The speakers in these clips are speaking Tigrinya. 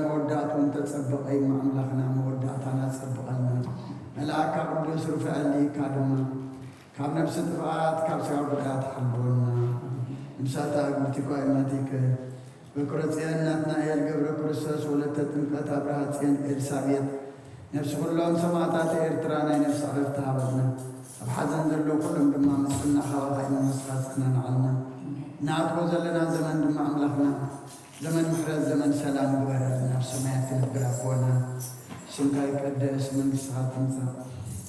መወዳእትኡ እንተጸበቐ እሞ ኣምላኽና መወዳእታና ጸብቐልና። መልኣካ ቅዱስ ሩፋኤል ልኢካ ድማ ካብ ነፍሲ ጥፍኣት ካብ ስጋ ጉድኣት ሓልወና። ንሳታ እግብቲ ኳይናቲከ በኩረ ጽዮን ናትናኤል ገብረ ክርስቶስ ወለተ ጥምቀት ኣብርሃ ጽዮን ኤልሳቤጥ ነፍሲ ኩሎም ሰማእታት ኤርትራ ናይ ነፍሲ ዕረፍቲ ሃበልና። ኣብ ሓዘን ዘለዉ ኩሎም ድማ ምስልና ካባኻ ኢና ንስኻ ጽናንዓልና። ንኣትዎ ዘለና ዘመን ድማ ኣምላኽና ዘመን ምሕረት ዘመን ሰላም ግበረልና። ኣብ ሰማያት ትነብር ኣቦና ስምካ ይቀደስ መንግስትኻ ትምጻእ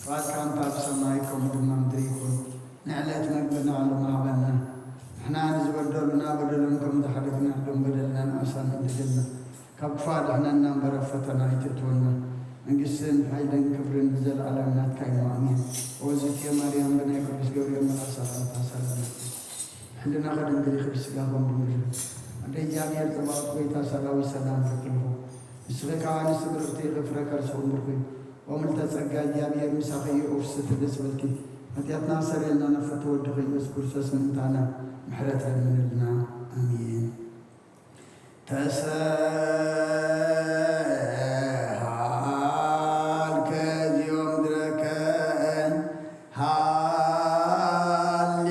ፍቓድካ እንተ ኣብ ሰማይ ከምኡ ድማ ምድሪ ይኹን። ንዕለት መግብና ሎም ሃበና። ንሕና ንዝበደሉና በደሎም ከም ዝሓደግና ሎም በደልና ንኣሳን ዕድልና ካብ ክፉ ኣድሕነና እምበር ኣብ ፈተና ኣይትእትወና። መንግስትን ሓይልን ክብርን ንዘለኣለም ናትካ እዩ። ኣሜን። ኦዝትየ ማርያም ብናይ ቅዱስ ገብርኤል መልኣክ ሰላምታ ሰላም ሕልና ከደንግል ይኽእል ስጋ ሆን ድንግል ኣደ እግዚኣብሔር ጸባኦት ጎይታ ሰራዊት ሰላም ለክልኹ። ንስኺ ከኣ ንስብርኽቲ ክፍረ ከርስኹም ብርኩ። ኦ ምልተ ጸጋ እግዚኣብሔር ምሳኺ እዩ። ኦፍስቲ ደስ በልኪ። ኃጢኣትና ሰረየልና ነፍቲ ወድኺ ኢየሱስ ክርስቶስ ምእንታና ምሕረት ለምንልና። ኣሜን። ተሰሃልከ ዚኦም ድረከን ሃሌ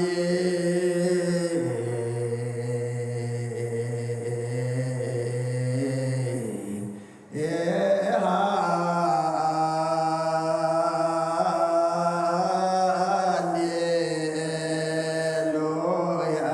ሃሌሉያ።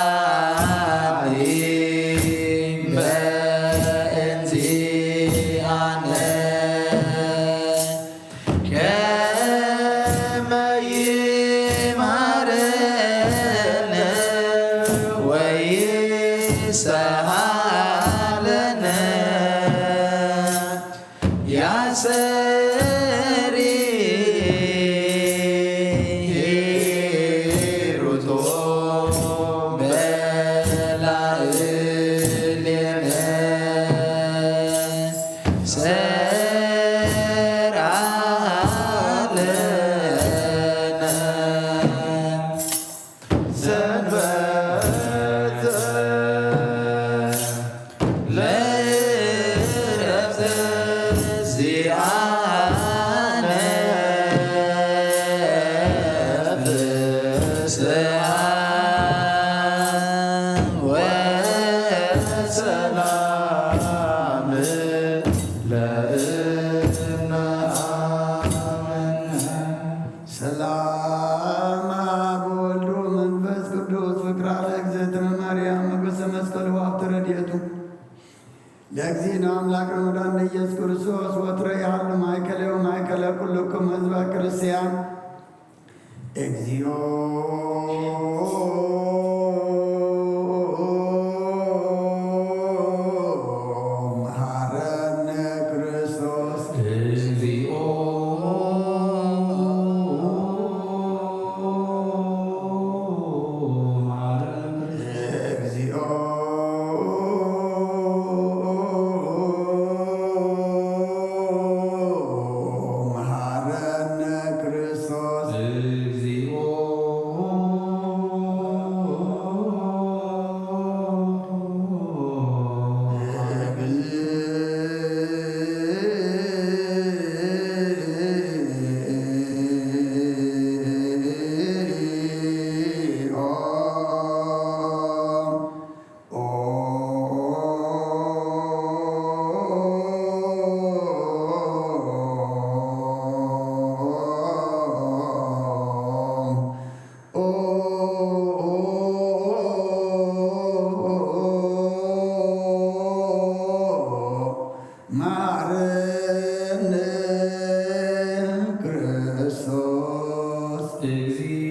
ሰዓሊ በእንቲኣነ ከመ ይማረነ ወይሰሃለነ ያሰሪ ሂሩቶ በላዕሌነ ሰርዓለነ። ሰንበተ ለዕረፍተ ዚኣነ ፍስሓ ወሰላም ለእነ አመነ። ሰላም አብ ወልድ ወመንፈስ ቅዱስ ፍቅራ ለእግዝእትነ ማርያም ሞገሰ መስቀሉ ሀብተ ረድኤቱ ለእግዚእነ አምላክ ረመዳን ለኢየሱስ ክርስቶስ ወትረ ይሃሉ ማእከለ ወማእከለ ኩልኩም ህዝበ ክርስቲያን። እግዚኦ መሐረነ ክርስቶስ። እግዚኦ መሐረነ ክርስቶስ። እግዚኦ መሐረነ ክርስቶስ። እግዚኦ መሐረነ ክርስቶስ። እግዚኦ።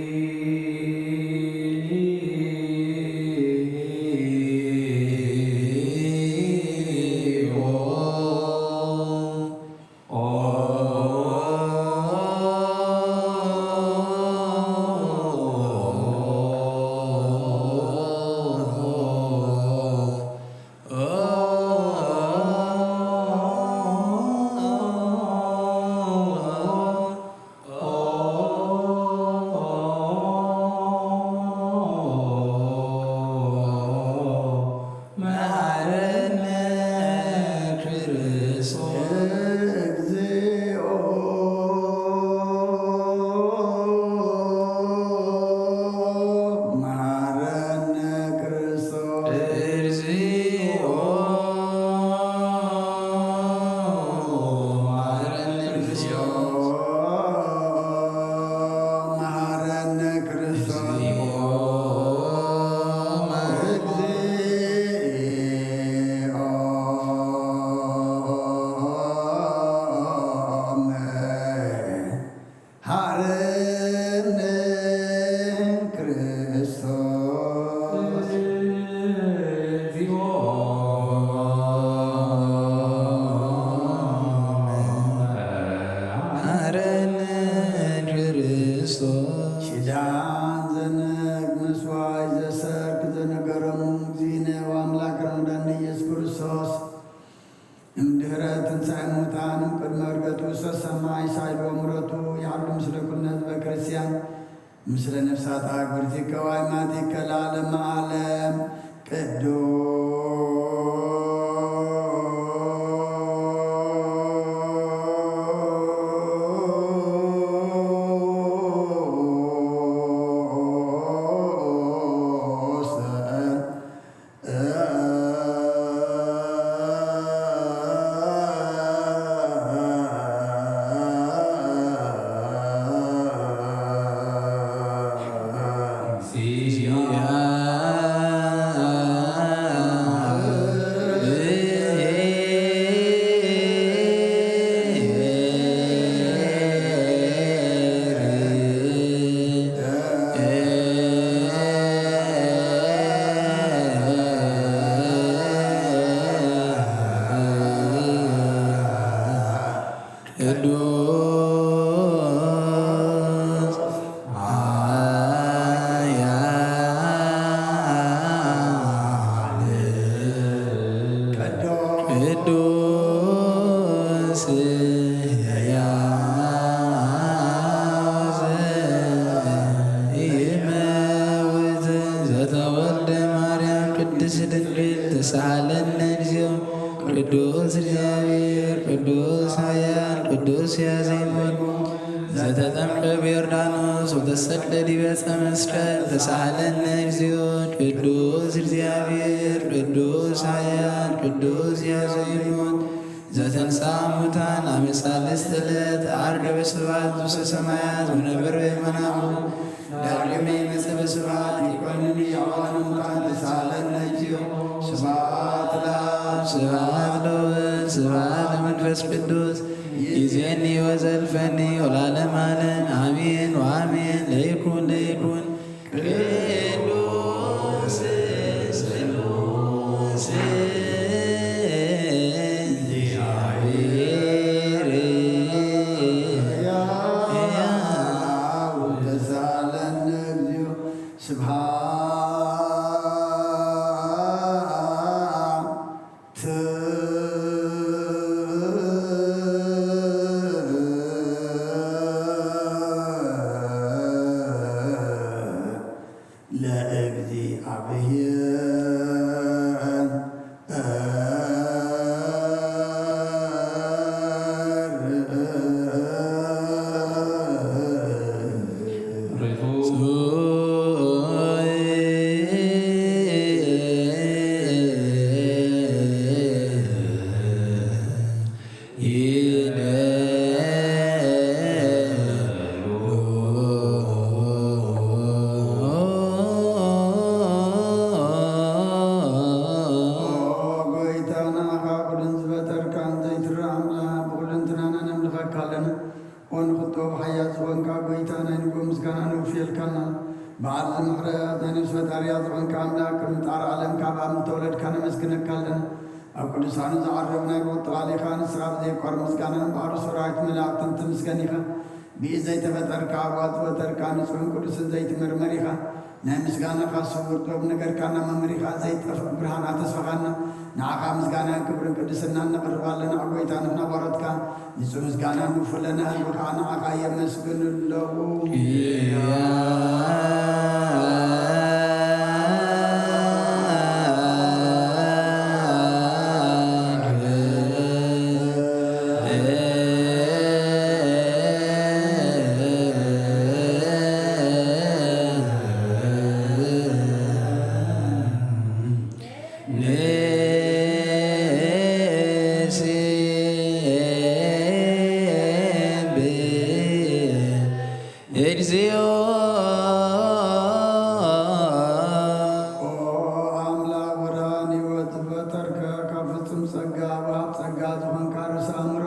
መሐረነ ክርስቶስ። እግዚኦ መሐረነ ክርስቶስ። እግዚኦ መሐረነ ክርስቶስ። መሐረነ ክርስቶስ። እግዚኦ መሐረነ ክርስቶስ። እግዚኦ መሐረነ ክርስቶስ። ኪዳን ዘነግ መስዋዕት ዘሰርክ ዘነገረሙ እግዚእነ ወአምላክ ረመዳን ኢየሱስ ክርስቶስ እምድህረ ትንሣኤ ሙታን እምቅድመ ዕርገቱ ውስተ ሰማይ ሳይል ወምረቱ ይሃሉ ምስለ ኩልነ ህዝበ ክርስቲያን ምስለ ነፍሳታ ግብርቲከ ዋይማቲከ ለዓለመ ዓለም። ቅዱስ ቅዱስ ኃያል ቅዱስ ሕያው ዘይመውት ዘተወልደ ማርያም ቅድስት ድንግል ተሳሃለነ እግዚኦ። ቅዱስ እግዚአብሔር ቅዱስ ኃያል ቅዱስ ሕያው ዘይመውት ዘተጠምቀ በዮርዳኖስ ወተሰቅለ ዲበ ዕፀ መስቀል ተሳሃለነ እግዚኦ። ቅዱስ እግዚአብሔር ቅዱስ ኃያል ቅዱስ ሕያው ዘይመውት ዘተንሳ ሙታን አመ ሳልስት ዕለት አርገ በስብሐት ውስተ ሰማያት ወነበረ በየማነ አቡ። ዳግም ይመጽእ በስብሐት ይኮንን ያዋን ሙታን ተሳለን ነጅዮ። ስብሐት ለአብ ስብሐት ለወልድ ስብሐት ለመንፈስ ቅዱስ ይዜኒ ወዘልፈኒ ወላለም አለም አሜን ወአሜን። ለይኩን ለይኩን ቅዱስ ስሉስ እግዚአብሔር ሕያው ተሳለነ እግዚኦ። ስብሐት ለእግዚአብሔር ጎይታና ካብ ኩሉን ዝፈጠርካን ዘይትረኣ ኣምላኽ ብኩልንትናና ነምልኸካ ኣለና። ኦ ንኽቶ ብሓያል ዝኾንካ ጎይታ ናይ ንጎ ምስጋና ንውፍየልካና። በዓል ዝምሕረት ናይ ነፍሲ ፈጣሪያ ዝኾንካ ኣምላክ ቅድሚ ጣር ዓለም ካብ ኣብ ምተወለድካ ነመስግነካ ኣለና። ኣብ ቅዱሳኑ ዝዓረብ ናይ ቁጥቃሊኻ ንስኻ ብዘይቋር ምስጋና ባሕሪ ሰራዊት መላእክትን ትምስገን ኢኻ። ብኢድ ዘይተፈጠርካ ኣብዋት ዝፈጠርካ ንጹሕን ቅዱስን ዘይትምርመር ኢኻ። ናይ ምስጋናኻ ስውር ጥበብ ነገርካና መምሪኻ ዘይጠፍእ ብርሃን ኣተስፋኻና። ንዓኻ ምስጋናን ክብርን ቅድስናን ነቕርብ ኣለና። ጎይታ ንሕና ባሮትካ ንጹህ ምስጋና ንውፍለና ህዝቢ ከዓ ንዓኻ የመስግኑ ኣለዉ። ንሴብሕ እግዚኦ። ኦ ኣምላኽ ብርሃን ህይወት ዝፈጠርካ፣ ካብ ፍጹም ጸጋ ወሃብ ጸጋ ዝኾንካ ርእሲ ኣእምሮ፣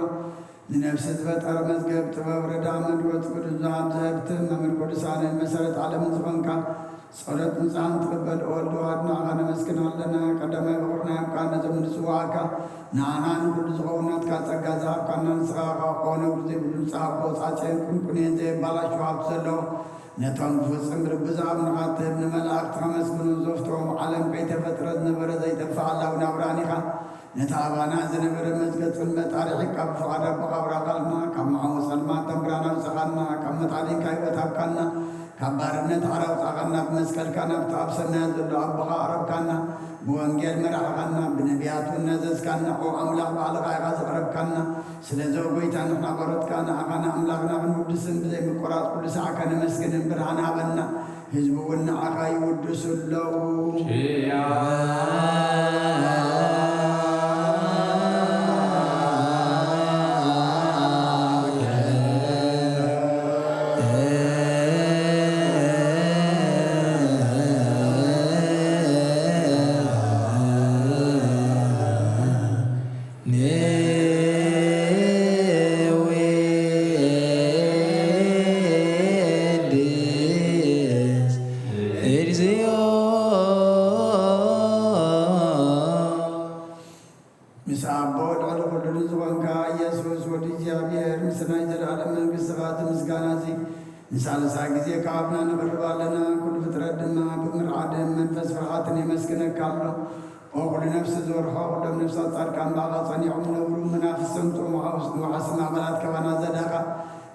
ንነፍሲ ዝፈጠረ መዝገብ ጥበብ ረዳ መንፈስ ቅዱስ ዝሃብ ዘህብትን መምህር ቅዱሳንን መሰረት ዓለምን ዝኾንካ ጸሎት ምጽኣን ትቕበል ኦልዶ ኣድናኻ ነመስግን ኣለና። ቀዳማይ በኹርና ዮም ከኣ ነዞም ንጽዋዕካ ንኣና ንኹሉ ዝኸውን ናትካ ጸጋ ዝሃብካና ንስኻ ከኣ ኦነጉ ዘይብሉ ንጽሃቦ ጻጽየን ቁንቁኔን ዘየባላሹ ሃብቲ ዘለዎ ነቶም ብፍጽም ልቢ ዝኣምኑኻ ትህብ ንመላእክቲ ከመስግኑ ዘፍትዎም ዓለም ከይተፈጥረ ዝነበረ ዘይጠፍእ ኣላዊ ናብራን ኢኻ። ነቲ ኣባና ዝነበረ መዝገብ ጽልመት ኣርሒቕካ ብፍቓድ ኣቦኻ ኣብራኻልና፣ ካብ መዓሙ ጸልማት ተንብራና ኣውጻኻና፣ ካብ መጣሊንካ ህይወት ሃብካና፣ ካብ ባርነት ሓራ ኣውጻኻና፣ ብመስቀልካ ናብቲ ኣብ ሰማያት ዘሎ ኣቦኻ ኣቕረብካና፣ ብወንጌል መራሕኻና፣ ብነቢያት እውን ነዘዝካና። ኦ ኣምላኽ ባዕልኻ ኢኻ ዘቕረብካና። ስለዚ ኦ ጎይታ ንሕና ባሮትካ ንኣኻ ንኣምላኽና ክንውድስን ብዘይምቁራጽ ኩሉ ሰዓካ ነመስግንን ብርሃን ሃበና። ህዝቢ እውን ንዓኻ ይውድሱ ኣለዉ። ንውድስ እግዚኦ። እግዚኣብሔር፣ ምስ ናይ ዘለኣለም መንግሥትኻ እዚ ምስጋና እዚ ንሳልሳይ ግዜ ካብ ኣፍና ነቕርብ ኣለና። ኩሉ ፍጥረት ድማ ብምርዓድን መንፈስ ፍርሃትን የመስግነካ ኣሎ። ኦ ኩሉ ነፍሲ ዝወርሖ፣ ኩሎም ነፍሳት ጻድቃን ብኣኻ ጸኒዖም ዝነብሩ፣ መናፍስቶም ጥዑም ወሓውስ-፣ ወሓሲ ማእበላት ከባና ዘዳኻ፣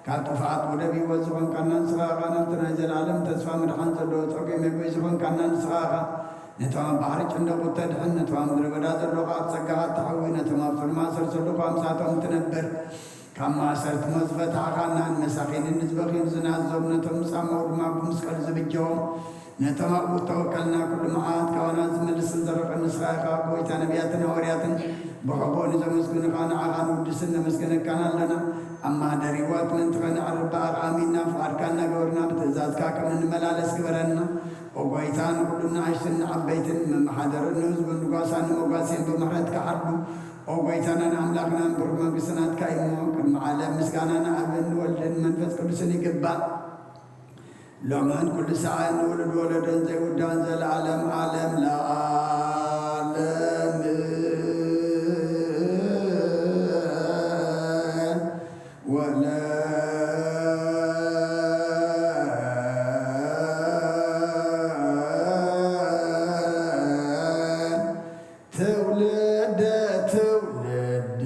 ካብ ጥፍኣት ወደብ ህይወት ዝኾንካና ንስኻ ኢኻ። ነቲ ናይ ዘለኣለም ተስፋ ምድሓን ዘለዎ ጸጉዒ መግቢ ዝኾንካና ንስኻ ኢኻ። ነቶም ኣብ ባሕሪ ጭንደቑ እተድሕን፣ ነቶም ኣብ ምድረ በዳ ዘለዉ ኣብ ጸጋኻ እተሕዊ፣ ነቶም ኣብ ጽልማ ሰር ዘለዉ ኣብ ምሳቶም እትነብር፣ ካብ ማእሰርቲ ሞት ዝፈታሕኻና፣ ንመሳኺንን ንዝበኽዩን ዝናዞም፣ ነቶም ዝጻመዉ ድማ ብመስቀሉ ዝብጀዎም፣ ነቶም ኣብኡ እተወከልና ኩሉ መዓት ካባና ዝመልስን ዘርቕን ንስኻ ኢኻ። ጎይታ ነቢያትን ሃዋርያትን ብሕቡእ ንዘመስግኑኻ ንዓኻ ንውድስን ነመስግነካን ኣለና። ኣብ ማህደር ህይወት ምእንቲ ኸነዕርፍ ብኣኻ ኣሚንና ፍቓድካ እናገበርና ብትእዛዝካ ከም እንመላለስ ግበረና። ኦ ጎይታ፣ ንኹሉ ንኣሽቱን ንዓበይትን፣ ንመመሓደርን ንህዝቡን ንጓሳን ንመጓስን ብምሕረትካ ሓሉ። ኦ ጎይታናን ኣምላኽናን፣ ብሩኽ መንግስቲ ናትካ እዩ እሞ፣ ቅድሚ ዓለም ምስጋና ንኣብን ንወልድን መንፈስ ቅዱስን ይግባእ። ሎምን ኩሉ ሰዓትን ንውሉድ ወለዶን ዘይውዳእን ዘለዓለም ዓለም ለዓለም። ወለ ትውልደ ትውልድ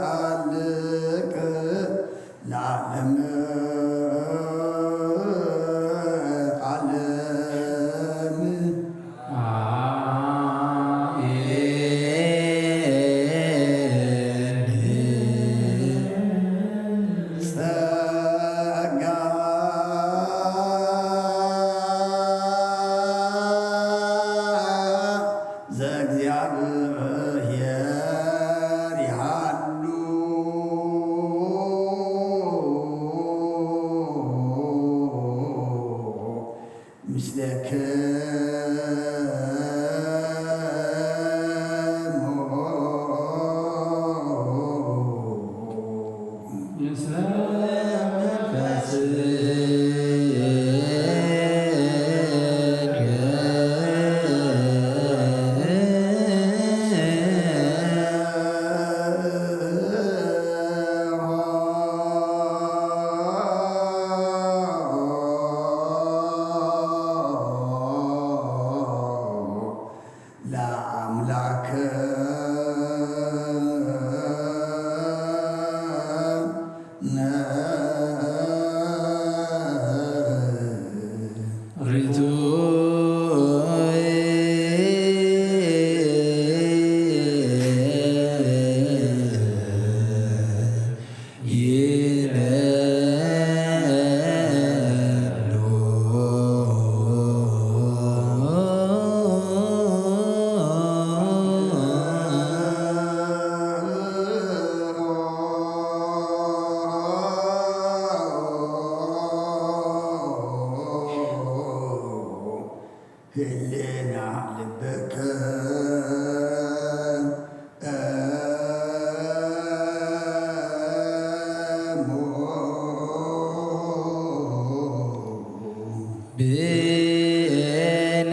ዘያሃልቅ ለዓለም ዓለም። ጸጋ ዘእግዚኣብሔር ይሃሉ ምስለክሙ። ለአምላክ ርቱዕ ይበሉ። ህሌና ልብክን እሙ። ብነ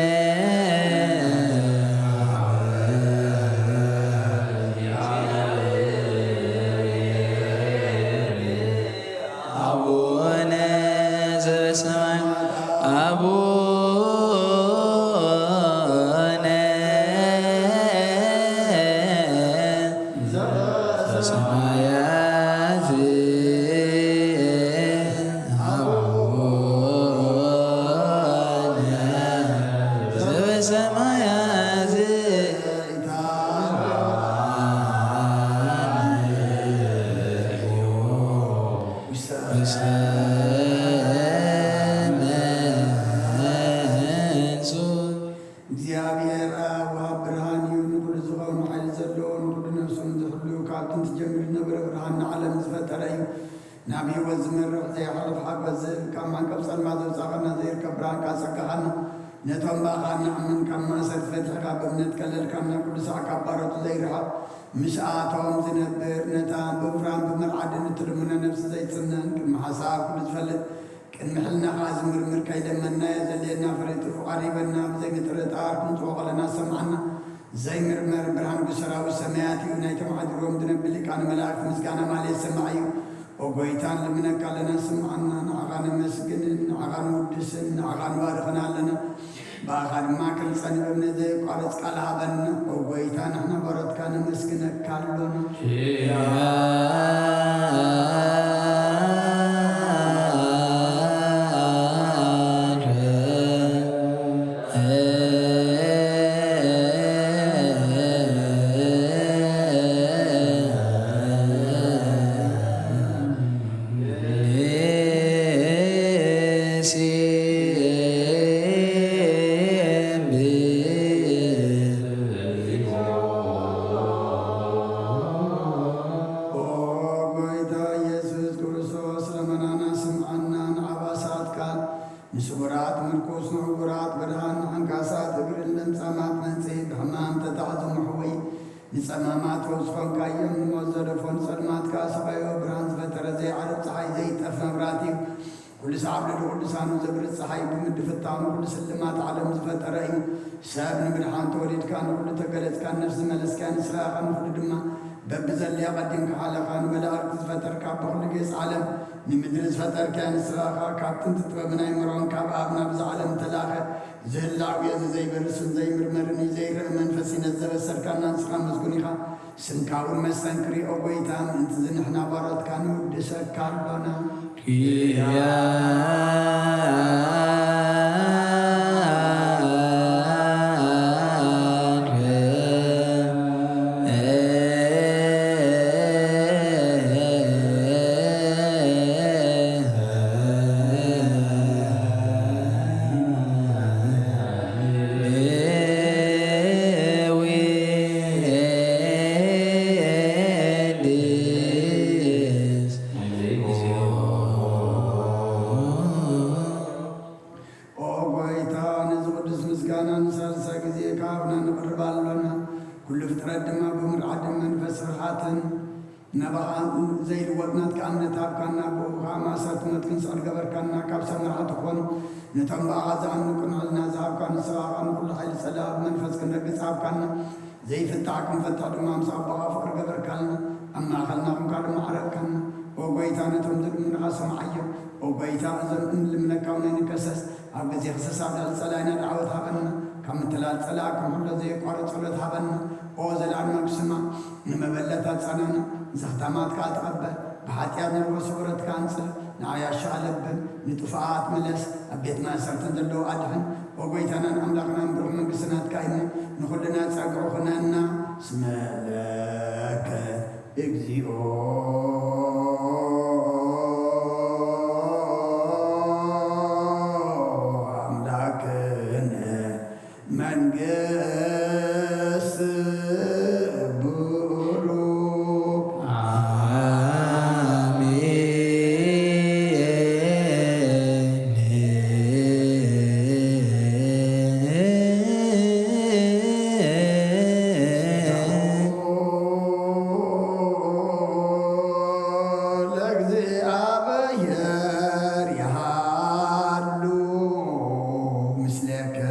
አቡነ ዘበሰማይ፣ አቡነ ዘበሰማያት፣ አቡነ ዘበሰማያት። እግዚኣብሔር ኣብ ወሃብ ብርሃን እዩ። ንኹሉ ዝኸውን ሓይሊ ዘለዎ፣ ንኹሉ ነፍሱን ዝሕሉ፣ ካብ ጥንቲ ጀሚሩ ዝነበረ፣ ብርሃን ንዓለም ዝፈጠረ እዩ። ናብ ህይወት ዝመርሕ ዘይሓልፍ ሓጎስ ዝህብ፣ ካብ መዕቀብ ጸልማት ዘውጻእካና ዘይርከብ ብርሃንካ ኣጸጋኻና። ነቶም ብኣኻ እንኣምን ካብ ማእሰርቲ ፈቲሕካ ብእምነት ከለልካና፣ ኩሉ ሳዕ ካብ ባሮቱ ዘይርሕቕ ምስኣቶም ዝነብር፣ ነታ ብምፍራን ብምርዓድን እትልምኖ ነፍሲ ዘይጽነን፣ ቅድሚ ሓሳብ ኩሉ ዝፈልጥ ቅድሚ ሕልናኻ ዝምርምር ከይለመንናዮ ዘድልየና ፍረ ትርፉ ቀሪበና፣ ብዘይ ምጥርጣር ክንጽዎ ከለና ዝሰምዓና ዘይምርመር ብርሃን ብሰራዊት ሰማያት እዩ። ናይቶም ሓዲሮም ዝነብር ሊቃነ መላእክት ምስጋና ማለት ሰማዕ እዩ። ኦ ጎይታ፣ ንልምነካ ኣለና፣ ስምዓና። ንዓኻ ነመስግንን ንዓኻ ንውድስን ንዓኻ ንባርኽን ኣለና። ብኣኻ ድማ ክንጸንዕ እምነት ዘየቋርጽ ቃል ሃበና። ኦ ጎይታ፣ ንሕና ባሮትካ ነመስግነካ ኣሎና። ኦ ጎይታ ኢየሱስ ክርስቶስ፣ ለመናና ስምዓና፣ ንኣባሳት ቃል፣ ንስጉራት ምርኩስ፣ ንዕውራት ብርሃን፣ ንዓንካሳት እግርን ለምጻማት መንጽሂ፣ ብሕማም ተታሕዙ ምሕውይ፣ ንጸማማት ፈውስ ኾንካዮም፣ ንሞት ዘደፎ፣ ንጸልማት ከኣ ሰቐዮ፣ ብርሃን ዝፈጠረ፣ ዘይዓርብ ጸሓይ፣ ዘይጠፍ መብራህቲ፣ ኩሉ ሰዓብ ልዕሊ ቅዱሳኑ ዘብርህ ጸሓይ ብምድፍታኑ ኩሉ ስልማት ዓለም ዝፈጠረ እዩ። ሰብ ንምድሓን ተወሊድካ፣ ንኹሉ ተገለጽካ፣ ነፍሲ ዝመለስካ ንስኻ ኢኻ፣ ንኹሉ ድማ በብዘድልያ ቀዲምካ ሓለኻ። ንመላእክቲ ዝፈጠርካ፣ በኹሉ ጌጽ ዓለም ንምድሪ ዝፈጠርካያ ንስኻ ኢኻ። ካብ ጥንቲ ጥበብን ኣይምሮን ካብ ኣብ ናብዛ ዓለም እተላእኸ፣ ዝህላው እዩ፣ እዚ ዘይበርስን ዘይምርመርን እዩ፣ ዘይረእ መንፈስ እዩ። ነዚ ዘበሰርካና ንስኻ መስጉን ኢኻ። ስምካ እውን መስተንክር እዩ፣ ኦ ጎይታ፣ ምእንቲ እዚ ንሕና ባሮትካ ንውድሰካ ኣሎና። ኦ ጎይታ፣ ነዚ ቅዱስ ምስጋና ንሳልሳይ ግዜ ካባና ንቕርብ ኣሎና። ኩሉ ፍጥረት ድማ ብምርዓድን መንፈስ ፍርሃትን ናባኻ ዘይልወጥ ናትካ እምነት ሃብካና። ብኡ ኸኣ ማእሰርቲ ሞት ክንስዕር ገበርካና። ካብ ሰብ መርዓቲ ክኾኑ ነቶም ብኣኻ ዝኣምኑ ቅኑዕ ሕልና ዝሃብካ ንስኻ ኸኣ ንኹሉ ሓይሊ ጸላኢ ብመንፈስ ክንረግጽ ሃብካና። ዘይፍታሕ ክንፈትሕ ድማ ምስ ኣቦኻ ፍቕሪ ገበርካልና። ኣብ ማእከልና ኹንካ ድማ ዓረቅካና። ኦ ጎይታ፣ ነቶም ዝልምኑኻ ስምዓዮም። ኦ ጎይታ፣ እዞም እንልምነካ እውን ኣይንከሰስ። ኣብ ግዜ ክሰስ ኣብ ልዕሊ ጸላኢና ደዓወት ሃበና። ካብ ምትላል ጸላኢ ክንሕሎ ዘየቋርጽ ጸሎት ሃበና። ኦ ዘለኣለማዊ ስማዕ፣ ንመበለት ኣጻናና፣ ዘኽታማት ከኣ ተቐበል። ብሓጢኣት ንርሆ ስዑረትካ ኣንጽህ፣ ንዓያሹ ኣለብም፣ ንጥፉኣት ምለስ፣ ኣብ ቤት ማእሰርትን ዘለዉ ኣድሕን። ኦ ጎይታናን ኣምላኽናን ብሩኽ መንግስቲ ናትካ እዩ እሞ፣ ንኹልና ጸግዒ ኩነና። ስመ ለከ እግዚኦ ኣምላክነ መንግስት ብሩክ። ለእግዚኣብሔር ይሃሉ ምስሌክሙ።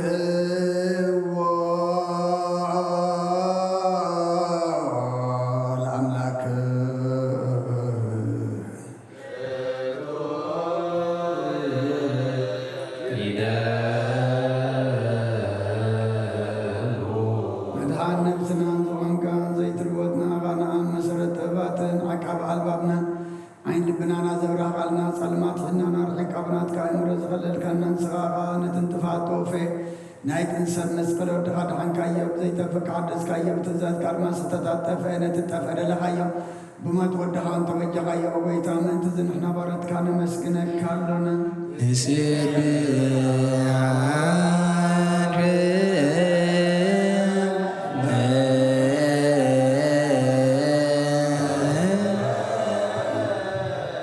ኣይኩትዎ ለኣምላክ። መድሓን ነብስናን ዝኾንካ ዘይትልወጥ ንኣኻ ንኣብ መሰረት ጥበባትን ዓቃቢ ኣልባብናን ዓይን ልብናና ዘብራህቃልና፣ ጸልማት ሕናና ርሒቃ ብናትካ ኣእምሮ ዝኸለልካና ንስኻ ኸኣ ነቲ ንጥፍኣት ተወፈየ ናይ ጥንሰት መስቀል ወድኻ ደሓንካዮ፣ ብዘይተፍእ ሓደስካዮ፣ ብትእዛዝካ ድማ ዝተታጠፈ ነቲ ጠፍአ ደለኻዮ። ብሞት ወድኻ እንተበጃኻዮ፣ ኦ ጎይታ፣ ምእንቲ እዚ ንሕና ባሮትካ ነመስግነካ ኣሎና።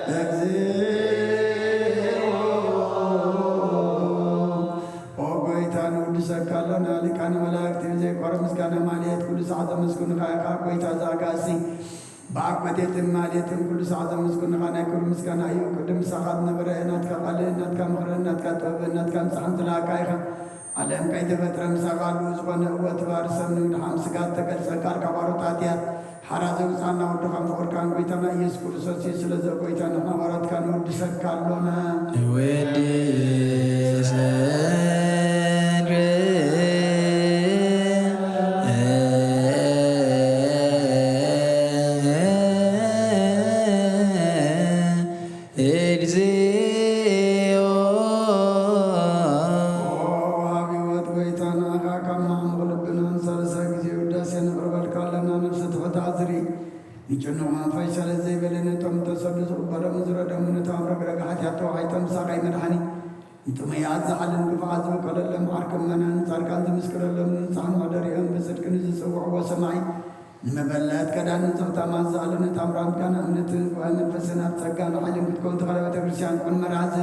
ንስብሐት ሊቃነ መላእክት ዘይቋረጽ ምስጋና ማልየት ኩሉ ሰዓት ዘመስግኑኻ ኢኻ። ጎይታ ዘኣጋእዝቲ ብኣብ መቴትን ማልየትን ኩሉ ሰዓት ዘመስግኑኻ ናይ ክብሪ ምስጋና እዩ። ቅድም ምሳኻ ዝነበረ ናትካ ቃልን ናትካ ምኽርን ናትካ ጥበብን ናትካ ምጻሕን ዝለኣካ ኢኻ። ዓለም ከይተፈጥረ ምሳኻ ኣለዉ ዝኾነ እወ ትባር ሰብ ንምድሓን ስጋ እተገልጸ ቃል ካብ ኣሮት ኣትያት ሓራ ዘውጻና ወድኻን ፍቕርካን ጎይታና ኢየሱስ ክርስቶስ እዩ። ስለዚ ጎይታ ንሕና ባሮትካ ንውድሰካ ኣሎና። ንውድሰካ እግዚኦ። ኦ ወሃቢ ህይወት ጎይታ ንኣኻ ካብ መዓሙቕ ልብናን ሳልሳይ ግዜ ውዳሴ ነቕርበልካ ኣለና። ነፍሲ ትሑት ኣዝሪ ንጭኑቕ መንፈስ ሰለስ ዘይበለ ነቶም እተሰዱ ዝቕበሎም ዝረደሙ ነቶም ረግረግ ሓጢኣት ተዋሒጦም ምሳኻ ይመድሓኒ። ንጥሙያት ዝዓልን ግፉዓት ዝበቀለሎም ዓርኪ ምእመናን ጻድቃን ዝምስክረሎም ንንጹሓን መሕደሪኦም ብጽድቂ ንዝጽውዕዎ ሰማዒ ንመበለት ከዳን ንጽሕታማት ዝኣለነ ታምራን ቃና እምነትን ጉባኤ መንፈስን ኣብ ጸጋን ሓይልን ክትከውን ተኸለ ቤተ ክርስቲያን ቁን መራዚ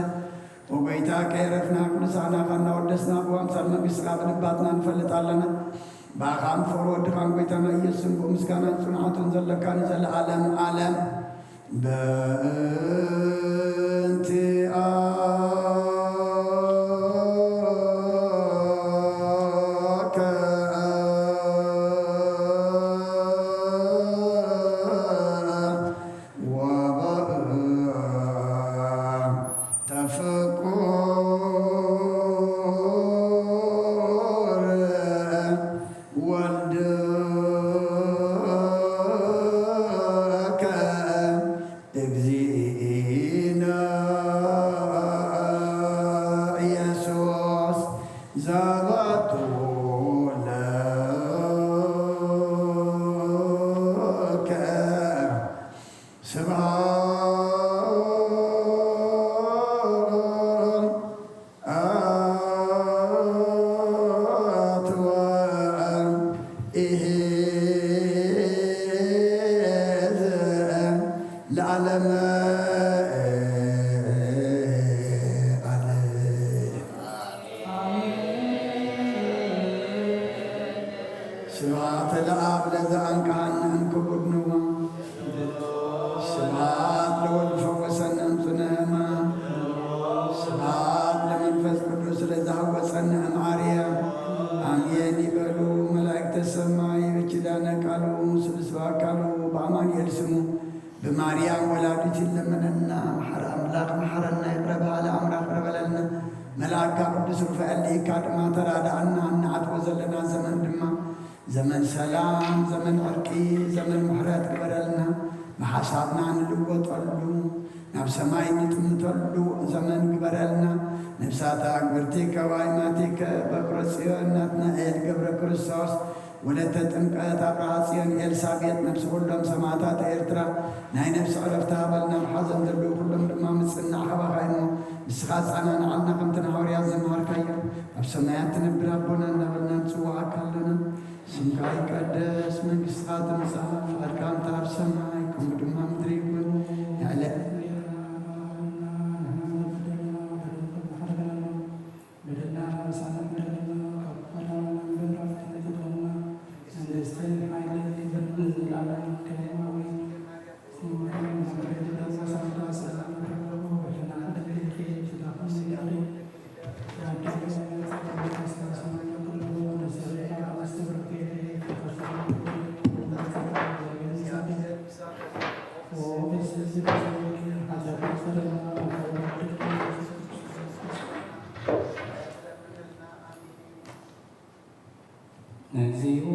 ኦጎይታ ከየረፍና ቅዱሳናኻ እናወደስና ብኣምሳል መንግስትኻ ብልባትና ንፈልጥ ኣለና። ብኣኻን ፍቕሪ ወድኻን ጎይታና ኢየሱስን ብኡ ምስጋናን ጽንዓቱን ዘለካ ንዘለዓለም ዓለም። በእንቲአከ ወበእንተ ፍቁር ወልድከ እግዚእነ ኢየሱስ ዘባቱ ለከ ስብሐት ወኢሕየት ለዓለመ ዓለም። ስብሐት ለአብ ለዘአንቅሐነ እምክቡድ ንዋ። ስብሐት ለወልድ ፈወሰነ እምጽነ ሕማም። ስብሐት ለመንፈስ ቅዱስ ለዘሐወጸነ እምአርያ። አሜን ይበሉ መላእክተ ሰማይ በኪዳነ ቃሉ ስሉስ በአካሉ በአማኑኤል ስሙ ብማርያም ወላዲት ይለመነና። መሓሪ ኣምላኽ መሓረና፣ ይቕረ በሃሊ ኣምላኽ ይቕረ በለልና። መልኣካ ቅዱስ ሩፋኤል ልኢካ ድማ ተራድኣና፣ እንዓጥቦ ዘለና ዘመን ድማ ዘመን ሰላም፣ ዘመን ዕርቂ፣ ዘመን ምሕረት ግበረልና። ብሓሳብና ንልወጠሉ፣ ናብ ሰማይ ንጥምተሉ ዘመን ግበረልና። ነፍሳት ኣግብርቲከ ወኣይማቲከ በኩረ ጽዮን ናትናኤል ገብረ ክርስቶስ ወለተ ጥምቀት ኣብርሃ ጽዮን ኤልሳቤጥ ነፍሲ ኩሎም ሰማዕታት ኤርትራ ናይ ነፍሲ ዕረፍቲ ሃበልና። ኣብ ሓዘን ዘለዉ ኩሎም ድማ ምጽናዕ ካባኻ እሞ ንስኻ ኣጸናንዓልና ከምቲ ንሃዋርያት ዝመሃርካዮ። ኣብ ሰማያት ትነብር ኣቦና እንዳበልና ንጽውዓካ ኣለና። ስምካ ይቀደስ፣ መንግስትኻ ትምጻእ፣ ፍቓድካ እንተ ኣብ ሰማይ ከምኡ ድማ ምድሪ ይኩን። ንዕለ በደልና ምሕረት ገበረልና፣ ካብ ክፋ ንበል፣ ኣብቲ ትእትወና መንግስትን ሓይልን ክብርን ንዘለዓለም ከም ኣሜን። እግዚኦ።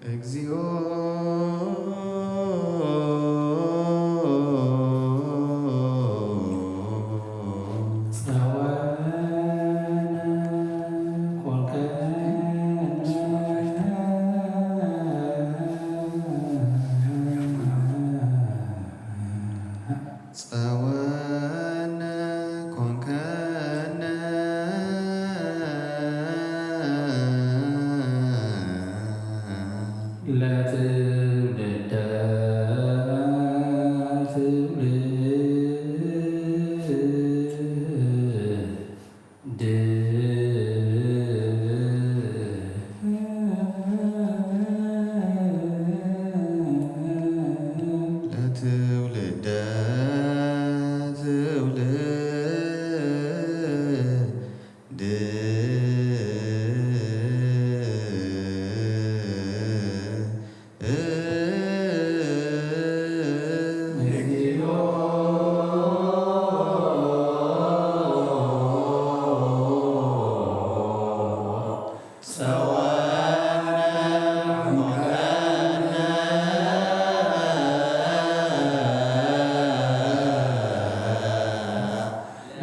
እግዚኦ። ጸወነ ኮንከነ። ጸወነ ኮንከነ።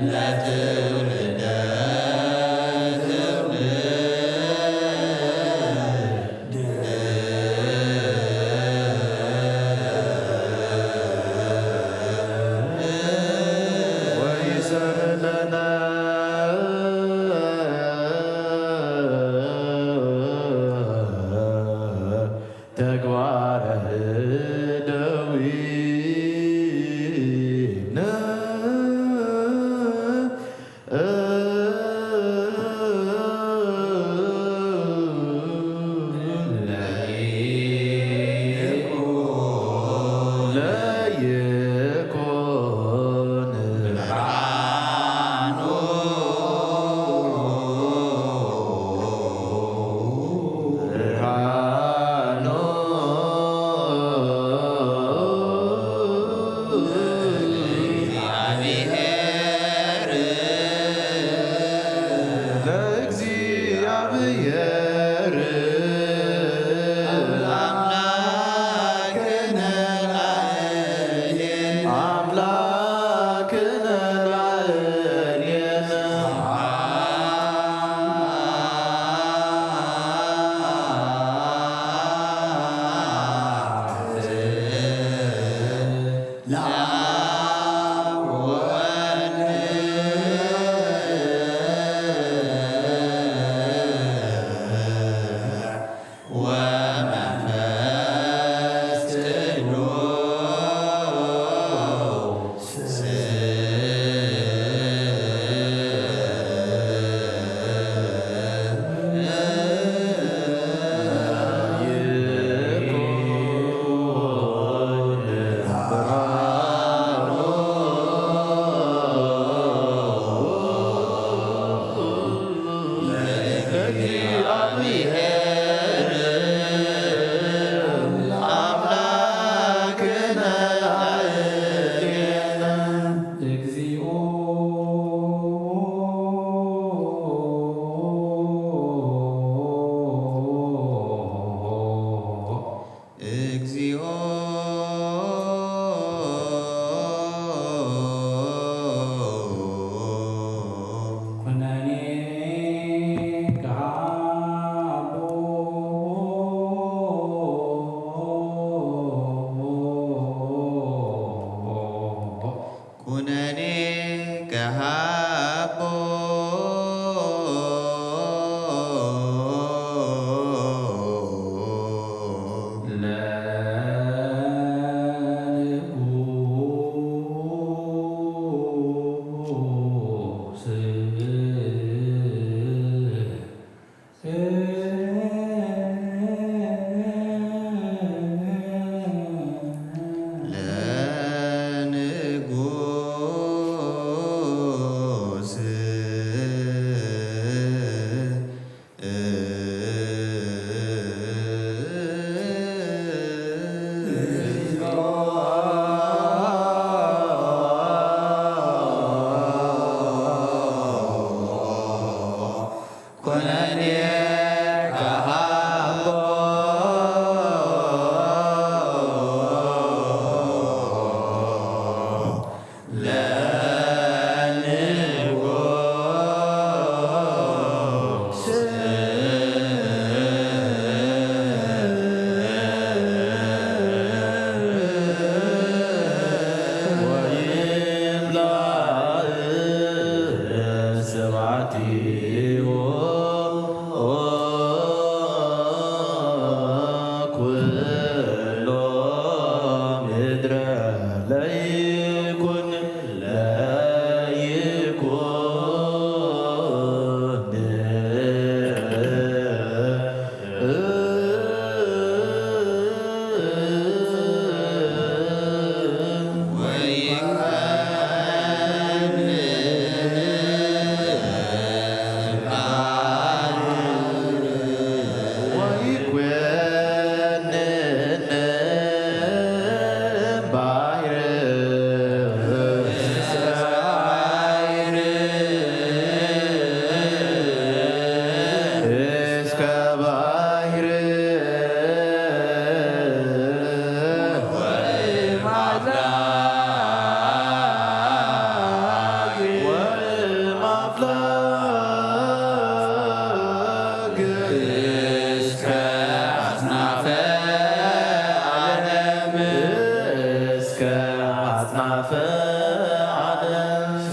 ለትውልደ ትውልድ ወይሰር ለነ ተግባረ እደዊነ ለይኩን ብርሃኑ ብርሃኑ ለእግዚአብሔር አምላክነ ላዕሌነ አምላክነ ላዕሌነ እግዚኦ እግዚኦ ኩነኔ ከሃቦ ኩነኔ ከሃቦ ለንጉስ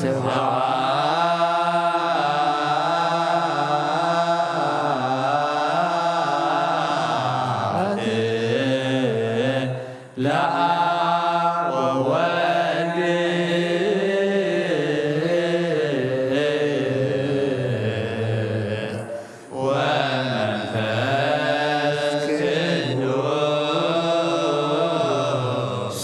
ስብሐት ለአብ ወወልድ ወመንፈስ ቅዱስ።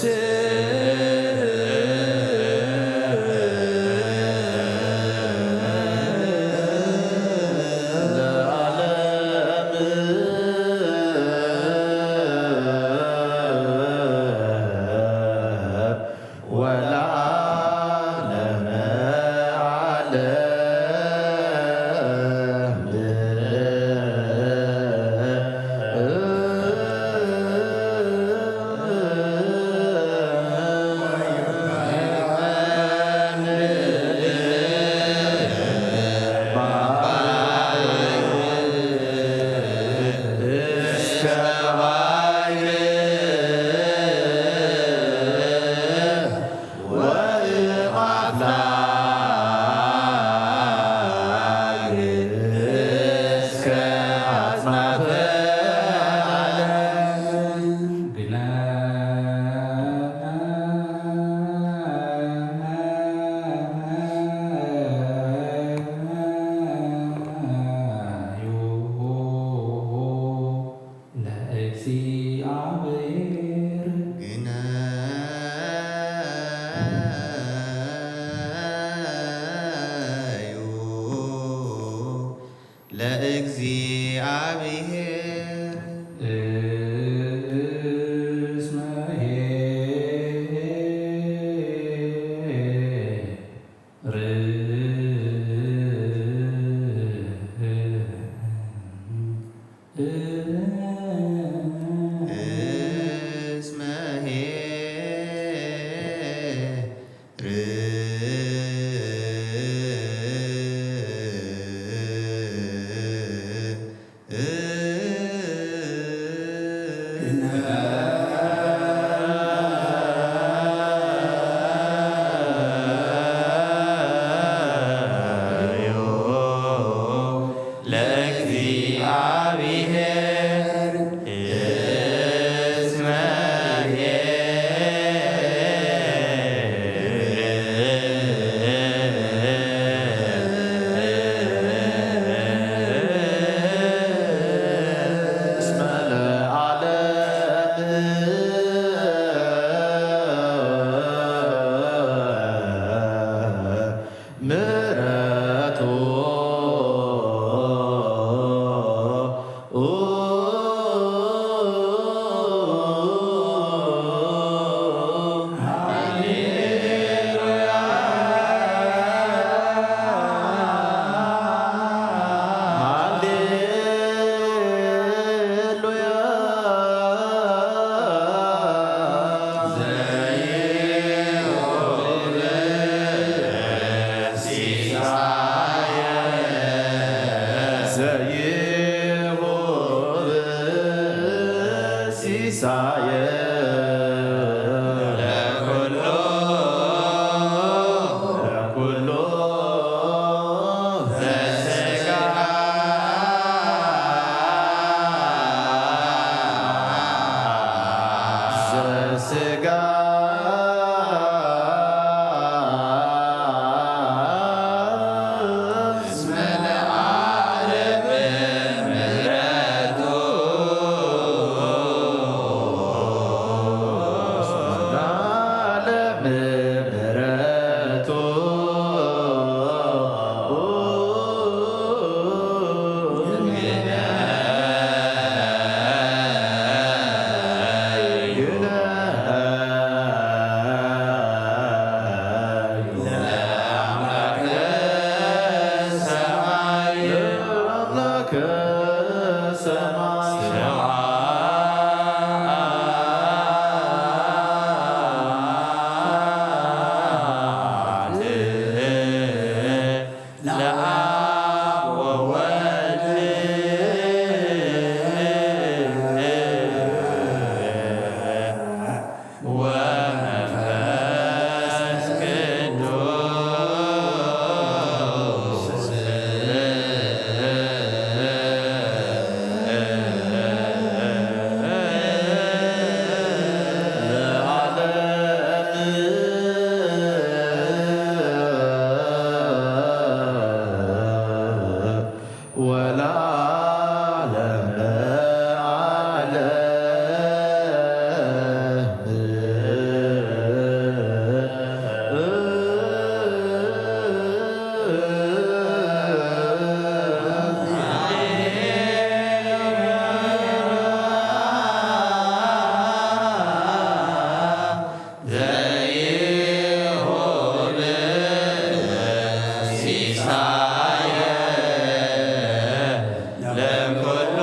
ለኩሉ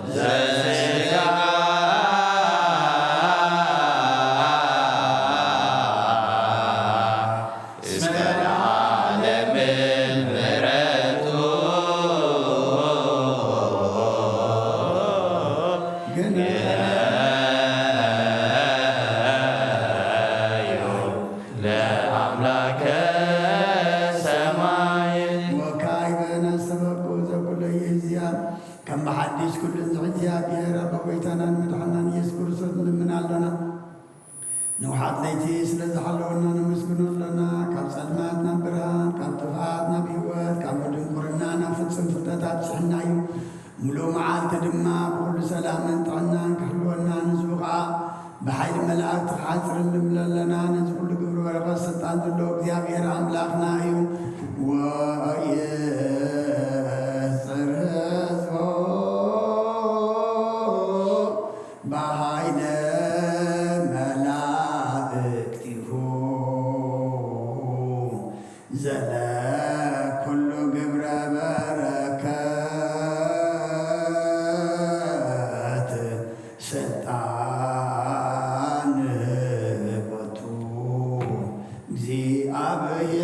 ዘስጋ እስከ ለዓለምን ምሕረቱ ግነዩ ለአምላከ ሰማይ። ወካዕበ ነስተበቁ ዘኩሎ ይእዝያ ከም ብሓድሽ ኩሉ ዝሕዝያ ብሔር ኣብ ጎይታናን መድሓናን ኢየሱስ ክርስቶስ ንልምን ኣሎና። ንውሓት ለይቲ ስለ ዝሓለወና ነመስግኖ ኣሎና። ካብ ጸልማት ናብ ብርሃን፣ ካብ ጥፍኣት ናብ ህይወት፣ ካብ ድንቁርና ናብ ፍጹም ፍልጠት ኣብጽሕና እዩ። ምሉእ መዓልቲ ድማ ብኹሉ ሰላምን ጥዕናን ክሕልወና ንዝብቕዓ ብሓይሊ መላእክቲ ክሓጽር ንብል ኣለና። ነዚ ኩሉ ግብሪ በረኸት ስልጣን ዘለዎ እግዚኣብሔር ኣምላኽና እዩ። ወየጽር ህዝቦ ብሃይለ መላእክቲሁ ዘለ ኩሉ ግብረ በረከት ስልጣን ቦቱ እግዚኣብሔር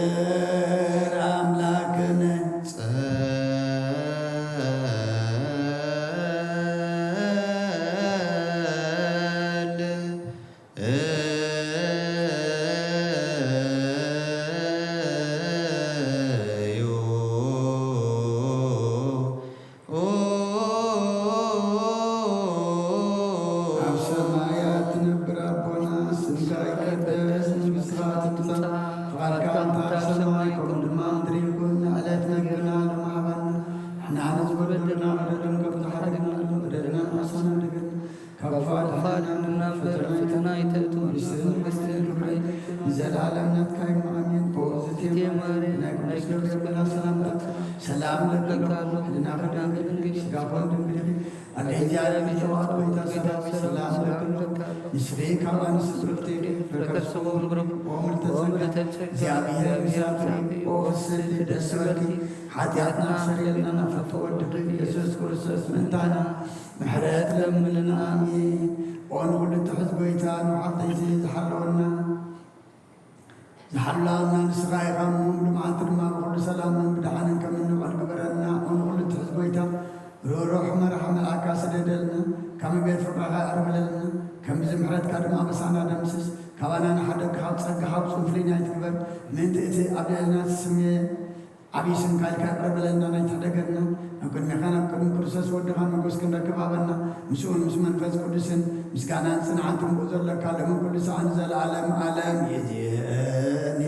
ኣምላክነ ጸል እዩ። ኣብ ሰማያት ትነብር ኣቦና፣ ስምካ ይቀደስ፣ መንግስትኻ ትምጻእ፣ ፍቓድካ ከምታ ኣብ ሰማይ ከምኡ ድማ ምድሪ ይኹን። ንዕለት መግብና ሎሚ ሃበና፣ ንሕና ንዝበደሉና በደሎም ከም ዝሓደግናሎም በደልና ንኣሳና ንግር ካብ ክፉ ኣድሕነና እምበር፣ ፈተና ኣይተእትወና፣ መንግስትን ሓይልን ክብርን ንዘለኣለም ናትካ እዩ። ኣሜን። ኦ ዝቴ ማርያም፣ ናይ ቅዱስ ገብርኤል መልኣክ ሰላምታ፣ ሰላም እለኪ ኣለኹ፣ ሕልና ከደንግል፣ ስጋኮን ድንግል ኢኺ፣ ኣደ እግዚኣብሔር ተዋሕዶ ጎይታ ሰላም እለኪ ኣለኹ። ንስኺ ካብ ኣንስቲ ብርክቲ ኢኺ፣ ፍረ ከርስኺ እውን ብሩክ። ኦ ምልዕተ ጸጋ፣ እግዚኣብሔር ምሳኺ፣ ኦ ፍስሕቲ ደስ ይበልኪ፣ ሓጢኣትና ኣስተሰርየልና፣ ናብ ፍቕርቲ ወድኺ ኢየሱስ ክርስቶስ ምእንታና ምሕረት ለምንልና። ኣሜን። ኦ ንኹሉ ትሕዝ ጎይታ፣ ንውሓት ለይቲ ዝሓለወና፣ ዝሓላወና ንስኻ ኢኻ። እሞ ምሉእ መዓልቲ ድማ ብኹሉ ሰላምን ብደሓንን ከም እንውዕል ግበረልና። ኦ ንኹሉ ትሕዝ ጎይታ፣ ርህሩህ መራሒ መልኣካ ስደደልና፣ ካብ ቤት ፍቅርኻ ኣርብለልና፣ ከምዚ ምሕረትካ ድማ ምሳና ደምስስ። ካባና ንሓደግ ካብ ጸጋ ካብ ጽንፍሊና ኣይትግበር። ምእንቲ እቲ ኣብ ልዕልና ትስሜ ዓብዪ ስምካ ኢልካ ይቕረ በለልና፣ ናይ ትሕደገና። ናብ ቅድሜኻ ናብ ቅድሚ ክርስቶስ ወድኻ ሞገስ ክንረክብ ሃበና። ምስኡን ምስ መንፈስ ቅዱስን ምስጋናን ጽንዓትን ብኡ ዘለካ ሎምን ኩሉ ሰዓት ንዘለኣለም ዓለም። ይእዜኒ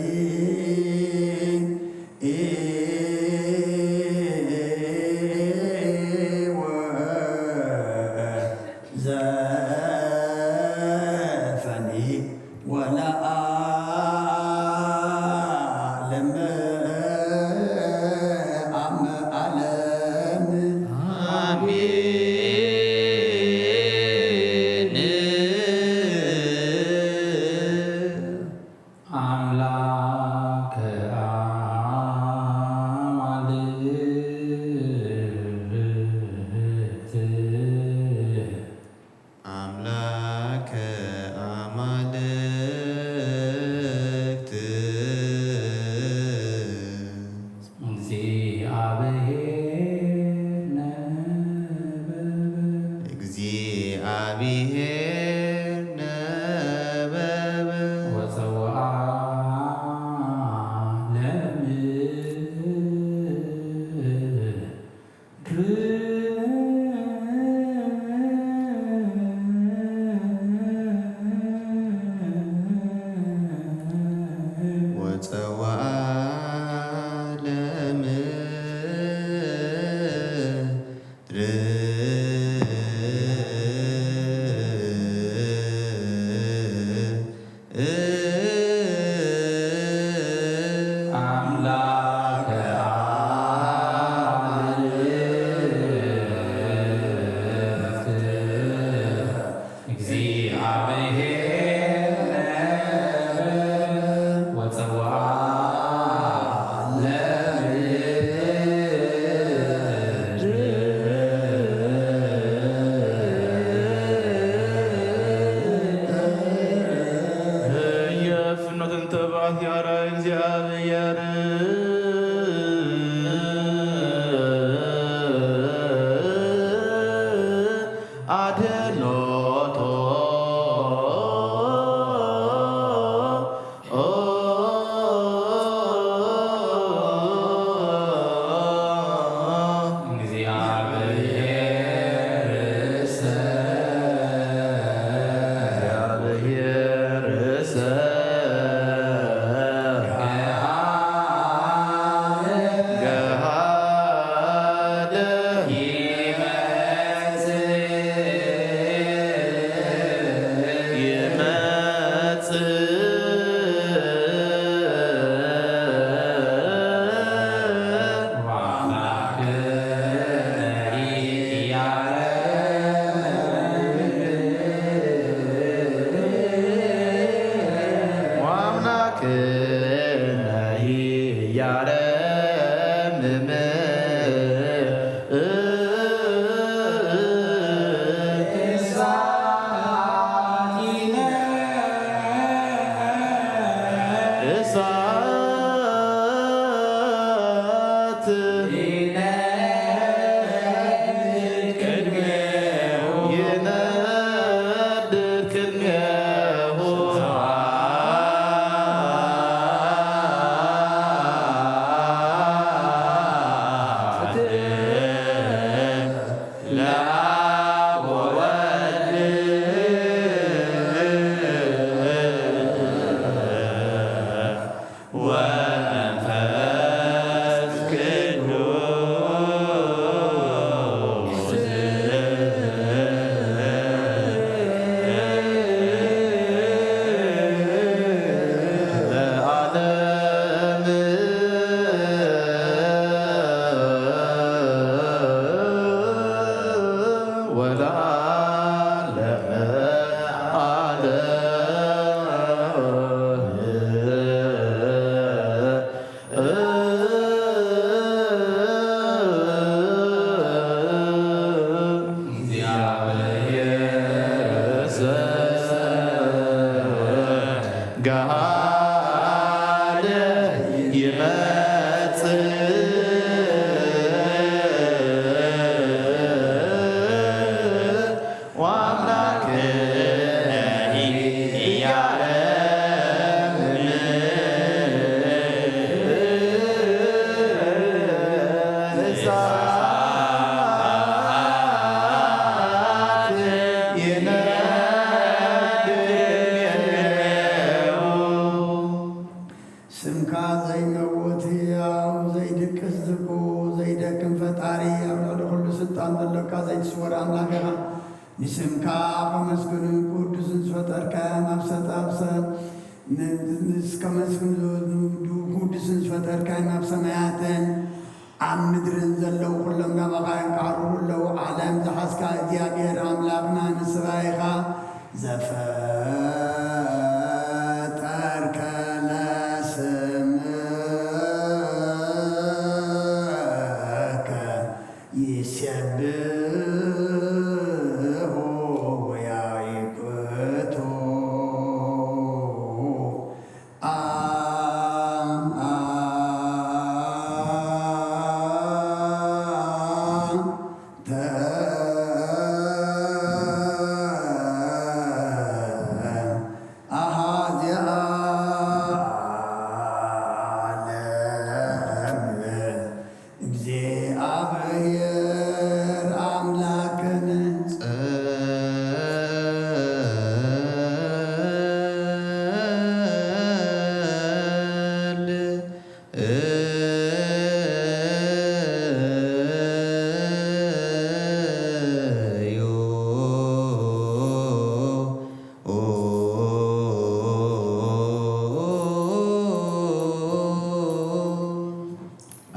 ወዘፈኒ ወለዓለም ዓለም። ኣሜን። ኣምላከ ኣማልክት ኣምላከ ኣማልክት እግዚኣብሔር ነበበ። እግዚኣብሔር ነበበ። ወፀውዓ ለምድር ወፀውዓ ለምድር ኣምላከ ኣማልክት እግዚኣብሔር ነበበ ወፀውዓ እግዚኣብሔር ኣድህኖቶ። ስምካ ዘይመውት ህያው ዘይድቅስ ዝኩ ዘይደክም ፈጣሪ ኣብ ልዕሊ ኩሉ ስልጣን ዘሎካ ዘይትስወር ኣምላኽ ኢኻ። ንስምካ ከመስግኑ ቅዱስን ዝፈጠርካዮም ኣብ ሰጣብሰ ንስከመስግኑ ቅዱስን ዝፈጠርካዮም ኣብ ሰማያትን ኣብ ምድርን ዘለዉ ኩሎም ናባኻ የንቃርሩ ኣለዉ። ዓለም ዝሓዝካ እግዚኣብሔር ኣምላኽና ንስኻ ኢኻ። ዘፈጠርከ ለስምከ ይሴብሖ ወያይክቶ።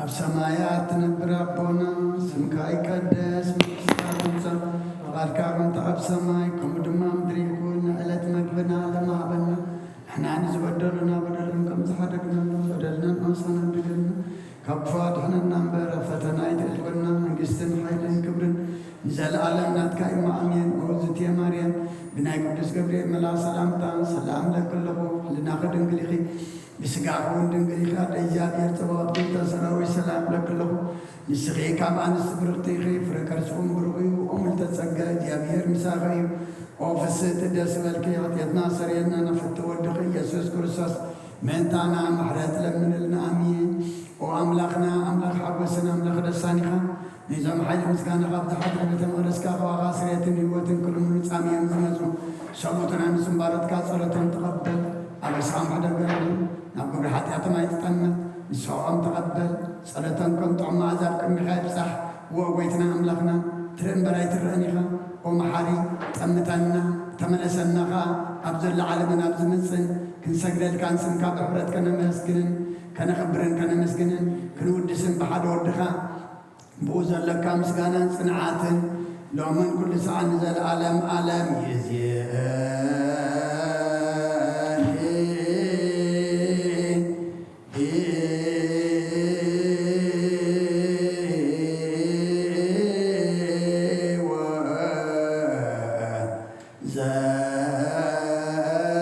ኣብ ሰማያት ትነብር ኣቦና፣ ስምካ ይቀደስ፣ መንግስትካ ትምጻእ፣ ፍቓድካ ከምቲ ኣብ ሰማይ ከምኡ ድማ ምድሪ ይኹን። ንዕለት መግብና ሎሚ ሃበና፣ ንሕና ንዝበደሉና በደሎም ከም ዝሓደግናሎም በደልና ንኣምሳና ድገና፣ ካብ ክፉ ኣድሕነና እምበር ኣብ ፈተና ኣይተእትወና፣ መንግስትን ሓይልን ክብርን ንዘለኣለም ናትካ እዩ። ኣሜን። ኦ ዝትየ ማርያም፣ ብናይ ቅዱስ ገብርኤል መልኣኽ ሰላምታ ሰላም እለኪ ኣለኹ፣ ሕልናኺ ድንግል ኢኺ፣ ብስጋኺ እውን ድንግል ኢኺ፣ ኣደ እግዚኣብሔር ጸባኦት፣ ክልተ ሰራዊት ሰላም እብለኪ ኣለኹ። ንስኺ ካብ ኣንስቲ ብርኽቲ ኢኺ፣ ፍረ ከርስኹም ብሩኽ እዩ። ኦ ምልዕተ ጸጋ፣ እግዚኣብሔር ምሳኺ እዩ። ኦ ፍስህቲ ደስ በልኪ፣ ኃጢአትና ሰርየልና፣ ንፍቲ ወድኺ ኢየሱስ ክርስቶስ ምእንታና ምሕረት ለምንልና። ኣሜን። ኦ ኣምላኽና፣ ኣምላኽ ሓጎስን ኣምላኽ ደስታን ኢኻ። ነዞም ሓይሊ ምስጋናኻ ኣብ ዝሓድረ ቤተ መቕደስካ፣ ካባኻ ስርየትን ህይወትን ክልምኑ ጻምዮም ዝመጹ ሰብኡትን ኣንስትን ባሮትካ ጸሎቶም ተቐበል። ኣብ ርእስኻ ማሕደር ገርሉ፣ ናብ ግብሪ ሓጢኣቶም ኣይትጠምት። ንስኻኦም ተቐበል። ጸሎቶም ከም ጥዑም መኣዛ ኣብ ቅድሚኻ ይብጻሕ። ዎ ጎይትና ኣምላኽና፣ ትርኢ እምበር ኣይትረእን ኢኻ። ኦ መሓሪ፣ ጠምተና፣ ተመለሰና ኸኣ። ኣብ ዘሎ ዓለምን ኣብ ዝመጽእን ክንሰግደልካን ስምካ ብሕብረት ከነመስግንን ከነኽብርን ከነመስግንን ክንውድስን ብሓደ ወድኻ ብኡ ዘለካ ምስጋናን ጽንዓትን ሎምን ኩሉ ሰዓት ንዘለዓለም ዓለም ይእዜን።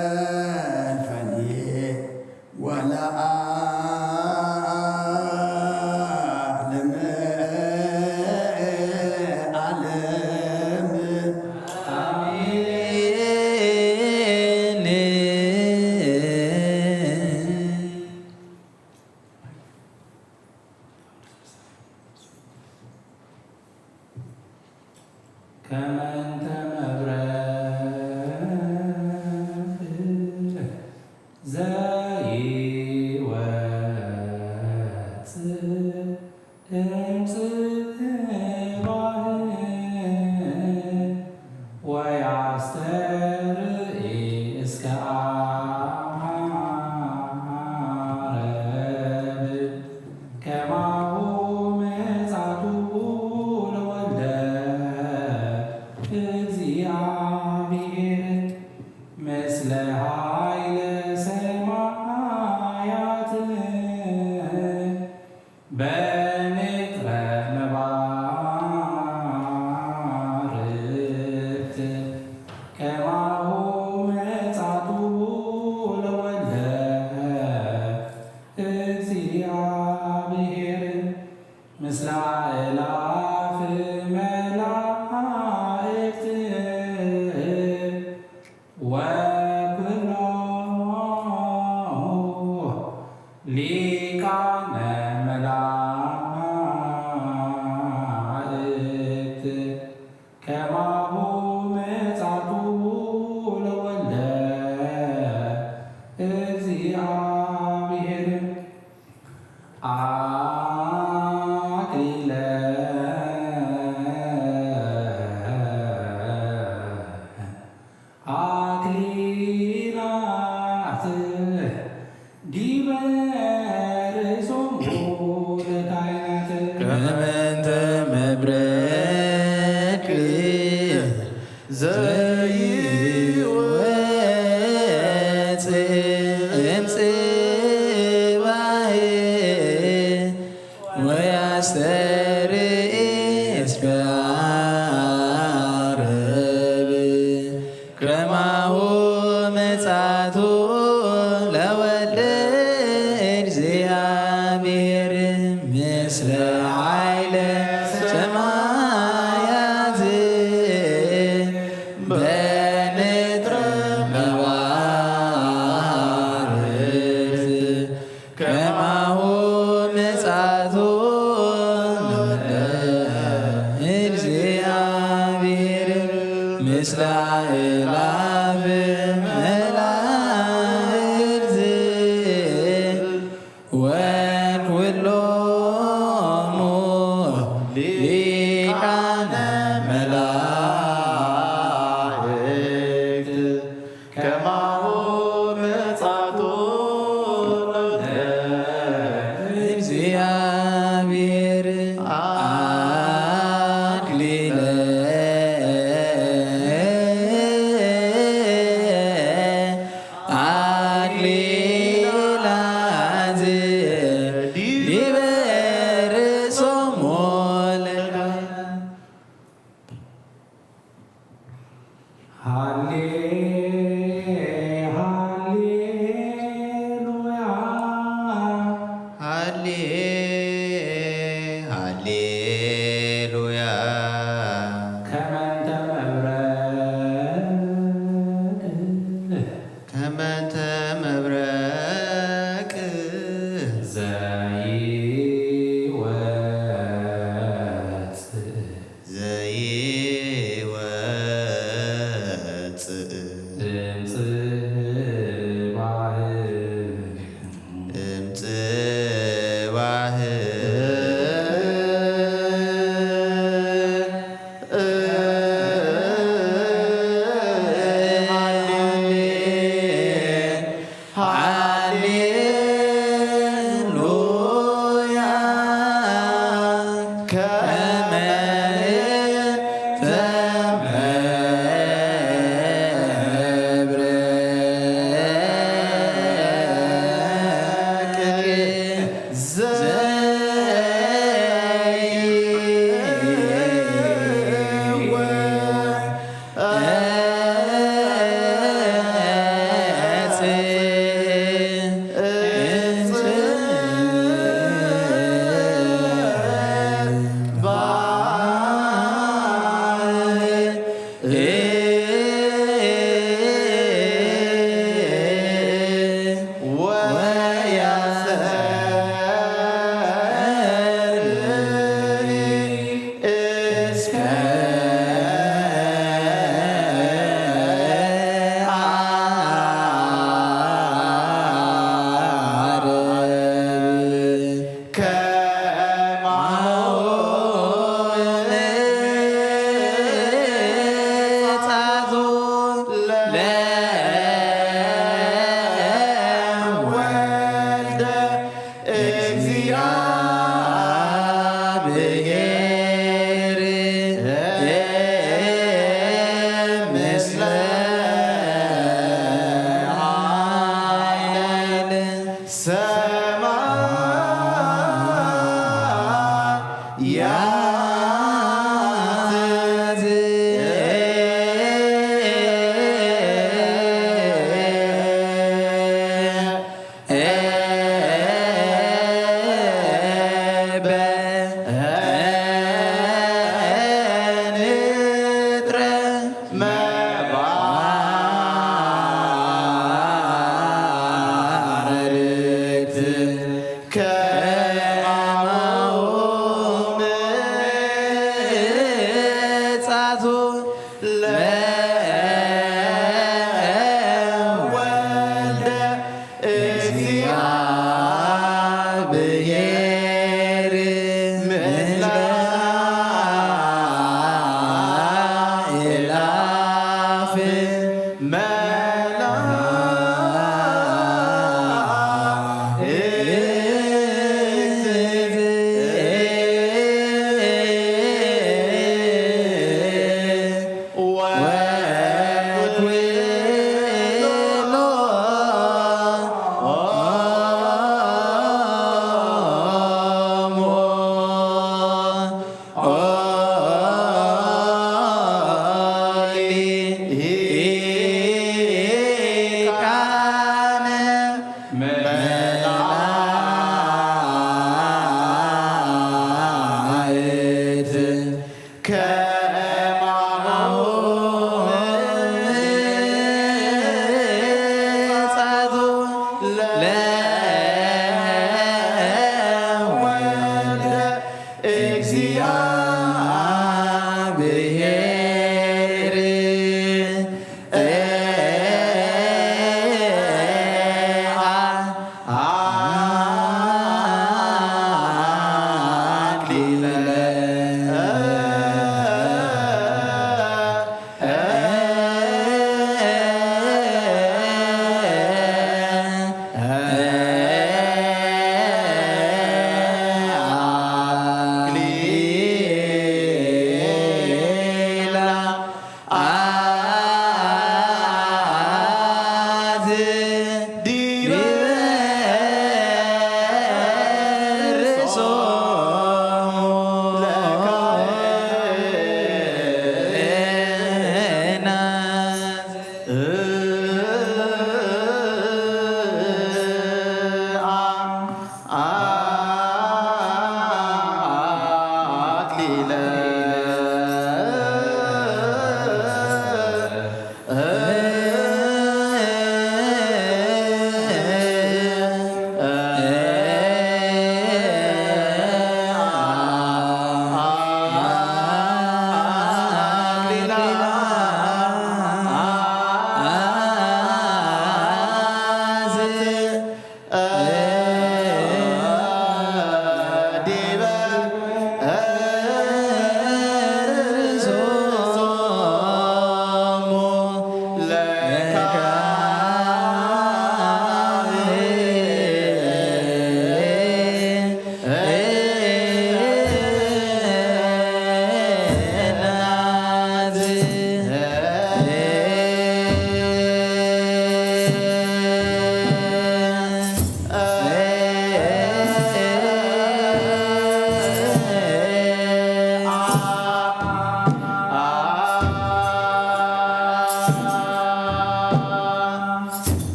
ዘልፈኒ ወለዓለም ዓለም። ኣሜን። ከመ እንተ መብረቅ ዘይወጽእ እምጽባህ ወያስተርኢ እስከ ዓረብ። ከማሁ ምጽኣቱ ለወልደ እግዚኣብሔር ምስለ ኃይለ ሰማያት በንጥረ መባርት። ከማሁ ምጽኣቱ ለወልደ እግዚኣብሔር ምስለ አእላፍ መላእክት ወኩሎሙ ሊቃነ መላእክት። ከማሁ ምጽኣቱ ለወልደ እግዚኣብሔር። አክሊለ አክሊላት ዲበ ርእሶሙ ለካህናት። ከመ እንተ መብረቅ ዘይወጽእ እምጽባህ ወያስተርኢ እስከ ዓረብ። ከማሁ ምጽኣቱ ለወልደ እግዚኣብሔር ምስለ ኃይለ ሰማያት በንጥረ መባርት። ከማሁ ምጽኣቱ ለእግዚኣብሔር ምስለ አእላፍ መላእክት ወኩሎሙ ሊቃነ መላእክት። ከማሁ ምጽኣቱ ለእግዚኣብሔር አክሊለ አክሊላት ዘይወፅእ ዘይወፅእ እምፅባህ እምፅባህ ሃሌ ሃሌሉያ ከመ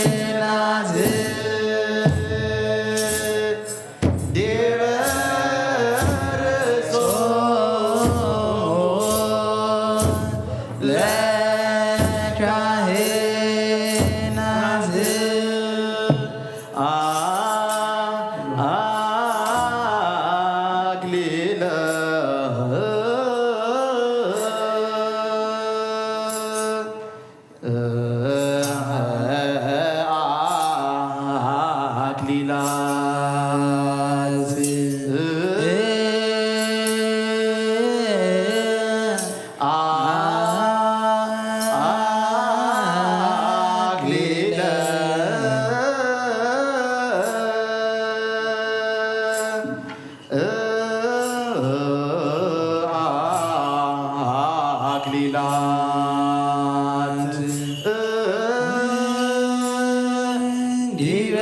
ለካህናት ዲበ ርእሶም ለካህናት አ- አክሊለ አክሊላት አክሊለ አክሊላት ዲበ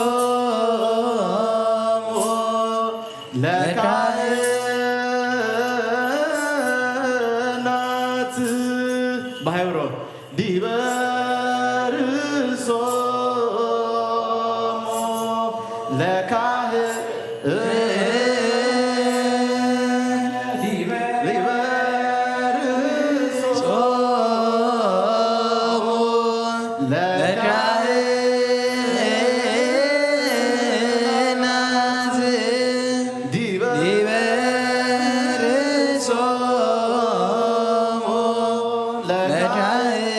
ርእሶሙ ለካህናት ባሕብሮ ዲበ ርእሶሙ ለካህን ዲበ ርእሶሙ ለካህናት ዲበ ርእሶሙ ለካህን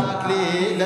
አክሊለ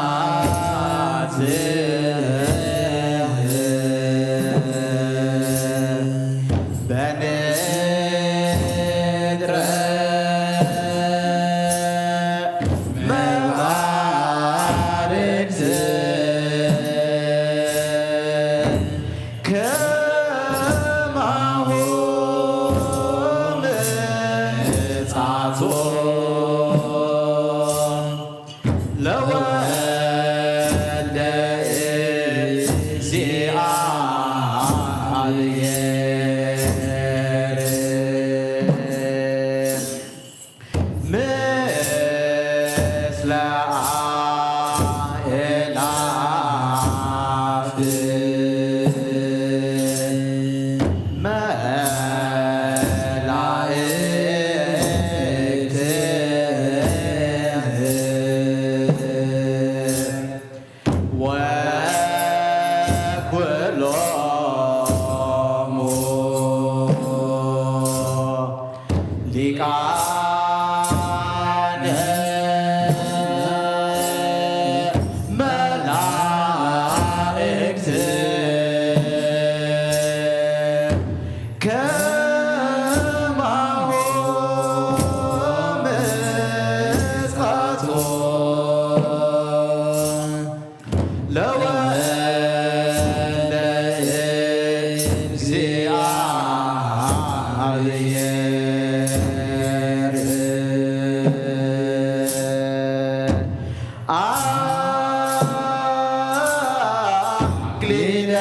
ሰማያት በንጥረ መባርክት ከማሁ ምጻቶ ለወልደ እግዚአብሔር ምስለ አእላፍ መላእክት ወኩሎሙ ሊቃነ መላእክት ከማሁ ምጽኣቶ ለወልደ እግዚአብሔር አክሊለ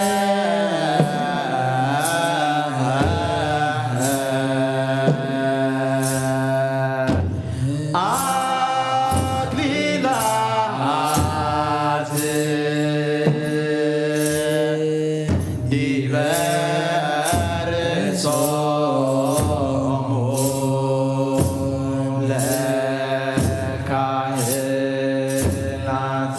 አክሊላት ዲበ ርእሶሙ ለካህናት።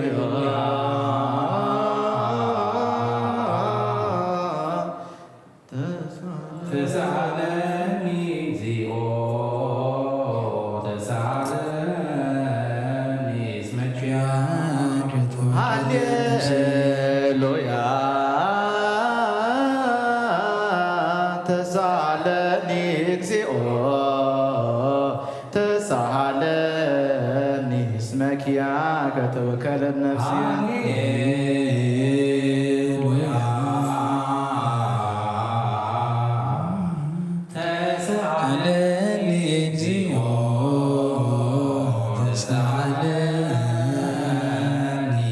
ሃሌሉያ። ተሳለኒ እግዚኦ፣ ተሳለኒ እስመ ሃሌሉያ። ተሳለኒ እግዚኦ፣ ተሳሃለኒ እስመ ኪያከ ተወከለት ነፍስየ። ሃሌሉያ። ተሳሃለኒ እግዚኦ፣ ተሳሃለኒ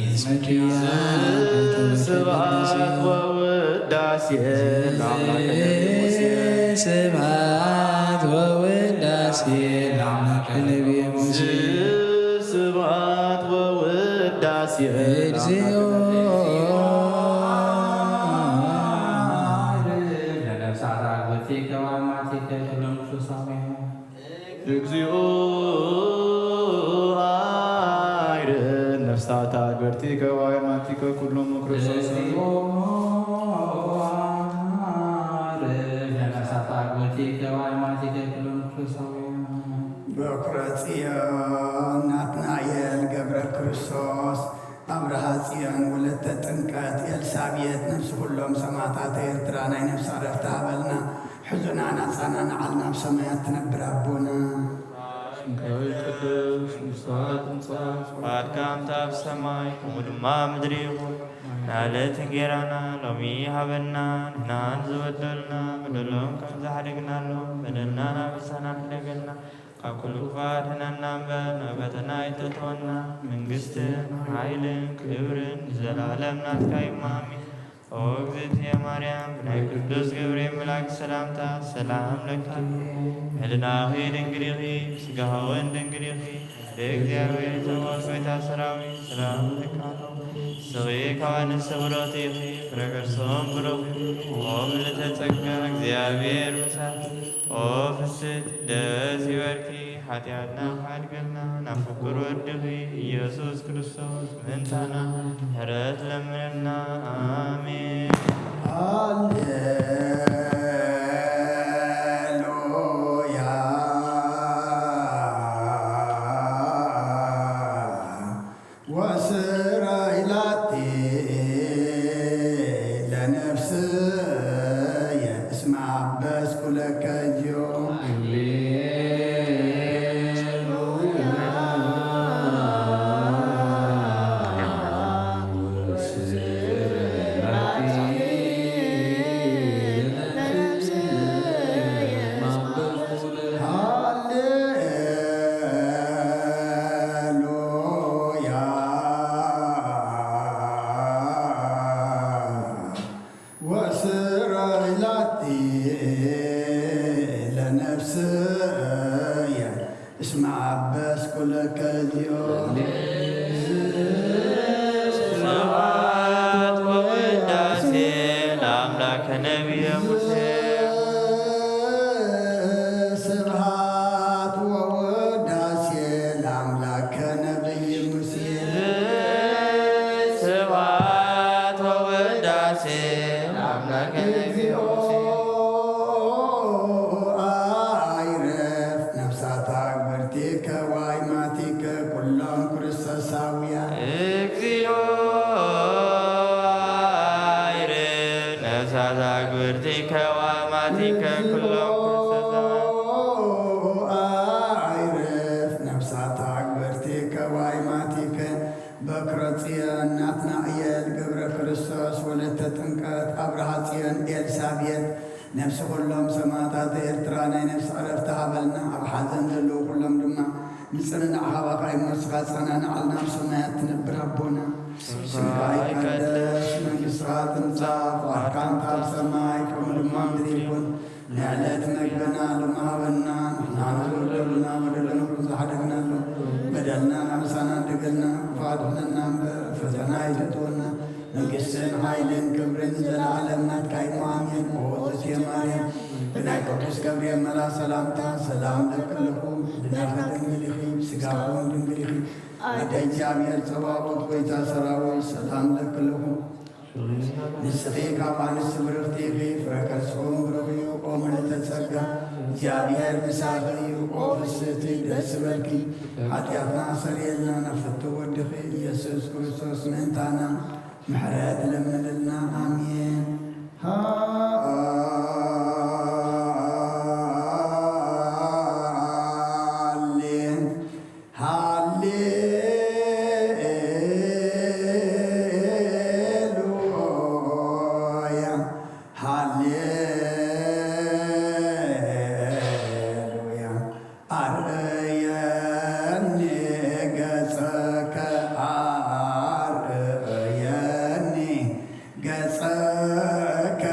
እስመ ኪያከ ተወከለት ነፍስየ። ስብሐት ወውዳሴ ለአምላከ ነቢየ ሙሴ። ስብሐት ወውዳሴ ለአምላከ ነቢየ ሙሴ። ስብሐት ወውዳሴ እግዚኦ። ለነፍሳት አግብርቲከ ወአማቲከ ኩሎም ፍጹሳውያን። እግዚኦ አይርድ ነፍሳት አግብርቲከ ወአማቲከ ኩሎም ክርስቶስ። እግዚኦ አይርድ ነፍሳት አግብርቲከ ወአማቲከ ኩሎም ክርስቶሳውያን። በኩረ ጽዮን ናትናኤል ገብረ ክርስቶስ፣ ኣብርሃ ጽዮን፣ ወለተ ጥምቀት፣ ኤልሳቤጥ፣ ነፍሲ ኩሎም ሰማዕታት ኤርትራ ናይ ነፍሲ ዕረፍቲ ሃበልና። ሕዙና ናጻና ንዓል ናብ ሰማያት ትነብር ኣቦና። ስምካ ይትቀደስ፣ መንግስትኻ ትምጻእ፣ ፍቓድካ ከምቲ ኣብ ሰማይ ከምኡ ድማ ኣብ ምድሪ ይኹን። ንዕለተ እንጌራና ሎሚ ሃበና፣ ንሕና ንዝበደሉና በደሎም ከም ዝሓደግናሎም በደልና ናብ ንስኻና ሕደገልና፣ ካብ ኩሉ ክፉእ ኣድሕነና እምበር፣ ናብ ፈተና ኣይተእትወና። መንግስትን ሓይልን ክብርን ንዘለኣለም ናትካ እዩ፣ ኣሜን። ኦ እግዝእትየ ማርያም፣ ብናይ ቅዱስ ገብርኤል መልኣክ ሰላምታ ሰላም ለኪ፣ ህልናኺ ድንግል ኢኺ፣ ስጋኺ እውን ድንግል ኢኺ። ኣደ እግዚኣብሔር፣ ተወልድ ጎይታ ሰራዊት፣ ሰላም ለኪ ኣለኹ። ንስኺ ካብ ኣንስቲ ብሩኽቲ ኢኺ፣ ፍረ ከርስኺ እውን ብሩኽ እዩ። ኦ ምልዕተ ጸጋ፣ እግዚኣብሔር ምሳኺ፣ ኦ ፍስሕቲ ደስ ይበልኪ፣ ሓጢኣትና ክሓድገልና ናብ ፍቁር ወድኺ ኢየሱስ ክርስቶስ ምእንታና ምሕረት ለምንልና። ኣሜን። ሃሌሉያ። ወስራይ ላቲ ለነፍስየ እስመ አበስኩ ለከ እግዚኦ። ሃሌሉያ። ወስራይ ላቲ ለነፍስየ እስመ አበስኩ ለከ እግዚኦ። ስብሐት ወውዳሴ ለአምላከ ነቢየ ሙሴ። ስብሐት ወውዳሴ ለአምላከ ነቢይ ሙሴ። ስብሐት ወውዳሴ ለአምላከ ነቢየ ሙሴ። አይረፍ ነፍሳት አግብርቲከ ወአይማቲከ ኩሎም ክርስቶሳውያን። እግዚኦ አይርፍ ነፍሳት አግብርቲከ ወአማቲከ ኩሎም ክርስቶሳውያን። አይርፍ ነፍሳት አግብርቲከ ወአይማቲከ በክረ ጽዮን ናትናኤል ገብረ ክርስቶስ ወለተ ጥምቀት አብርሃ ጽዮን ኤልሳቤጥ ነፍሲ ኩሎም ሰማዕታት ኤርትራ ናይ ነፍሲ ዕረፍቲ ሃበልና። ኣብ ሓዘን ዘለዉ ኩሎም ድማ ንጽንናዕ ሃባኻ እሞ ንስኻ ጸናንዓልና። ኣብ ሰማያት ትነብር ኣቦና፣ ስምካ ይቀደስ፣ መንግስትኻ ትምጻእ፣ ፍቓድካ ከምቲ ኣብ ሰማይ ከምኡ ድማ ኣብ ምድሪ ይኹን። ንዕለት መግብና ሎሚ ሃበና፣ ንሕና ንዝበደሉና በደሎም ከም ዝሓደግናሎም በደልና ምሳና እንደገልና፣ ካብ ክፉእ ኣድሕነና እምበር፣ ፈተና ኣይተእትወና። መንግስትን ሓይልን ክብርን ዘለዓለም ናትካ እዩ፣ ኣሜን። ኦ እግዝእትየ ማርያም፣ ብናይ ቅዱስ ገብርኤል መልኣኽ ሰላምታ ሰላም እብለኪ ኣለኹ። ብናይካ ድንግል ኢኺ፣ ብስጋኺ እውን ድንግል ኢኺ። ኣደ እግዚኣብሔር ጸባኦት፣ ጎይታ ሰራዊት፣ ሰላም እብለኪ ኣለኹ። ንስኺ ካብ ኣንስቲ ብርኽቲ ኢኺ፣ ፍረ ከርስኺ እውን ብሩኽ እዩ። ኦ ምልዕተ ጸጋ፣ እግዚኣብሔር ምሳኺ እዩ። ኦ ፍስሕቲ፣ ደስ ይበልኪ፣ ሓጢኣትና ኣስተሰርየልና፣ ናብ ፍትው ወድኺ ኢየሱስ ክርስቶስ ምእንታና ምሕረት ለምንልና። ኣሜን። ሃሌ ሃሌሉያ፣ ሃሌሉያ። አርእየኒ ገጸከ፣ አርእየኒ ገጸከ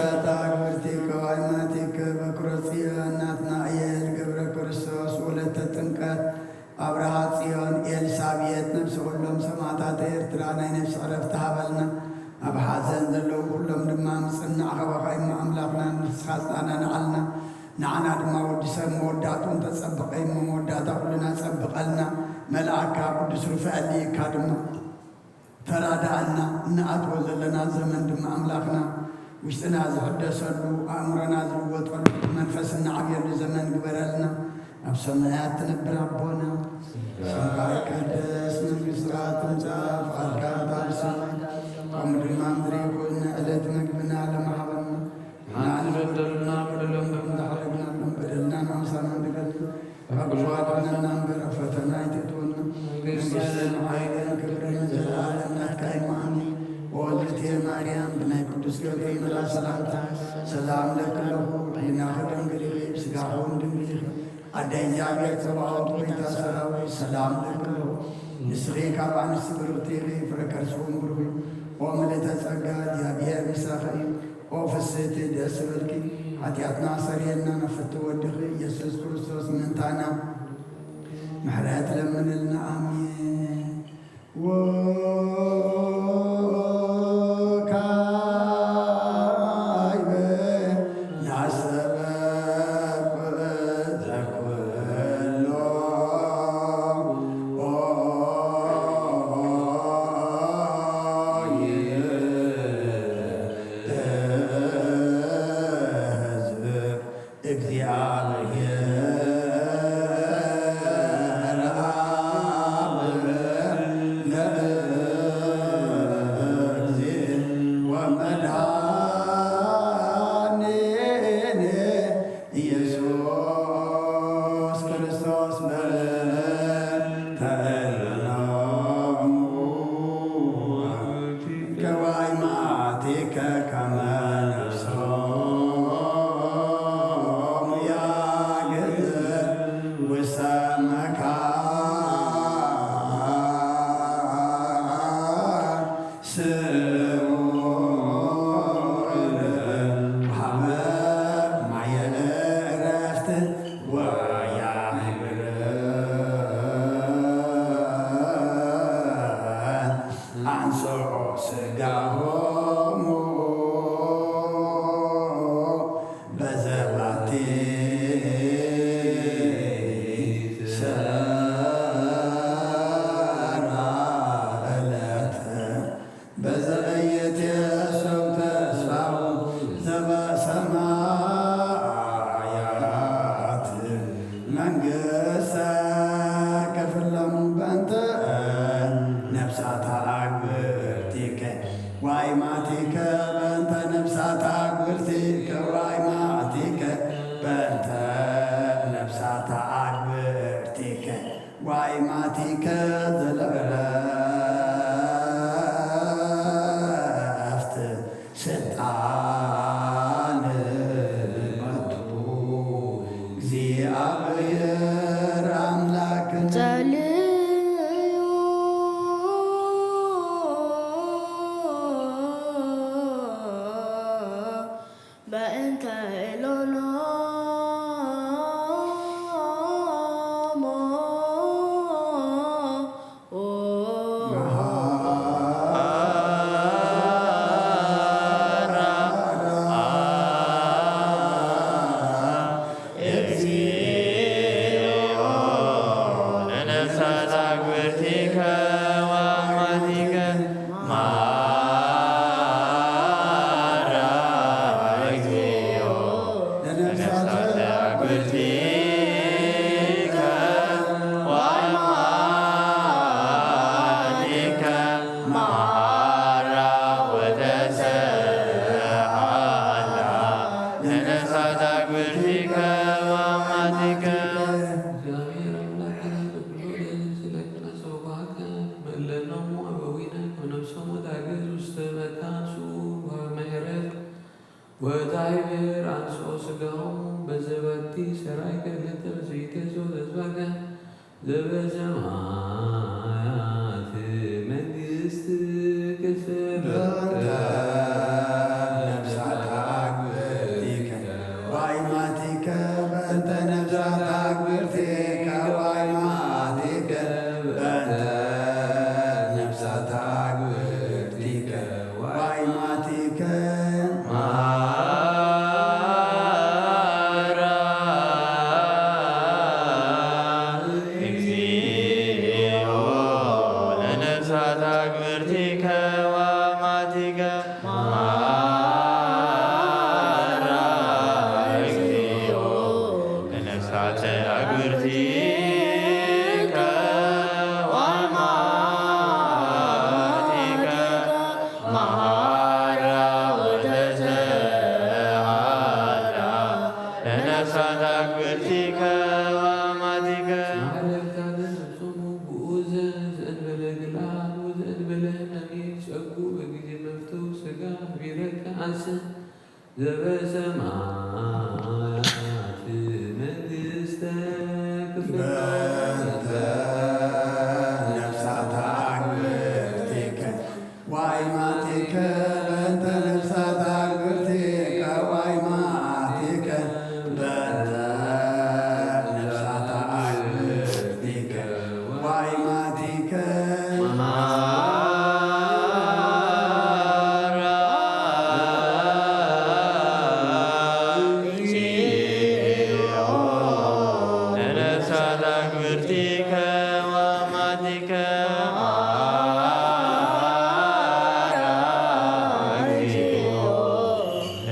ኣታ ክብርቲ ከዋይማቲከ በኩረ ጽዮን ናትናኤል ገብረ ክርስቶስ ወለተ ጥምቀት ኣብርሃ ጽዮን ኤልሳቤጥ ነፍሲ ኩሎም ሰማእታት ኤርትራ ናይ ነፍሲ ዕረፍቲ ሃበልና። ኣብ ሓዘን ዘለዉ ኩሎም ድማ ምጽናዕ ካባኻ እሞ ኣምላኽና ንስኻ ጽናና ንዓልና። ንዓና ድማ ወዲ ሰብ መወዳእቱ እንተጸብቐ እሞ መወዳእታ ኩልና ጸብቐልና። መልኣካ ቅዱስ ሩፋኤል ልኢካ ድማ ተራዳኣና። እንኣትዎ ዘለና ዘመን ድማ ኣምላኽና ውሽጥና ዝሕደሰሉ፣ ኣእምሮና ዝልወጠሉ፣ መንፈስ እንዓብየሉ ዘመን ግበረልና። ኣብ ሰማያት ትነብር ኣቦና፣ ስምካ ይቀደስ፣ መንግስትካ ትምጻእ፣ ፍቃድካ ትኩን ኣብ ሰማይ ከምኡ ድማ ምድሪ ይኹን። ዕለት ምግብና ሎም ሃበና፣ ንዓና ንበደሉና በደሎም ከም ዝሓለፍናሎም በደልና ንኣምሳና ንገድል። ካብ ክፉ ኣድሕነና እምበር፣ ኣብ ፈተና ኣይተእትወና። መንግስትን ሓይልን ክብርን ዘለኣለም ናትካ እዩ። ኣሜን። ኦ እግዝእትየ ማርያም፣ ብናይ ቅዱስ ገብርኤል መልኣክ ሰላምታ ሰላም እለኪ ኣለኹ። ሕሊናኺ ድንግል ኢኺ፣ ስጋኺ እውን ድንግል ኢኺ። ኣደ እግዚኣብሔር ጸባኦት፣ ጎይታ ሰራዊት፣ ሰላም እለኪ ኣለኹ። ንስኺ ካብ ኣንስቲ ብርኽቲ ኢኺ፣ ፍረ ከርስኺ እውን ብሩኽ እዩ። ኦ ምልእተ ጸጋ፣ እግዚኣብሔር ምሳኺ እዩ። ኦ ፍስህቲ ደስ ይበልኪ፣ ሓጢኣትና ሰሪየልና፣ ናብ ፍትው ወድኺ ኢየሱስ ክርስቶስ ምእንታና ምሕረት ለምንልና። ኣሜን። ወካዕበ ናስተበቁ ዘኩሎ ህዝብ እግዚአብሔር አብ ለእግዚእ ወመድኃኒነ ኢየሱስ ክርስቶስ በእንተ እሎሙ ከዋይማቲከ ከመ ነፍሶሙ ያግዝ ውስተ መካን ስውር ወሀበ ማየ ዕረፍት ወያህብር አንሥኦ ሥጋሆሙ በዘባቲ ሰራ ዕለት በዘእየቴ ሰብ ተስፋሁ ዘበሰማያት መንግሥተ ክፍሎም በእንተ ነፍሳታ አግብርቲከ ዋይማቲከ በእንተ ነፍሳታ አግብርቲከ ዋይማቲከ በእንተ ነፍሳታ አግብርቲከ ዋይማቲከ ዘለዕረፍት ስልጣን መቱ እግዚአብሔር አምላክነ። ጸልዩ በእንተ እሎኖሙ። እግዚኦ ለነፍሳት አግብርቲከ ወአማቲከ መሐራ እግዚኦ ለነፍሳት አግብርቲከ ወአማቲከ መሐራ ወተሰሃላ ለነፍሳት አግብርቲከ ወአማቲከ። እግዚአብሔር አምላክነ ዘኩሎ ለይእዜሰ ለነ ጸዋዕከ መለኖሙ አበዊነ ወነፍሶሙ ታግዝ ውስተ መካን ስውር ወሀበ ማየ ዕረፍት ወታህብር አንሥኦ ሥጋሆሙ በዘባቲ ሠራይከ ለተ በዘይቴ ዘወተስፋከ ዘበሰማያት መንግሥት ክፍል በእንተ ነፍሳታ ነፍሳት ኣክብርቲከ ወኣማቲከ። ማሕለፍታነ ነፍሶሙ ብኡ ዘእንበለ ግልኣት ወዘእንበለ ሕማም ይጸጉ በጊዜ መፍተው ስጋ ቢረከ ኣስን ዘበሰማያት መንግስተ ክፍታ በእንተ ነፍሳት ኣግብርቲከ ዋይማቲከ በእንተ ነፍሳት ኣግብርቲከ ዋይማቲከ በእንተ ነፍሳት ኣግብርቲከ ዋይማቲከ ነፍሳት ኣክብርቲከ ወኣማቲከ መሓራ እግዚኦ።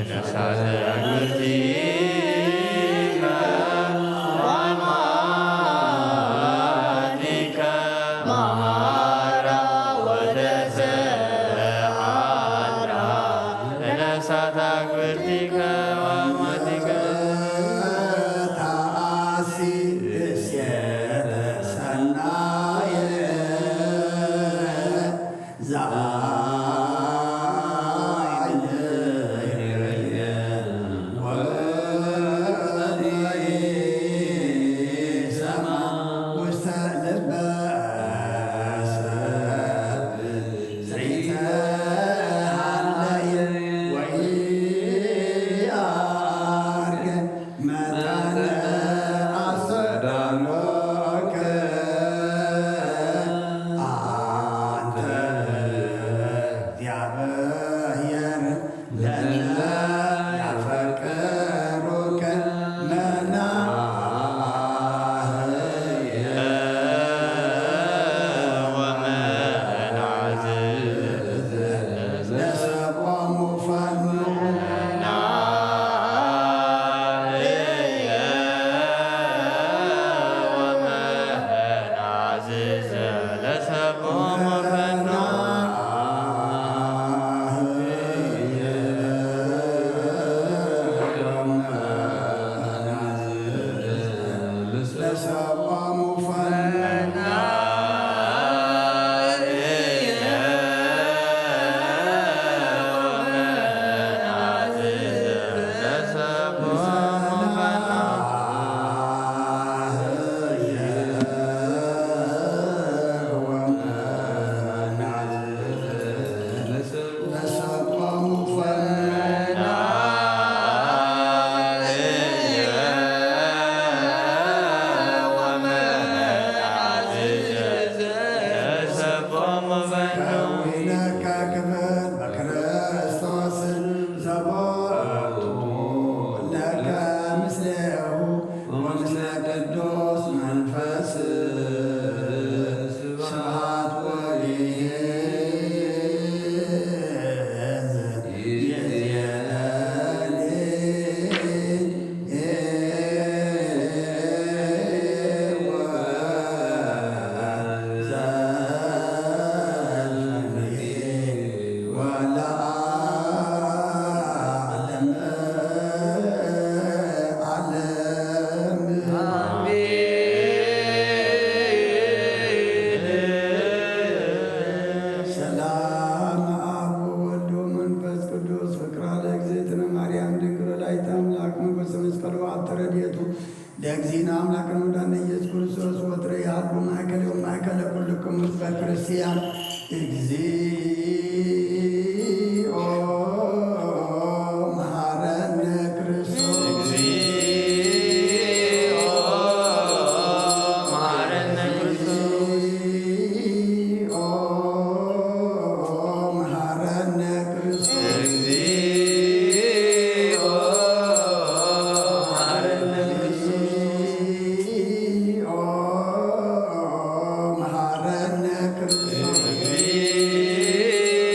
ነፍሳት ኣክብርቲከ ወኣማቲከ መሓራ ወተሰሓራ። ነፍሳት ኣክብርቲከ ወኣማቲከ ተኣሲ ብስየተ ሰናየ ዘኣይለየ ወዲሰማ ውስተ ልበ ሰብ ዘይተሃለየ ወኢኣርገ መጠነ ኣስተዳሎከ ኣንተ እግዚአብሔር ለእለ ያፈቅሩከ መናህየ ለሰቆሙ ፈኑ ሰላም አብ ወወልድ ወመንፈስ ቅዱስ ፍቅራ ለእግዝእትነ ማርያም ድንግል ወላዲተ አምላክ ሞገሰ መስቀሉ አብተ ረድኤቱ ለእግዚእነ አምላክነ ወመድኃኒነ ኢየሱስ ክርስቶስ ወትረ ይሃሉ ማእከለ ወማእከለ ኩልክሙ ህዝበ ክርስቲያን። እግዚኦ መሐረነ ክርስቶስ። እግዚኦ መሐረነ ክርስቶስ። እግዚኦ መሐረነ ክርስቶስ። እግዚኦ መሐረነ ክርስቶስ። እግዚኦ መሐረነ ክርስቶስ። እግዚኦ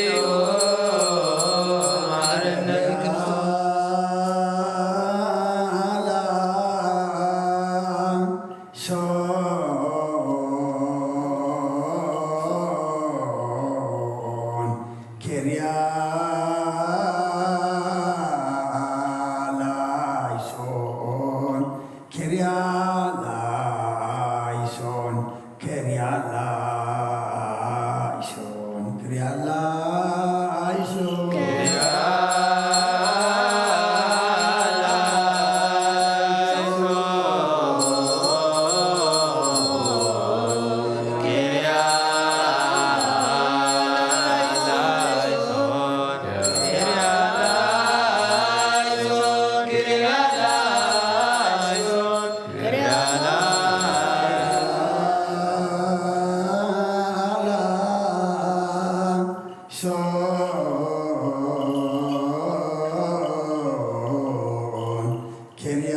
ኪርያ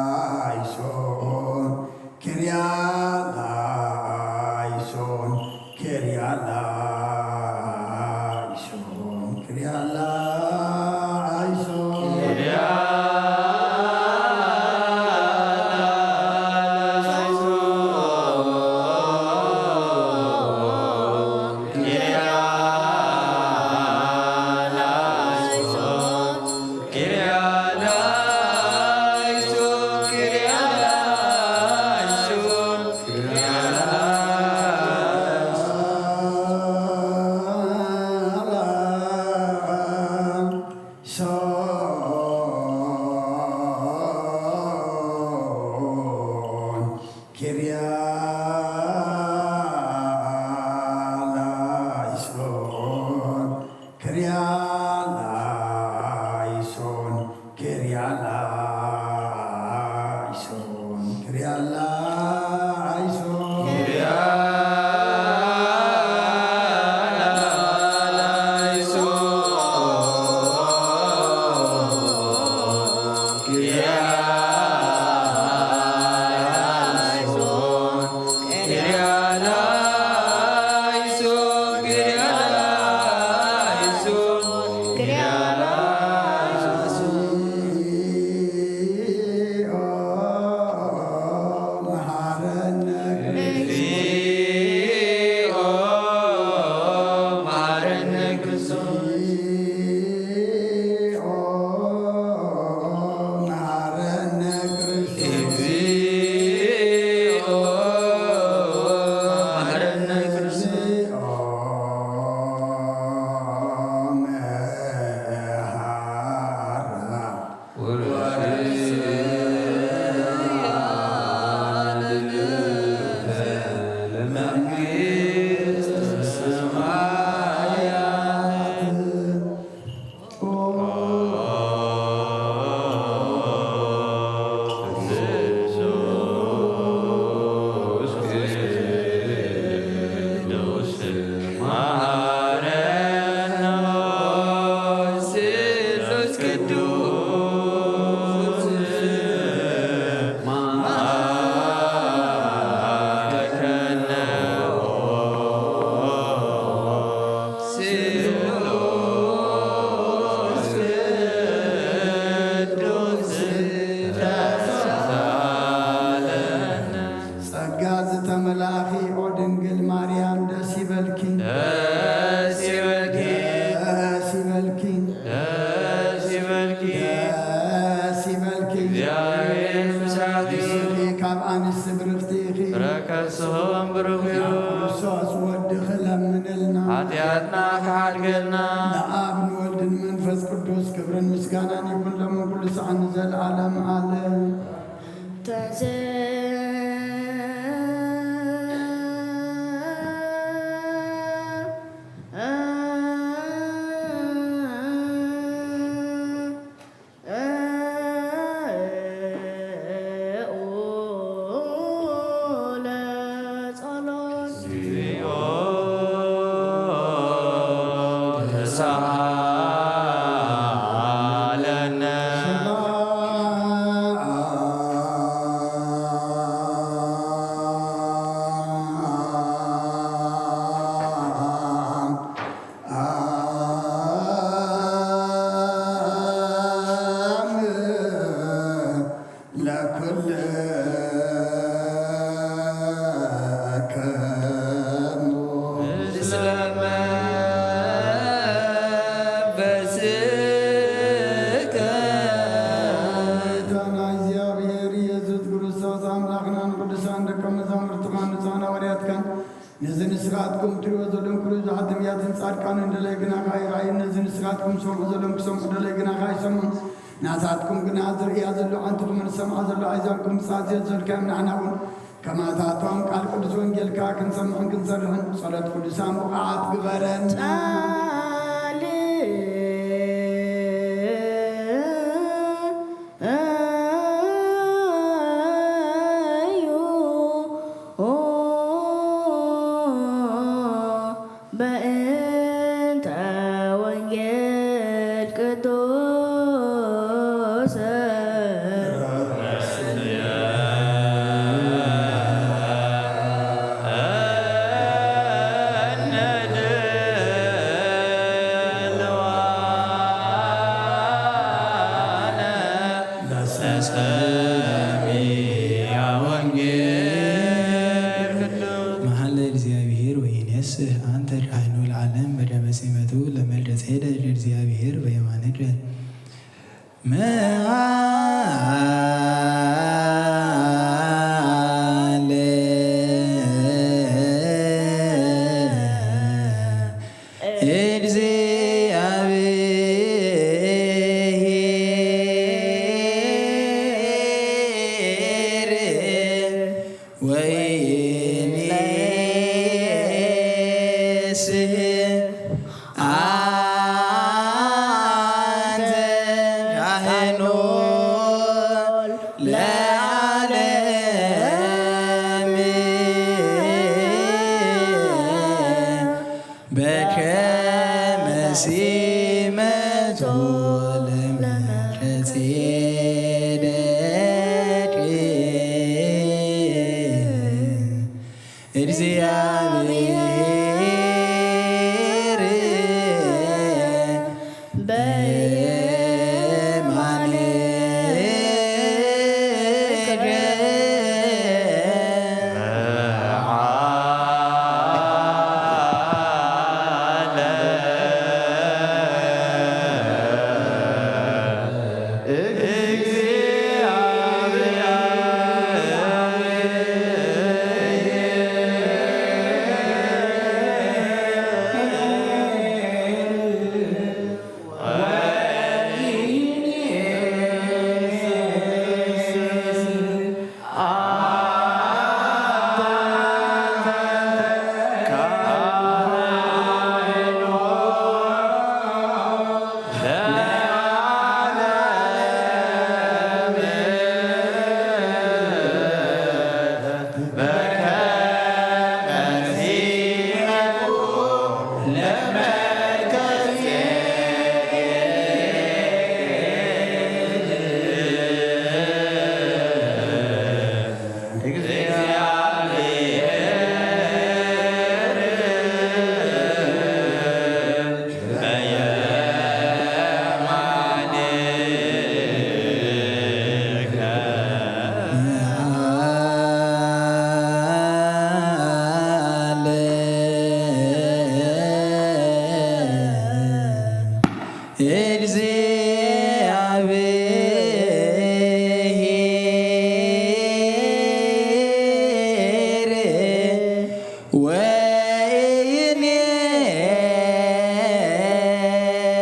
ላይሶን፣ ኪርያ ላይሶን፣ ኪርያ ላይሶን፣ ኪርያ ላይሶን። ሶን፣ ኪርያ ላይሶን፣ ኪርያ ላይሶን፣ ኪርያ ላይሶን፣ ኪርያ ላይሶን። ጸጋ ዝተመላእኺ ኦ ድንግል ማርያም ደስ ይበልኪ። ደስ ይበልኪ። ደስ ይበልኪ። ደስ ይበልኪ። ደስ ይበልኪ። እግዚኣብሔር ምሳኺ። ንስኺ ካብ ኣንስቲ ብርኽቲ ኢኺ። ፍረ ከርስኹም ብሩኽ እዩ። ክርስቶስ ወድኺ ለምንልና። ሓጢኣትና ክሓድገልና። ንኣብ ንወልድ ንመንፈስ ቅዱስ ክብርን ምስጋናን ይኹን ሎምን ኩሉ ሰዓት ንዘለዓለም ዓለም። ተዘ ለኩልክሙ። ምስለ መንፈስከ። ጌታና እግዚኣብሔር ኢየሱስ ክርስቶስ ኣምላኽናን ቅዱሳን ደቀ መዛሙርትኻን ንጹሓን ሃዋርያትካን ነዚ ንስኻትኩም ትሪእዎ ዘለኹም ኩሉ ብዙሓት ነቢያትን ጻድቃንን ደለይ ግናኻ ይረኣዩ። ነዚ ንስኻትኩም ትሰምዑ ዘለኹም ክሰምዑ ደለይ ግናኻ ይሰምዑ። ናታትኩም ግና ዝርእያ ዘለዋ ዓንትኹምን ዝሰምዓ ዘለዋ ኣእዛንኩም ምጽኣት ዘዘልካዮም ንሕና እውን ከማታቶም ቃል ቅዱስ ወንጌልካ ክንሰምዕን ክንሰርሕን ጸሎት ቅዱሳን ብቑዓት ግበረን። ጻል እዩ በእንተ ወንጌል ቅዱስ መሐለ እግዚአብሔር ወይኔስህ አንተ ካህኑ ለዓለም በደመ ሲመቱ ለመልከ ጼዴቅ እግዚአብሔር በየማንከ። መዓለ እግዚአብሔር ወይኔስህ አንተ ካህኑ ለዓለም በከመ ሲመቱ ለመልከ ጼዴቅ። እግዚአብሔር በየማንከ። እግዚአብሔር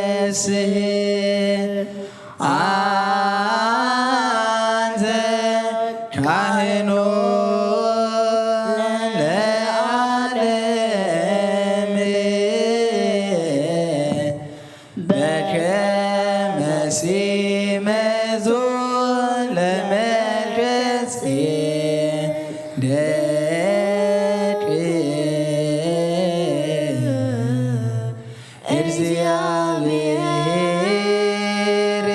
ወይኔስህ አንተ ካህኑ ለዓለም በከመ ሲመቱ ለመልከ ጼዴቅ። እግዚአብሔር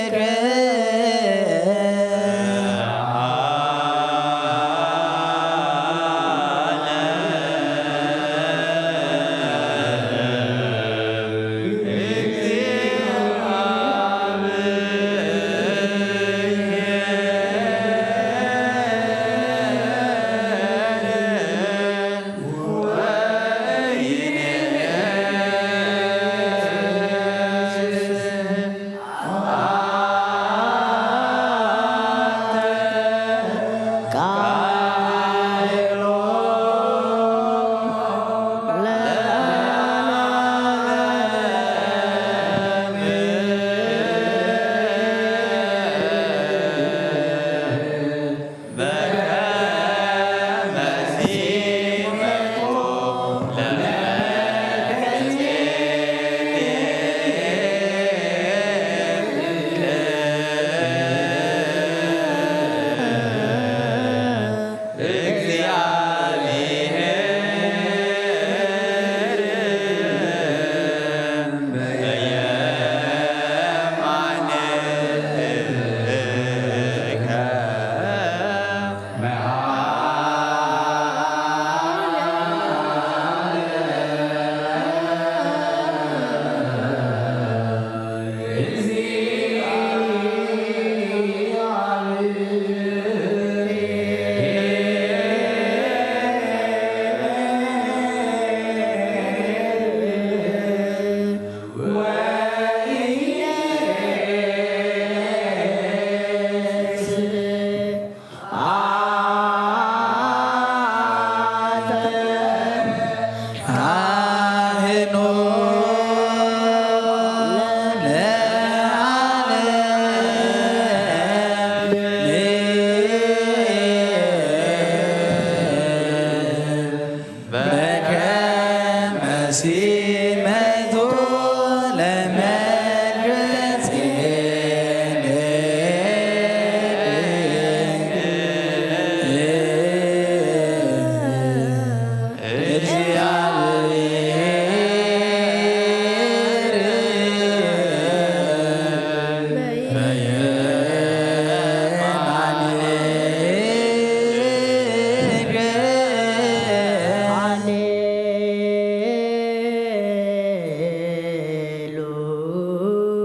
በየማንከ። ሲመቱ ለመድረስ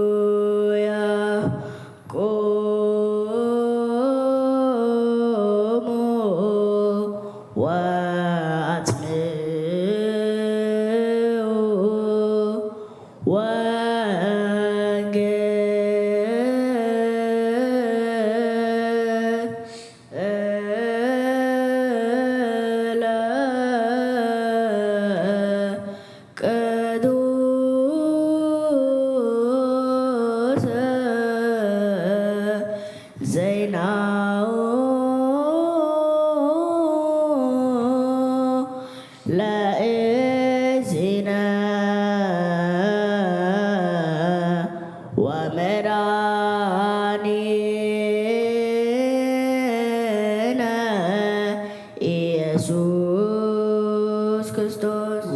ሃሌሉያ። ቁሙ ወአጽምዑ ወንጌል ቅዱስ ዜናው ለእግዚእነ ወመድኃኒነ ኢየሱስ ክርስቶስ።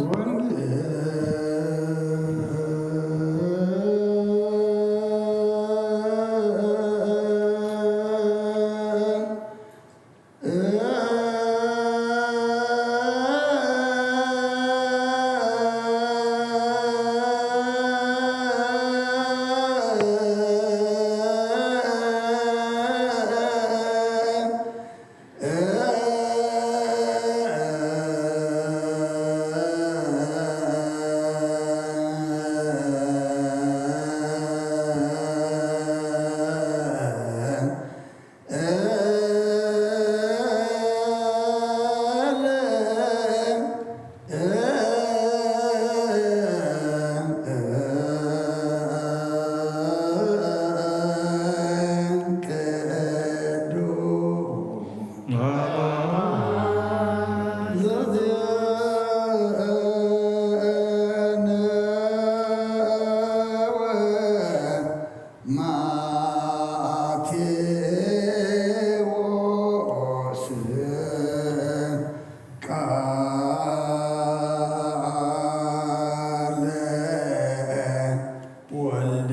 ማቴዎስ ቃለ ወልደ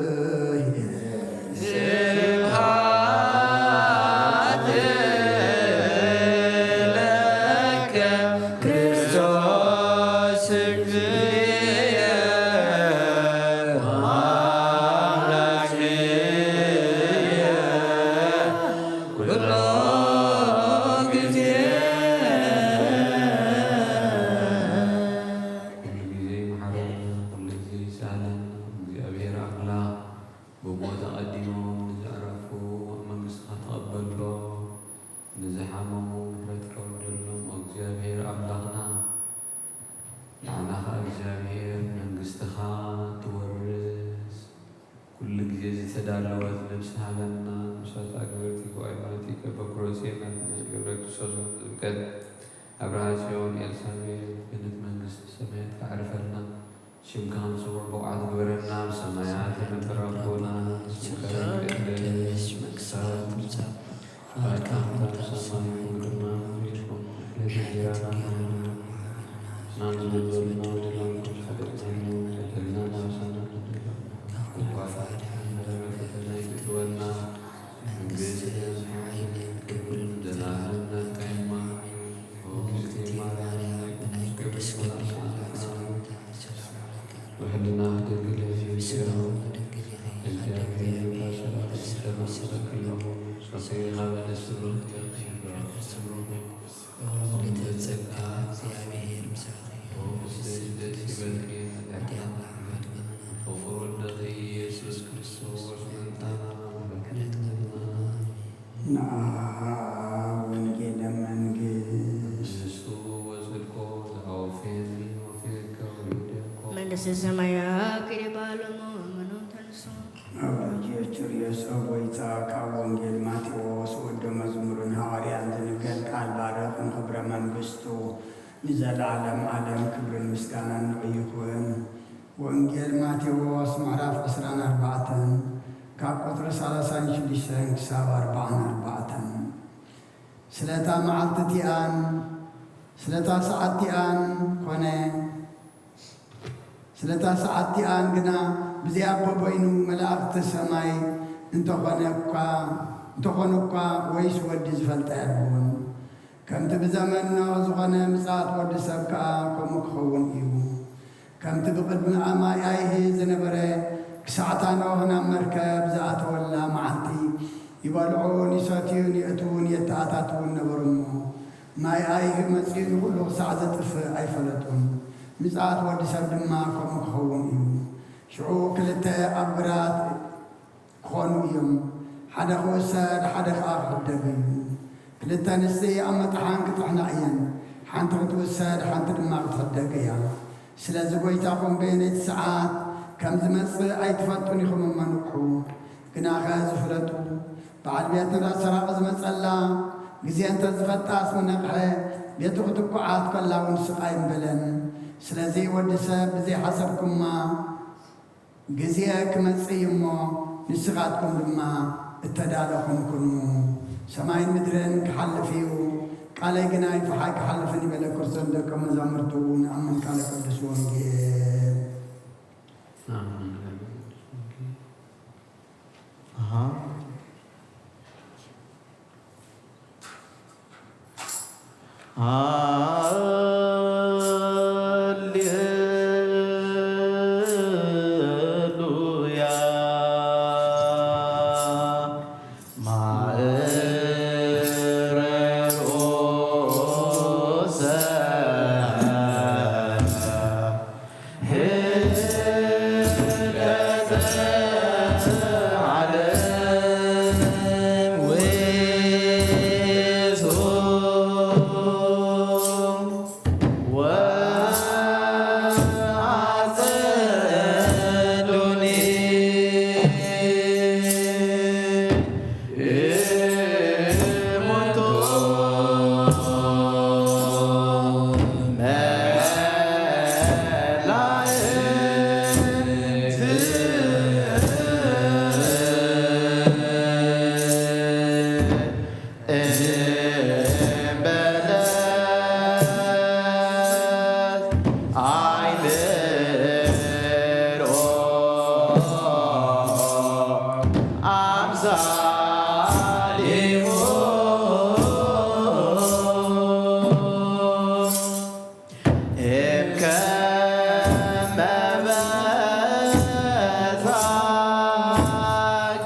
እግዚአብሔር። ስብሐት ለከ ክርስቶስ እግዚእየ ወአምላክየ ኩሎ ጊዜ። ኩሉ ጊዜ መሓረና፣ ኩሉ ጊዜ ይስኣለና። እግዚኣብሔር ኣምላኽ፣ ብሞት ኣቐዲሞም ንዘዕረፉ ኣብ መንግስትኻ ተቐበሎ፣ ንዝሓመሙ ምሕረትካ ውደሎም። ኦ እግዚኣብሔር ኣምላኽና፣ ንዓና ኸኣ እግዚኣብሔር መንግስትኻ ትወርስ፣ ኩሉ ግዜ ዝተዳለወት ነብሲ ሃበና። ምስታ ግብርቲ ጉባኤ ማለት ይቀበል ኩረሴ ናትና ገብረ ክርስቶስ ዝብቀት ኣብርሃ ጽዮን ኤልሳቤጥ ገነት መንግስቲ ሰማያት ከዕርፈልና። ሽምካ ንጽውዕ ብቑዓት ግበረና። ኣብ ሰማያት የነብር ኣቦና፣ ስምካ ይቀደስ፣ መንግስትካ ትምጻእ፣ ፈቃድካ ከም ኣብ ሰማይ ከምኡ ድማ ኣብ ምድሪ ትኹን። ዕለታዊ እንጀራና ሃበና፣ ንሕና ንዝበደሉና በደለና ንሕና ንበድል፣ በደልና ናብ ሰማይ ኣይትውሰድ፣ ካብ ክፉእ ኣድሕነና፣ ፈተና ኣይተእትወና፣ መንግስትን ሓይልን ክብርን ዘላለምን ናትካ እዩ። ኣሜን። ኦ እግዝእትየ ማርያም፣ ብናይ ቅዱስ ገብርኤል ሰላምታ ሰላም እለኪ። ብሕልና ድንግል ኢኺ፣ ብስጋኺ እውን ድንግል ኢኺ፣ ኣደ እግዚኣብሔር ካብ ሰማይ ሰላም ይብዛሕልኪ እሞ፣ ጸጋ የብዝሓልኪ እሞ፣ ጸጋ የብዝሓልኪ እሞ፣ ጸጋ የብዝሓልኪ እሞ። ኦ ምልዕተ ጸጋ፣ እግዚኣብሔር ምሳኺ፣ ኦ ብስደት ይበልኪ፣ ጸጋ የብዝሓልኪ እሞ። ፍቁር ወልድኺ ኢየሱስ ክርስቶስ ምእንታና ምሕረት ለምና። ንዓ ወንጌለ መንግስት። ንሱ ወጽድቆ ዘአውፌኒ ወፊርከ ወይደኮ። መንግስተ ሰማያት ቅርባ ሎሙ እመኑ ተንሱ። ኣብ ልጅ ዮስጦስ ሆይ፣ ካብ ወንጌል ማቴዎስ ወዶ መዝሙርን ሃዋርያን ዝንገር ቃል ንዘለዓለም ዓለም ክብርን ምስጋናን ንዑ ይኹን። ወንጌል ማቴዎስ ምዕራፍ ዕስራን ኣርባዕተን ካብ ቁጽሪ ሰላሳን ሽዱሽተን ክሳብ ኣርባዓን ኣርባዕተን። ስለታ መዓልቲ እቲኣን ስለታ ሰዓት እቲኣን ኮነ ስለታ ሰዓት እቲኣን ግና ብዚኣ በበይኑ መላእኽቲ ሰማይ እንተኾነ እኳ እንተኾኑ እኳ ወይስ ወዲ ዝፈልጣ የልቦን። ከምቲ ብዘመን ኖህ ዝኾነ ምጽኣት ወዲ ሰብ ከኣ ከምኡ ክኸውን እዩ። ከምቲ ብቕድሚ ኣማይ ኣይሂ ዝነበረ ክሳዕታ ኖህ ናብ መርከብ ዝኣተወላ መዓልቲ ይበልዑን ይሰትዩን የእትውን የተኣታትውን ነበሩ እሞ ማይ ኣይሂ መጺኡ ንኹሉ ክሳዕ ዘጥፍእ ኣይፈለጡን። ምጽኣት ወዲ ሰብ ድማ ከምኡ ክኸውን እዩ። ሽዑ ክልተ ኣብ ግራት ክኾኑ እዮም፣ ሓደ ክውሰድ ሓደ ከኣ ክሕደግ እዩ። ክልተ ኣንስቲ ኣብ መጥሓን ክጥሕና እየን፣ ሓንቲ ክትውሰድ ሓንቲ ድማ ክትሕደግ እያ። ስለዚ ጐይታኹም በየነይቲ ሰዓት ከም ዝመጽእ ኣይትፈልጡን ኢኹም እሞ ንቕሑ። ግናኸ እዚ ፍለጡ፣ በዓል ቤትና ሰራቒ ዝመጸላ ግዜ እንተ ዝፈልጣስ ምነቕሐ፣ ቤቱ ክትኩዓት ከላ እውን ስቕ ኣይምበለን። ስለዚ ወዲ ሰብ ብዘይሓሰብኩማ ግዜ ክመጽእ እዩ እሞ ንስኻትኩም ድማ እተዳለኹም ኩኑ። ሰማይን ምድርን ክሓልፍ እዩ፣ ቃለይ ግና ኣይፍሓ ኣይክሓልፍን እዩ በለ ክርስቶስ ደቀ መዛሙርቱ። ንኣምን ቃለ ቅዱስ ወንጌል። ኣሃ። ሃሌሉያ። ማእረር ኦሰ ህልቀተ ዓለም ውእቱ ወአጸሉኒ እሙንቱ መላእክት እምበለስ ኣይምርኦ ኣምሳሊሁ እምከመ በታ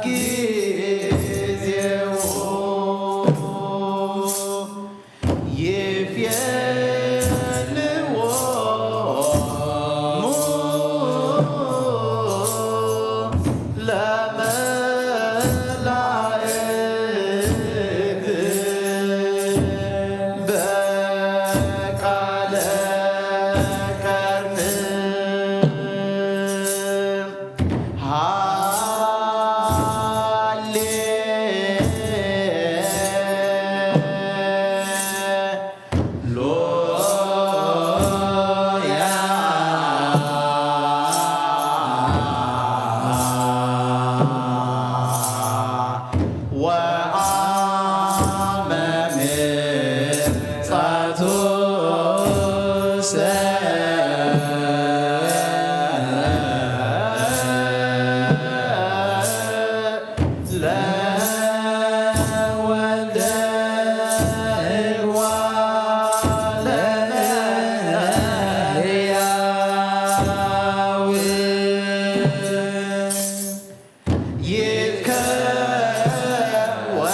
ጊዜሁ ይፌልዎ ለመላእክት በቃለ ቀርኒ ሃሌ ሉያ ወአመ ምጽአቱ ለወልደ እጓለ እመሕያው ይትከወን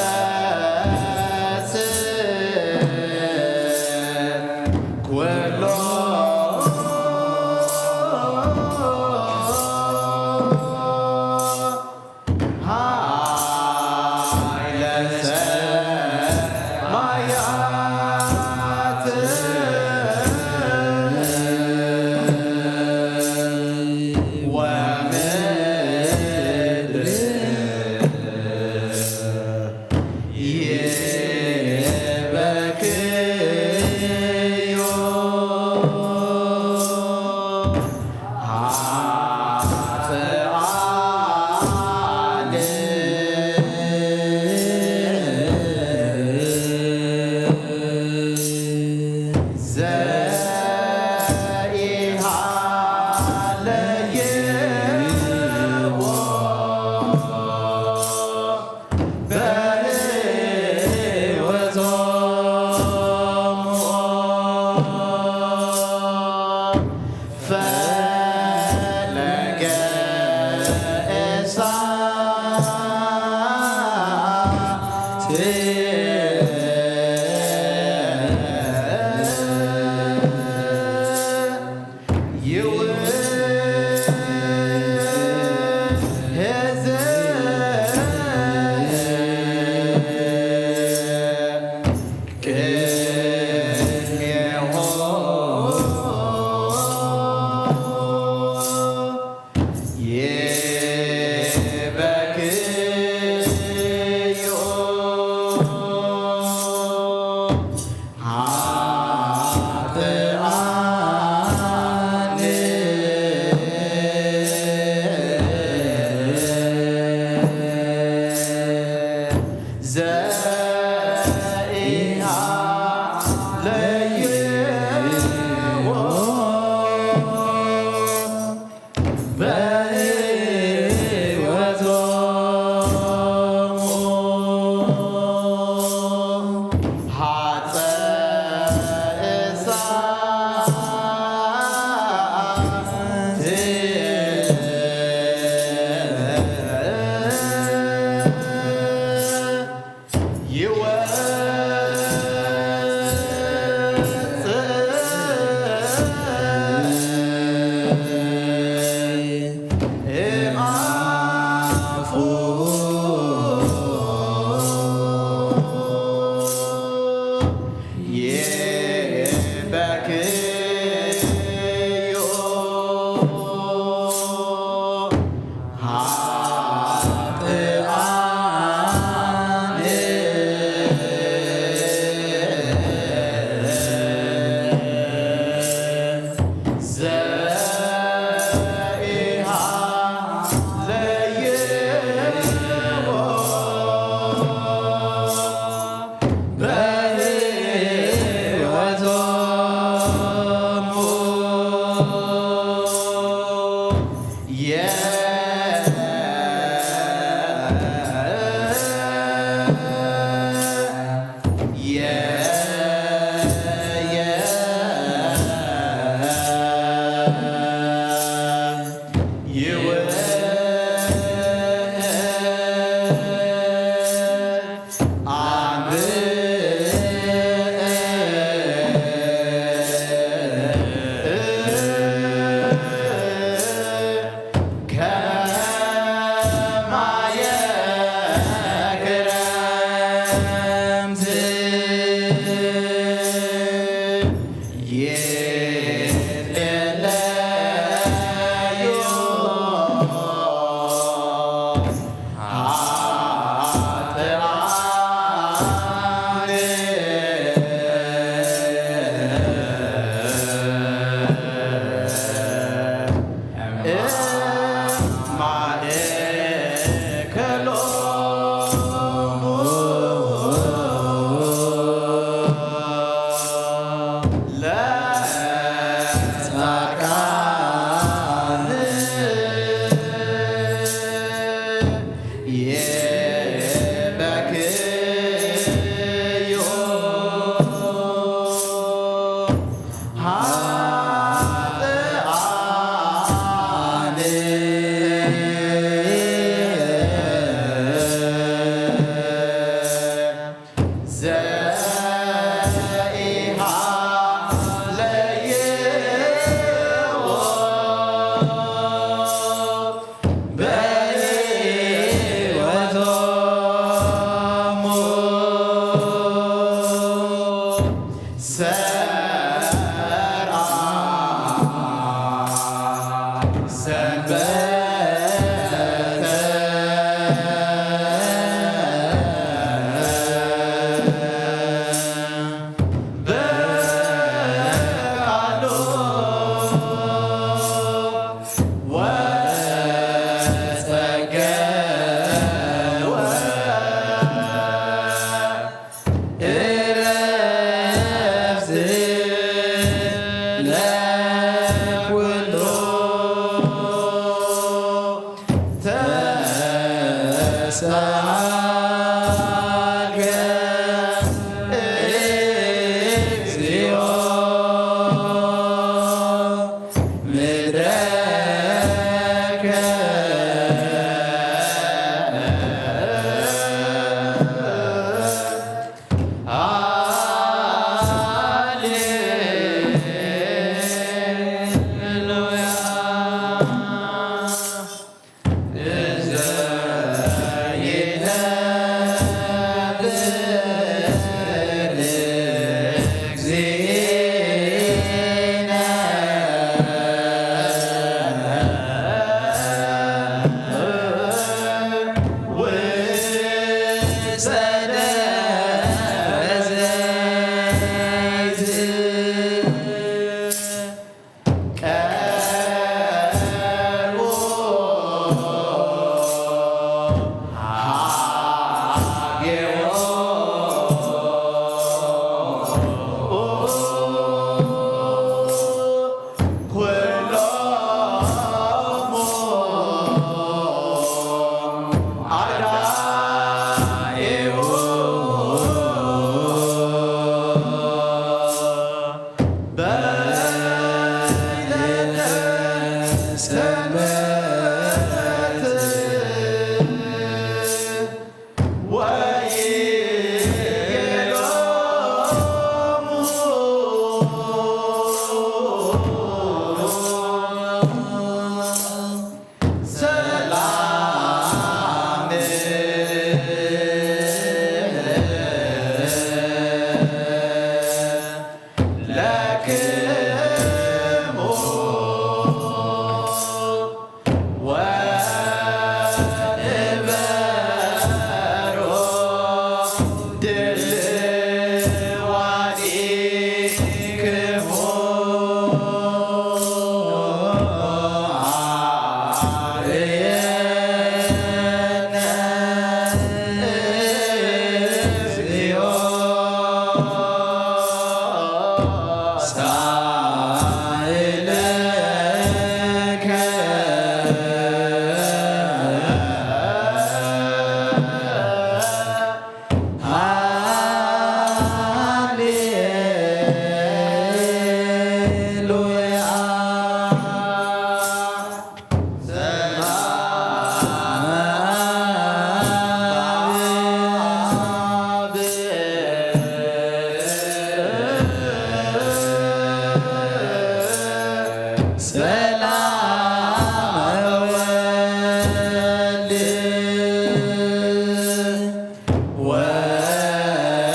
ወሰላም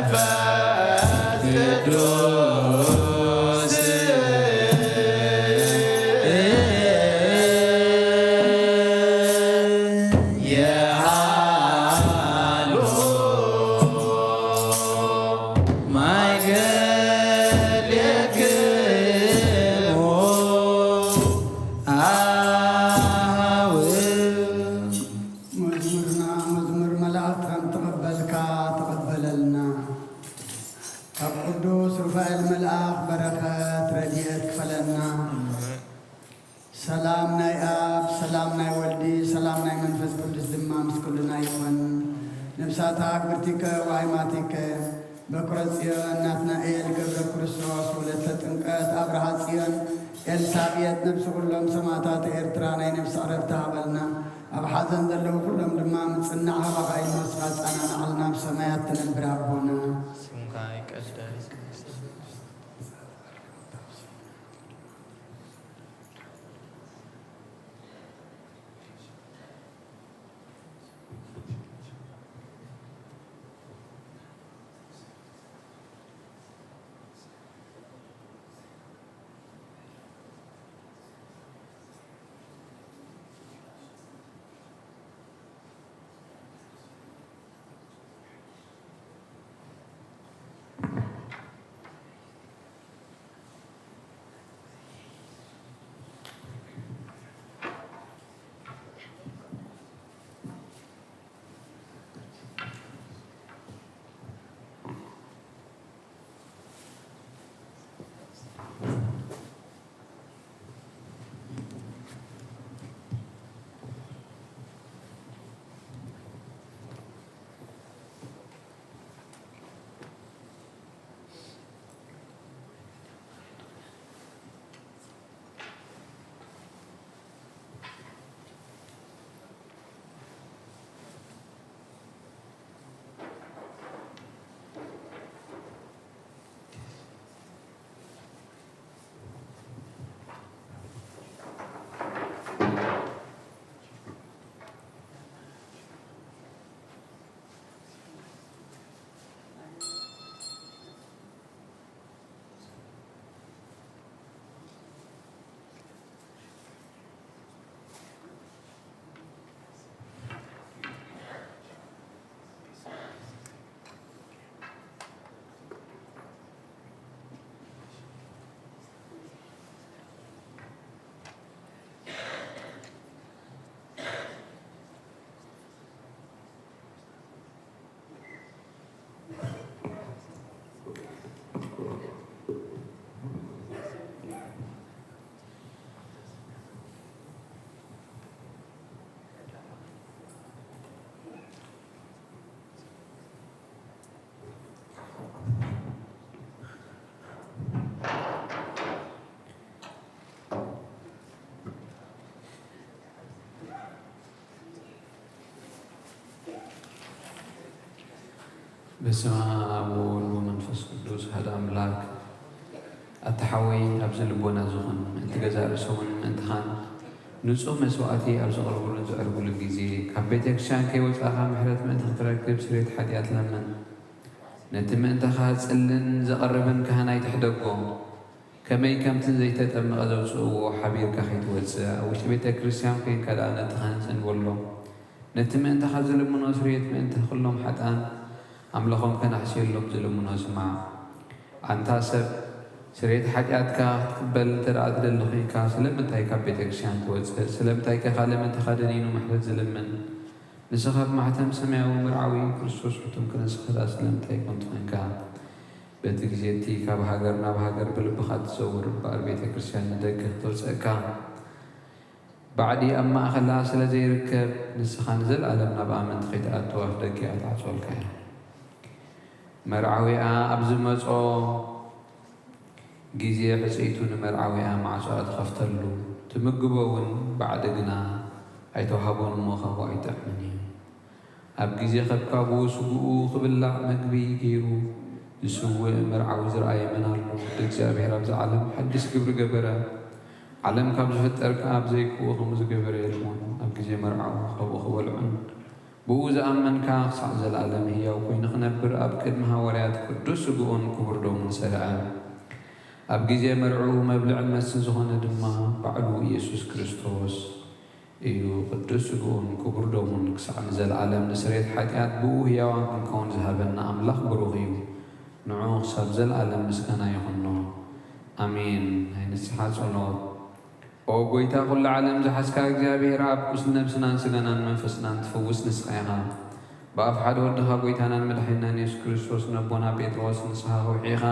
መንፈስ ቅዱስ የሃሉ ማይገሌክሙ አሃው። መዝሙርና መዝሙር መላእክት ከም ተቐበልካ ተቐበለልና። ካብ ቅዱስ ሩፋኤል መልኣኽ በረኸት ረድኤት ክፈለና። ሰላም ናይ ኣብ፣ ሰላም ናይ ወልዲ፣ ሰላም ናይ መንፈስ ቅዱስ ድማ ምስ ኩልና ይኹን። ነብሳታ ኣግብርቲከ ወኣይማቲከ በኩረ ጽዮን ናትናኤል ገብረ ክርስቶስ ወለተ ጥምቀት ኣብርሃ ጽዮን ኤልሳቤጥ ነብሲ ኩሎም ሰማዕታት ኤርትራ ናይ ነብሲ ዕረፍቲ ሃበልና። ኣብ ሓዘን ዘለዉ ኩሎም ድማ ምጽናዕ ሃባኻ ኢልና ስኻ ጻና ንዓልና ኣብ ሰማያት ትነብር ኣቦና። ስምካ ይቀደስ። በስመ አብ ወወልድ ወመንፈስ ቅዱስ ሓደ አምላክ። ኣታ ሓወይ፣ ኣብዚ ልቦና ዝኹን ምእንቲ ገዛእ ርእሶምን ምእንትኻን ንጹህ መስዋዕቲ ኣብ ዘቕርቡሉን ዘዕርጉሉን ግዜ፣ ካብ ቤተ ክርስቲያን ከይወጻእካ ምሕረት ምእንቲ ክትረክብ ስርየት ሓጢኣት ለምን። ነቲ ምእንታኻ ዝጽልን ዘቕርብን ካህን ኣይትሕደጎ። ከመይ ከምቲ ዘይተጠምቐ ዘውጽእዎ ሓቢርካ ከይትወጽእ፣ ኣብ ውሽጢ ቤተ ክርስቲያን ኮይንካ ደኣ ነቲ ካህን ጽን በሎ። ነቲ ምእንታኻ ዝልምኖ ስርየት ምእንቲ ኩሎም ሓጥኣን ኣምላኾም ከናሕስየሎም ዝልምኖ ስማዕ። ኣንታ ሰብ፣ ስርየት ሓጢኣትካ ክትቅበል እንተ ደኣ ትደሊ ኮይንካ፣ ስለምንታይ ካብ ቤተ ክርስቲያን ትወጽእ? ስለምንታይ ከ ካልእ ምእንታኻ ደኒኑ ምሕረት ዝልምን? ንስኻ ብማሕተም ሰማያዊ መርዓዊ ክርስቶስ ሕቱም ክንስኻ ደኣ ስለምንታይ ኮንቱ ኮይንካ? በቲ ግዜ እቲ ካብ ሃገር ናብ ሃገር ብልብኻ እትዘውር እምበኣር ቤተ ክርስቲያን ንደገ ክተውጽአካ ባዕዲ ኣብ ማእኸላ ስለ ዘይርከብ፣ ንስኻ ንዘለኣለም ናብኣ ምእንቲ ከይትኣቱ ኣፍ ደጊኣ ትዓጽወልካ እያ። መርዓዊኣ ኣብ ዝመጾ ግዜ ሕጽይቱ ንመርዓዊኣ ማዕጾኣ ትኸፍተሉ፣ ትምግቦ እውን ባዕዲ ግና ኣይተዋህቦን እሞ ካብኡ ኣይጥዕምን እዩ። ኣብ ግዜ ከብካብኡ ስግኡ ክብላዕ መግቢ ገይሩ ዝስውእ መርዓዊ ዝረኣየ መን ኣሎ? ወዲ እግዚኣብሔር ኣብዚ ዓለም ሓድሽ ግብሪ ገበረ። ዓለም ካብ ዝፍጠር ከኣ ብዘይ ክኡ ከምኡ ዝገበረ የልቦን። ኣብ ግዜ መርዓኡ ካብኡ ክበልዑን ብኡ ዝኣመንካ ክሳዕ ዘለኣለም ህያው ኮይኑ ክነብር ኣብ ቅድሚ ሃዋርያት ቅዱስ ስግኡን ክቡር ደሙን ሰረዐ። ኣብ ግዜ መርዕኡ መብልዕን መስተን ዝኾነ ድማ ባዕሉ ኢየሱስ ክርስቶስ እዩ። ቅዱስ ስግኡን ክቡር ደሙን ክሳዕ ንዘለኣለም ንስርየት ሓጢኣት ብኡ ህያዋን ክንከውን ዝሃበና ኣምላኽ ብሩኽ እዩ። ንዑ ክሳብ ዘለኣለም ምስጋና ይኹኖ። ኣሜን። ናይ ንስሓ ጸሎት። ኦ ጎይታ ኩሉ ዓለም ዝሓዝካ እግዚኣብሔር ኣብ ቁስሊ ነብስናን ስጋናን መንፈስናን ትፍውስ ንስኻ ኢኻ። ብኣፍ ሓደ ወድኻ ጎይታናን መድሓኒናን የሱስ ክርስቶስ ነቦና ጴጥሮስ ንስኻ ከውሒ ኢኻ።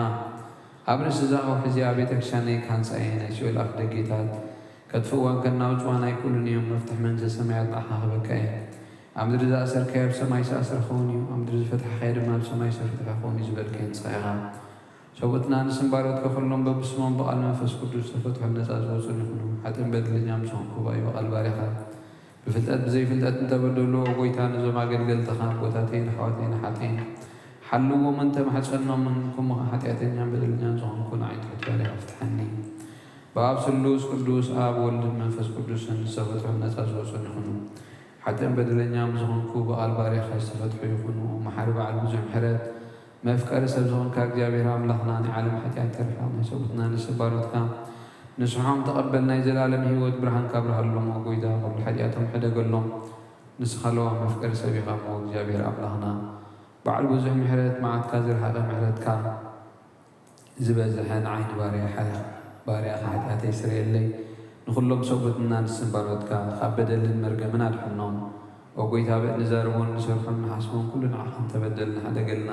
ኣብ ርእሲ እዛ ከውሒ እዚኣ ቤተ ክርስቲያነይ ክሃንጻ እየ። ናይ ሲኦል ኣፍ ደጌታት ከጥፍእዋን ከናውጽዋን ኣይክእሉን እዮም። መፍትሕ መንግስተ ሰማያት ንዓኻ ክህበካ እየ። ኣብ ምድሪ ዝኣሰርካዮ ኣብ ሰማይ ዝተኣስረ ክኸውን እዩ። ኣብ ምድሪ ዝፈታሕካዮ ድማ ኣብ ሰማይ ዝተፈትሐ ክኸውን እዩ ዝበልካዮ ንስኻ ኢኻ። ሰብኡትና ንስም ባሮትካ ኩሎም በብስሞም ብቓል መንፈስ ቅዱስ ዝተፈትሑን ነጻ ዝወጹን ይኹኑ። ሓጥእን በደለኛን ዝኾንኩ ብኣይ ብቓል ባሪኻ ብፍልጠት ብዘይፍልጠት እንተበደሉ፣ ኦ ጎይታ፣ ነዞም ኣገልገልትኻ ኣቦታተይን ኣሕዋተይን ኣሓተይን ሓልዎምን ተማሕጸኖምን፣ ከምኡ ኸዓ ሓጢኣተኛን በደለኛን ዝኾንኩ ንዓይ ትሑት ባሪኻ ፍትሓኒ። ብኣብ ስሉስ ቅዱስ ኣብ ወልድን መንፈስ ቅዱስን ዝተፈትሑን ነጻ ዝወጹን ይኹኑ። ሓጥእን በደለኛን ዝኾንኩ ብቓል ባሪኻ ዝተፈትሑ ይኹኑ። መሓሪ በዓል ብዙሕ ምሕረት መፍቀሪ ሰብ ዝኾንካ እግዚኣብሔር ኣምላኽና፣ ናይ ዓለም ሓጢኣት ተርሕቕ፣ ናይ ሰብኡትና ንስም ባሮትካ ንስሖም ተቐበል፣ ናይ ዘላለም ህይወት ብርሃንካ ኣብርሃሎም። ኦ ጎይታ፣ ኩሉ ሓጢኣቶም ሕደገሎም። ንስኻ ለዋህ መፍቀሪ ሰብ ኢኻ እሞ እግዚኣብሔር ኣምላኽና፣ በዓል ብዙሕ ምሕረት፣ መዓትካ ዝረሓቐ ምሕረትካ ዝበዝሐ ንዓይ ንባርያኻ፣ ባርያኻ ሓጢኣተይ ስረየለይ፣ ንኹሎም ሰብኡትና ንስም ባሮትካ ካብ በደልን መርገምን ኣድሕኖም። ኦ ጎይታ፣ በ-፣ ንዛረቦን ንሰርሖን ንሓስቦን ኩሉ ንዓኻ እንተበደልና ሓደገልና፣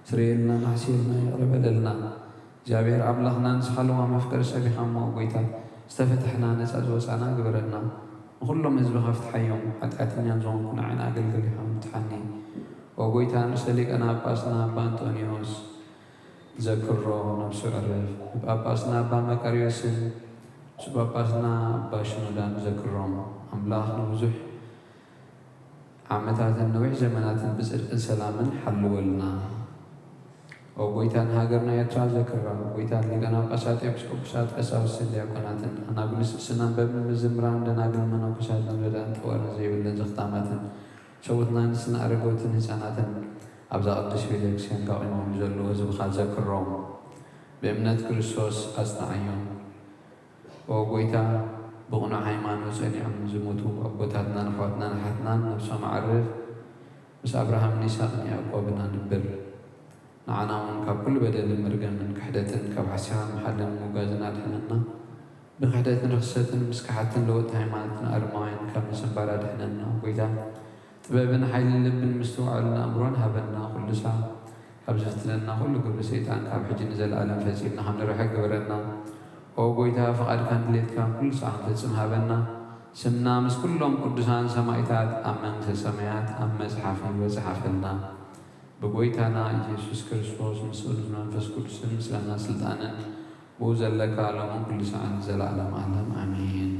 ስረየልና፣ ናሕስየልና፣ ይቕረ በለልና። እግዚኣብሔር ኣምላኽና ንስኻ ለዋህ መፍቀሪ ሰብ ኢኻ እሞ፣ ኦ ጎይታ፣ ዝተፈታሕና ነጻ ዝወጻና ግበረና። ንኹሎም ህዝብኻ ፍትሓዮም፣ ሓጢኣተኛን ዝኾንኩ ንዓይ ንኣገልገልኻ ምትሓኒ። ኦ ጎይታ፣ ንርእሰ ሊቃነ ጳጳስና ኣባ ኣንጦንዮስ፣ ዘክሮ፣ ነብሱ ዕርፍ። ንጳጳስና ኣባ መቃርዮስን ንሱ ጳጳስና ኣባ ሽኖዳን ዘክሮም። ኣምላኽ ንብዙሕ ዓመታትን ነዊሕ ዘመናትን ብጽድቅን ሰላምን ሓልወልና። ኦ ጎይታ፣ ንሃገርና ኤርትራ ዘክራ። ጎይታ፣ ሊቃነ ጳጳሳት፣ ኤጲስቆጶሳት፣ ቀሳውስትን ዲያቆናትን ኣናጉንስ ስናን በብመዘምራን ደናግል መነኮሳትን ረዳእን ጠዋርን ዘይብለን ዘኽታማትን ሰውትና ንስን ኣረገውትን ህፃናትን ኣብዛ ቅድስት ቤተክርስትያን ካቑሞም ንዘለዉ ህዝብኻ ዘክሮም። ብእምነት ክርስቶስ ኣጽንዓዮም። ኦ ጎይታ፣ ብቕኑዕ ሃይማኖት ጸኒዖም ዝሞቱ ኣቦታትናን ኣሕዋትናን ኣሓትናን ነብሶም ኣዕርፍ፣ ምስ ኣብርሃምን ይስሐቅን ያዕቆብን ኣንብር። ንዓና እውን ካብ ኩሉ በደልን መርገምን ክሕደትን ካብ ሓሲኻን ምሓልን ምውጋዝን ኣድሕነና። ብክሕደትን ርኽሰትን ምስካሓትን ለወጥቲ ሃይማኖትን ኣረማውያን ካብ ምስንባር ኣድሕነና። ጎይታ፣ ጥበብን ሓይልን ልብን ምስትውዓልን ኣእምሮን ሃበና። ኩሉ ሳዕ ካብ ዝፍትነና ኩሉ ግብሪ ሰይጣን ካብ ሕጂ ንዘለኣለም ፈጺምና ከም ንርሕቅ ግበረና። ኦ ጎይታ፣ ፍቓድካን ድሌትካን ኩሉ ሳዕ ክንፍጽም ሃበና። ስምና ምስ ኩሎም ቅዱሳን ሰማዕታት ኣብ መንግስተ ሰማያት ኣብ መጽሓፍ ህይወት ጸሓፈልና። ብጎይታና ኢየሱስ ክርስቶስ ምስኡን መንፈስ ቅዱስን ምስጋና ስልጣንን ብኡ ዘለካ ሎምን ኩሉ ሰዓን ዘለዓለም ዓለም ኣሜን።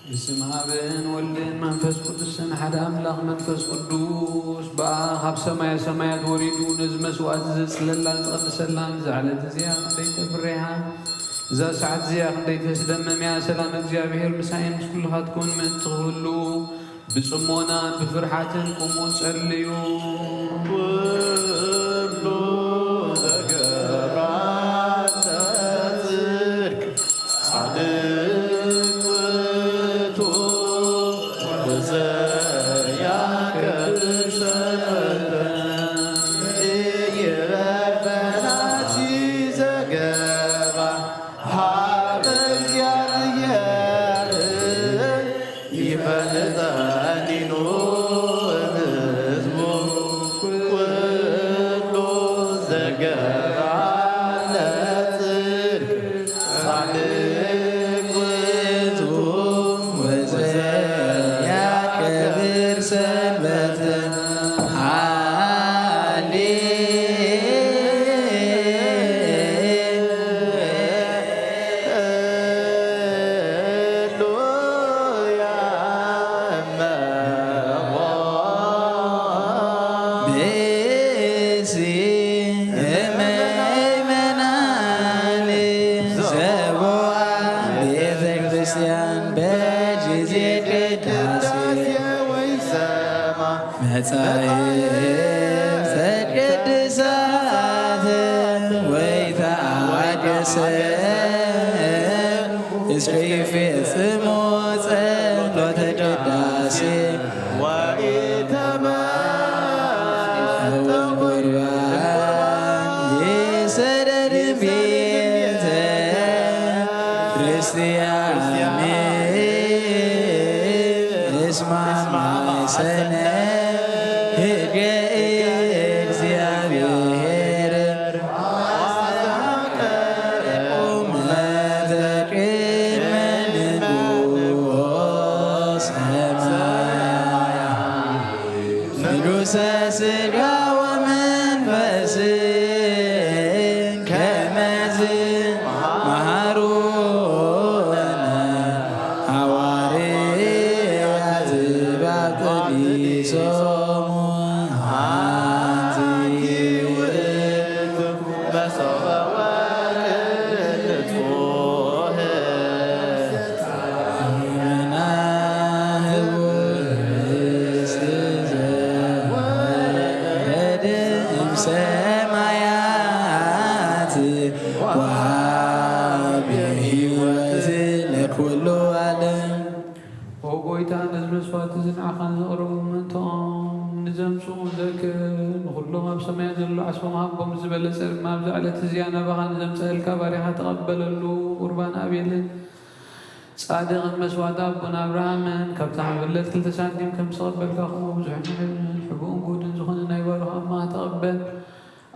ብስም ኣብን ወልድን መንፈስ ቅዱስን ሓደ ኣምላኽ መንፈስ ቅዱስ ብኣ ካብ ሰማየ ሰማያት ወሪዱ ነዚ መስዋዕቲ ዘጽለላን ዝቐድሰላን እዛ ዕለት እዚኣ ክንደይ ተፍሬሃ፣ እዛ ሰዓት እዚኣ ክንደይ ተስደምም እያ። ሰላም እግዚኣብሔር ምሳይን ምስ ኩልኻትኩን ምእንቲ ክህሉ ብጽሞናን ብፍርሓትን ቁሙ ጸልዩ። ኩሉ ዘገብራ ጽድቅ ጻድቅ ውእቱ ወዘያከብር ሰንበተ ይበርበናቲ ዘገባ ሀበ እግዚአብሔር ይፈልጠኒ ኑ ህዝቡ ኩሉ ዘገባ ለጽድቅ ጻድቅ ውእቱ ወዘያከብር ሰንበተ። ሃሌ ቤተ ክርስቲያን በጊዜ ቅዳሴ መጻሕፍተ ቅዱሳት ወይተአዋደሰ እስከ ይፌጽሞ ጸሎተ ቅዳሴ ወኢተመጠው ቁርባን ይሰደድ ቤተ ክርስቲያን እስማ ማይሰነ ህገ እግዚአብሔር ቁመተ ቅድመ ንጉሥ ሰማይ ንጉሠ ሥጋ ወመንፈስ ከመዝ መሃሩነ ሐዋርያት ባጥሊሶሙ አንቲ ውእቱ መሶበ ወርቅ ንጹሕ። ኦ ጎይታ፣ ነዚ መስዋዕቲ እዚ ንዓኻ ንዘቕርቦም ምእንትኦም ንዘምጽኡ ዘክር። ንኹሎም ኣብ ሰማያት ዘሎ ዓስቦም ሃቦም፣ ዝበለጸ ድማ ኣብዛ ዕለት እዚኣ ናባኻ ንዘምጸእልካ ባሪኻ ተቐበለሉ። ቁርባን ኣቤልን ጻድቕን መስዋዕቲ ኣቦና ኣብርሃምን ካብታ መበለት ክልተ ሳንቲም ከም ዝተቐበልካ፣ ከምኡ ብዙሕን ሕቡእን ግሁድን ዝኾነ ናይ ባሮኽ ኣማኻ ተቐበል።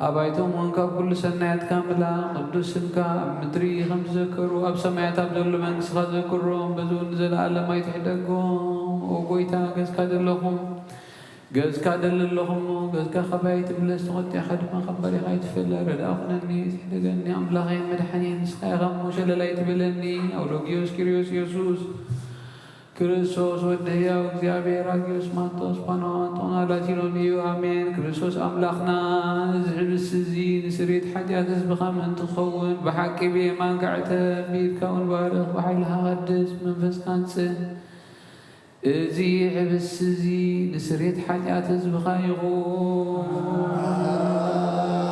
ኣባይቶም እውን ካብ ኩሉ ሰናያትካ ምላ። ቅዱስ ስምካ ኣብ ምድሪ ከም ዝዘከሩ ኣብ ሰማያት ኣብ ዘሎ መንግስትኻ ዘክሮም። በዚ እውን ንዘለኣለም ኣይትሕደጎም። ኦ ጎይታ፣ ገዝካ ደለኹም ገዝካ ደሊ ኣለኹ እሞ፣ ገዝካ ካባይ ኣይትምለስ፣ ተቖጢዕካ ድማ ካብ ባሪኻ ኣይትፈለ። ረድኣ ኩነኒ፣ ትሕደገኒ፣ ኣምላኸይን መድሓኒን ንስኻ ኢኻ እሞ፣ ሸለል ኣይትበለኒ። ኣውሎጊዮስ ኪርዮስ ኢየሱስ ክርስቶስ ወዲ ህያው እግዚኣብሔር ኣጊዮስ ማንጦስ ጳናዋንጦና ላቲኖን እዩ። ኣሜን። ክርስቶስ ኣምላኽና፣ እዚ ሕብስቲ እዚ ንስርየት ሓጢኣት ህዝብኻ ምእንቲ ክኸውን ብሓቂ ብየማንካ ዕተብ፣ ብኢድካ እውን ባርኽ፣ ብሓይልኻ ቀድስ፣ ብመንፈስካ ኣንጽህ። እዚ ሕብስቲ እዚ ንስርየት ሓጢኣት ህዝብኻ ይኹን።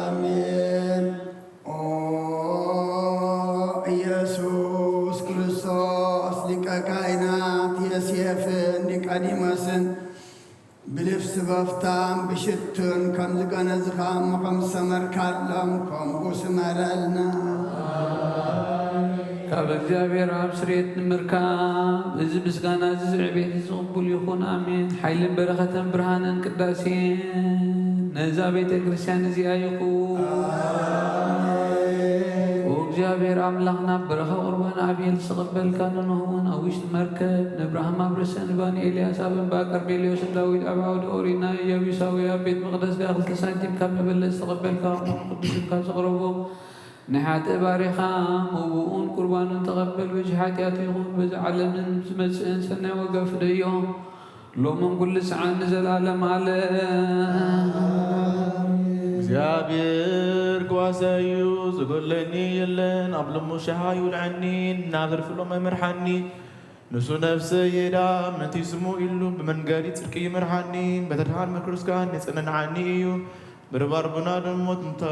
ኣሜን። ኦ ኢየሱስ ክርስቶስ ሊቀ ካህናት ዮሴፍን ኒቆዲሞስን ብልብሲ በፍታን ብሽቱን ከም ዝገነዝኻ እሞ ከም ዝሰመርካሎም ከምኡ ስመረልና። ካብ እግዚኣብሔር ኣብ ስርየት ንምርካብ እዚ ምስጋና እዚ ዝዕቤት እዚ ቅቡል ይኹን። ኣሜን። ሓይልን በረኸተን ብርሃንን ቅዳሴን ነዛ ቤተ ክርስቲያን እዚኣ ይኹን። ኦ እግዚኣብሔር ኣምላኽና፣ በረኸ ቁርባን ኣቤል ዝተቐበልካ፣ ንኖህ እውን ኣብ ውሽጢ መርከብ፣ ንእብራሃም ኣብ ርእሰ እንባ፣ ንኤልያስ ኣብ እምባ፣ ቀርሜሌዎስ ንዳዊት ኣብ ዓውዲ ኦሪት፣ ናይ ኢያቡሳዊ ኣብ ቤት መቕደስ ዳኣ ክልተ ሳንቲም ካብ መበለት ዝተቐበልካ፣ ቅዱስ ኢልካ ዘቕረቦ ናይ ሓጥእ ባሪኻ፣ መብኡን ቁርባኑን ተቐበል። በዚ ሓጢኣቱ ይኹን በዚ ዓለምን ዝመጽእን ሰናይ ዋጋ ፍደዮ። ሎምን ኩሉ ሰዓን ንዘለዓለም ዓለም። እግዚኣብሔር ክዋሳይ እዩ፣ ዝጎድለኒ የለን። ኣብ ልሙስ ሸሃ ይውልዐኒ፣ ናብ ዘርፍሎ መምርሓኒ። ንሱ ነፍሰይ የዳ፣ ምእንቲ ስሙ ኢሉ ብመንገዲ ጽድቂ ይምርሓኒ። በተድሓን ምክርስካን የጽንንዓኒ እዩ። ብርባርቡና ድሞት እንተ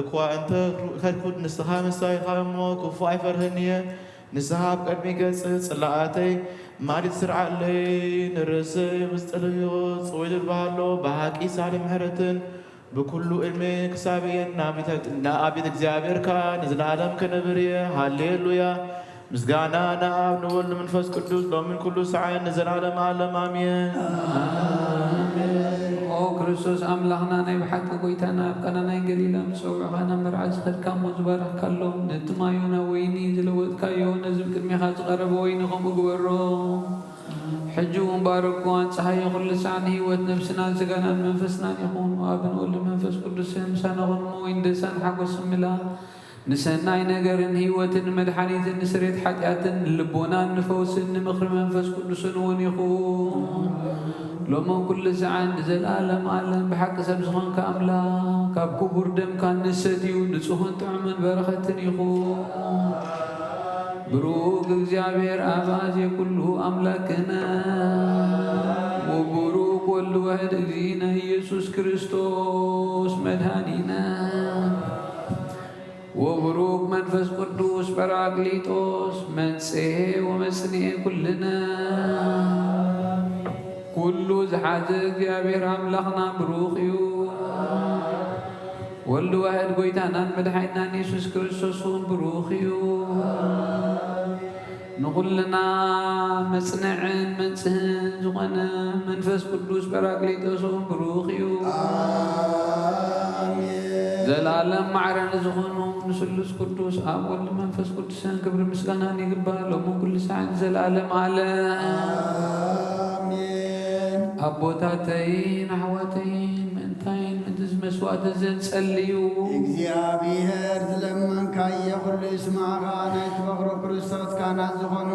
እኳ እንተ ከድኩድ፣ ንስኻ ምሳይኻ እሞ ክፉ ኣይፈርህን እየ። ንስኻ ኣብ ቅድሚ ገጽ ጽላኣተይ ማዲት ስርዓለይ። ንርእሰይ ምስ ጥልዮ ጽውይ ልባሃሎ ብሓቂ ሳሊ ምሕረትን ብኩሉ ዕድሜ ክሳብ እየን ናብ ቤተ እግዚኣብሔር ከኣ ንዘለዓለም ክነብር እየ። ሃሌሉያ። ምስጋና ንኣብ ንወልድ ንመንፈስ ቅዱስ ሎምን ኩሉ ሰዓን ንዘለዓለም ዓለም ኣሜን። ኣሜን። ኦ ክርስቶስ ኣምላኽና፣ ናይ ብሓቂ ጎይታና፣ ኣብ ቃና ናይ ገሊላ ምስ ጸውዑኻ ናብ መርዓ ዝኸድካ እሞ ዝባረኽካሎም፣ ነቲ ማዩ ናብ ወይኒ ዝለወጥካዮ፣ ነዚ ብቅድሜኻ ዝቐረበ ወይኒ ከምኡ ግበሮ። ሕጂ እውን ባርኮ፣ ኣንጽሃዮ፣ ኩሉ ሰዓት ንህይወት ነብስናን ስጋናን መንፈስናን ይኹን። ኣብን ወልድ መንፈስ ቅዱስን ምሳና ኹን እሞ ወይን ደስታን ሓጎስን ምላ። ንሰናይ ነገርን ህይወትን ንመድሓኒትን ንስሬት ሓጢኣትን ንልቦናን ንፈውስን ንምኽሪ መንፈስ ቅዱስን እውን ይኹን። ሎምን ኩሉ ሰዓን ንዘለኣለም ኣለም ብሓቂ ሰብ ዝኾንካ ኣምላኽ፣ ካብ ክቡር ደምካ ንሰትዩ ንጹህን ጥዑምን በረኸትን ይኹን። ብሩክ እግዚኣብሔር ኣብ ኣዜ ኩሉ ኣምላክነ ወብሩክ ወልድ ዋሕድ እግዚእነ ኢየሱስ ክርስቶስ መድኃኒነ ወብሩክ መንፈስ ቅዱስ ጳራቅሊጦስ መንጽሔ ወመጽንኤ ኩልነ። ኩሉ ዝሓዘ እግዚኣብሔር ኣምላኽና ብሩኽ እዩ። ወልድ ዋሕድ ጎይታናን መድሓኒናን የሱስ ክርስቶስ እውን ብሩኽ እዩ። ንኹልና መጽንዕን መንጽህን ዝኾነ መንፈስ ቅዱስ ጳራቅሊጦስ እውን ብሩኽ እዩ። ኣሜን። ዘላለም ማዕረ ንዝኾኑ ንስሉስ ቅዱስ ኣብ ወልድ መንፈስ ቅዱስን ክብሪ ምስጋናን ይግባእ፣ ሎምን ኩሉ ሰዓት ንዘላለም ዓለም። ኣሜን። ኣቦታተይን ኣሕዋተይን ምእንታይን ምእንቲ እዚ መስዋዕቲ እዚ እንጸልዩ። እግዚኣብሔር ዝለመንካዮ ኩሉ ይስማዕኻ። ናይ ትበኽሮ ክርስቶስ ካህናት ዝኾኑ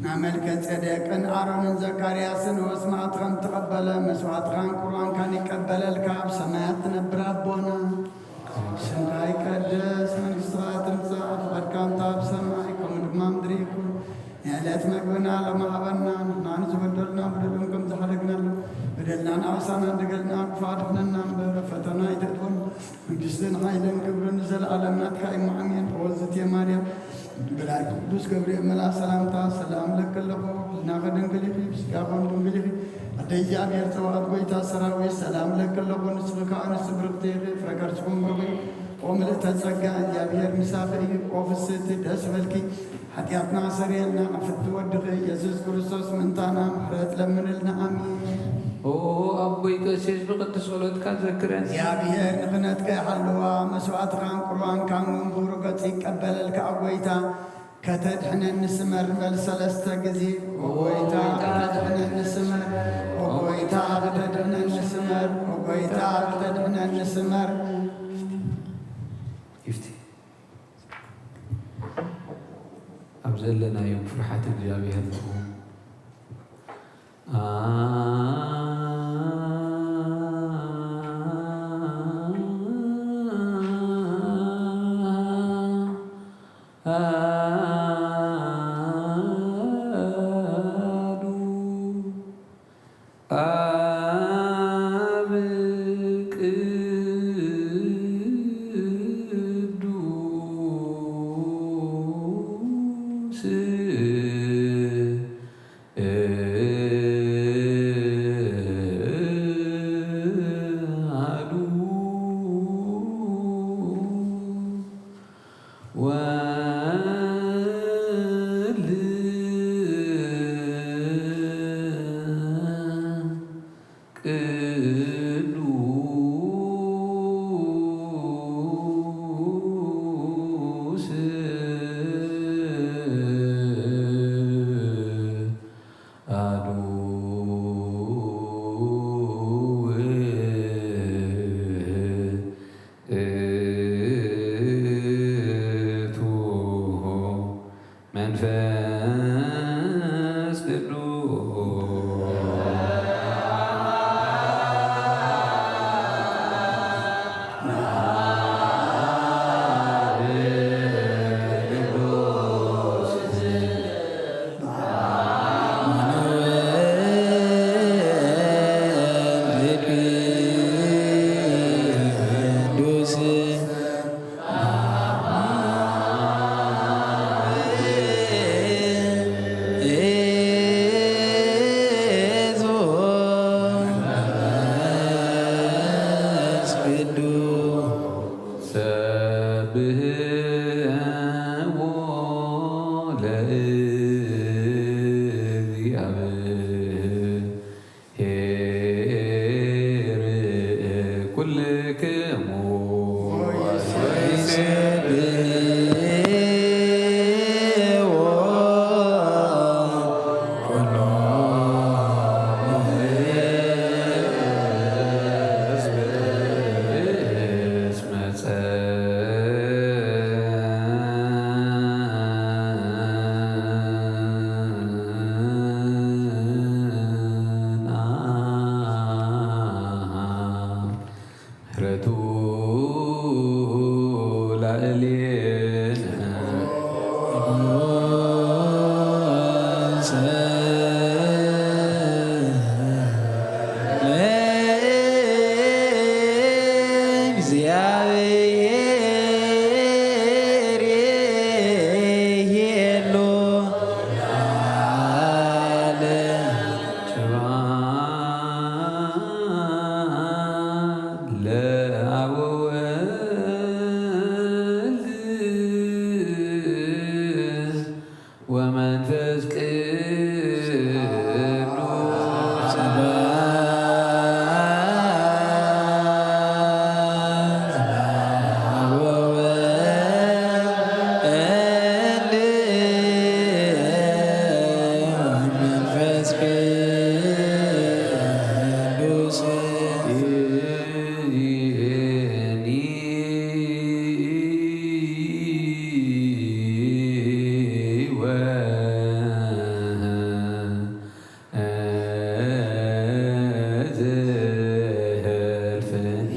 ናይ መልከ ጼዴቅን ኣሮንን ዘካርያስን መስዋዕትኻን ተቐበለ። መስዋዕትኻን ቁርባንካን ይቀበለልካ፣ ኣብ ሰማያት ትነብር ኣቦና። ስምካ ይቀደስ፣ መንግስትኻ ትምጻእ፣ ፍቓድካ እንተ ኣብ ሰማይ ከምኡ ድማ ምድሪ ይኩን። የዕለት መግብና ሎሚ ሃበና፣ ንሕና ንዝበደሉና በደሎም ከም ዝሓደግናሉ፣ በደልና ንኣሳና እንደገልና ክፉእ ኣድሕነና እምበር፣ ፈተና ኣይተእትወና። መንግስትን ሓይልን ክብርን ንዘለኣለም ናትካ እዩ። ኣሜን። ኦ ዝትየ ማርያም፣ ብላይ ቅዱስ ገብርኤል መልኣ ሰላምታ ሰላም ለኪ ኣለኹ፣ ህሊናኺ ድንግል ኢኺ፣ ብስጋኺ እውን ድንግል ኢኺ። ኣደ እግዚኣብሔር ጸባኦት ጎይታ ሰራዊት ሰላም ለኪ ኣለኹ፣ ንስኺ ከኣ ንስቲ ብርኽቲ ኢኺ፣ ፍረ ከርስኹም ብሩኽ እዩ። ኦ ምልእተ ጸጋ እግዚኣብሔር ምሳኺ እዩ። ኦ ፍስህቲ ደስ በልኪ፣ ሓጢኣትና ሰረየልና፣ ፍቲ ወድኺ ኢየሱስ ክርስቶስ ምእንታና ምሕረት ለምንልና። ኣሜን። ኦ ኣቦይ ቀሲስ ብቅዱስ ጸሎትካ ዘክረን። እግዚኣብሔር ንኽነትካ ይሓልዋ፣ መስዋዕትኻን ቁርባንካን እውን ብሩህ ገጽ ይቀበለልካ። ኦ ጎይታ ከተድሕነኒ ስመር በል ሰለስተ ግዜ። ኦ ጎይታ ከተድሕነኒ ስመር፣ ኦ ጎይታ ከተድሕነኒ ስመር፣ ኦ ጎይታ ከተድሕነኒ ስመር። ይፍቲ ኣብ ዘለናዮ ፍርሓት እግዚኣብሔር ንኹን። አሐዱ አብ ቅዱስ አሐዱ ወልድ ቅዱስ አሐዱ ውእቱ መንፈስ ቅዱስ። ሰብሕዎ ለእግዚአብሔር ኩልክሙ ወይሴብሕዎ ኩሎሙ ሕዝብ እስመ ጸንአ ምሕረቱ ላዕሌነ። ለእግዚአብሔር ይሄሉ ለዓለም። ስብሐት ለአብ ወወልድ ወመንፈስ ቅዱስ። ስብሐት ለአብ ወወልድ ወመንፈስ ቅዱስ። ይእዜኒ ወዘልፈኒ።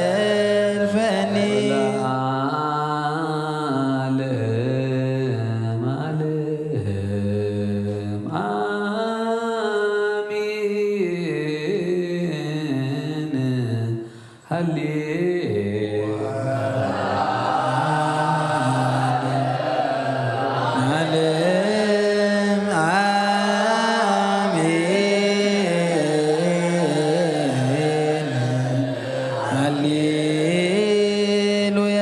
ዘልፈኒ። ለዓለመ ዓለም አሜን። ሃሌ ዓለም አሜን። ሃሌሉያ።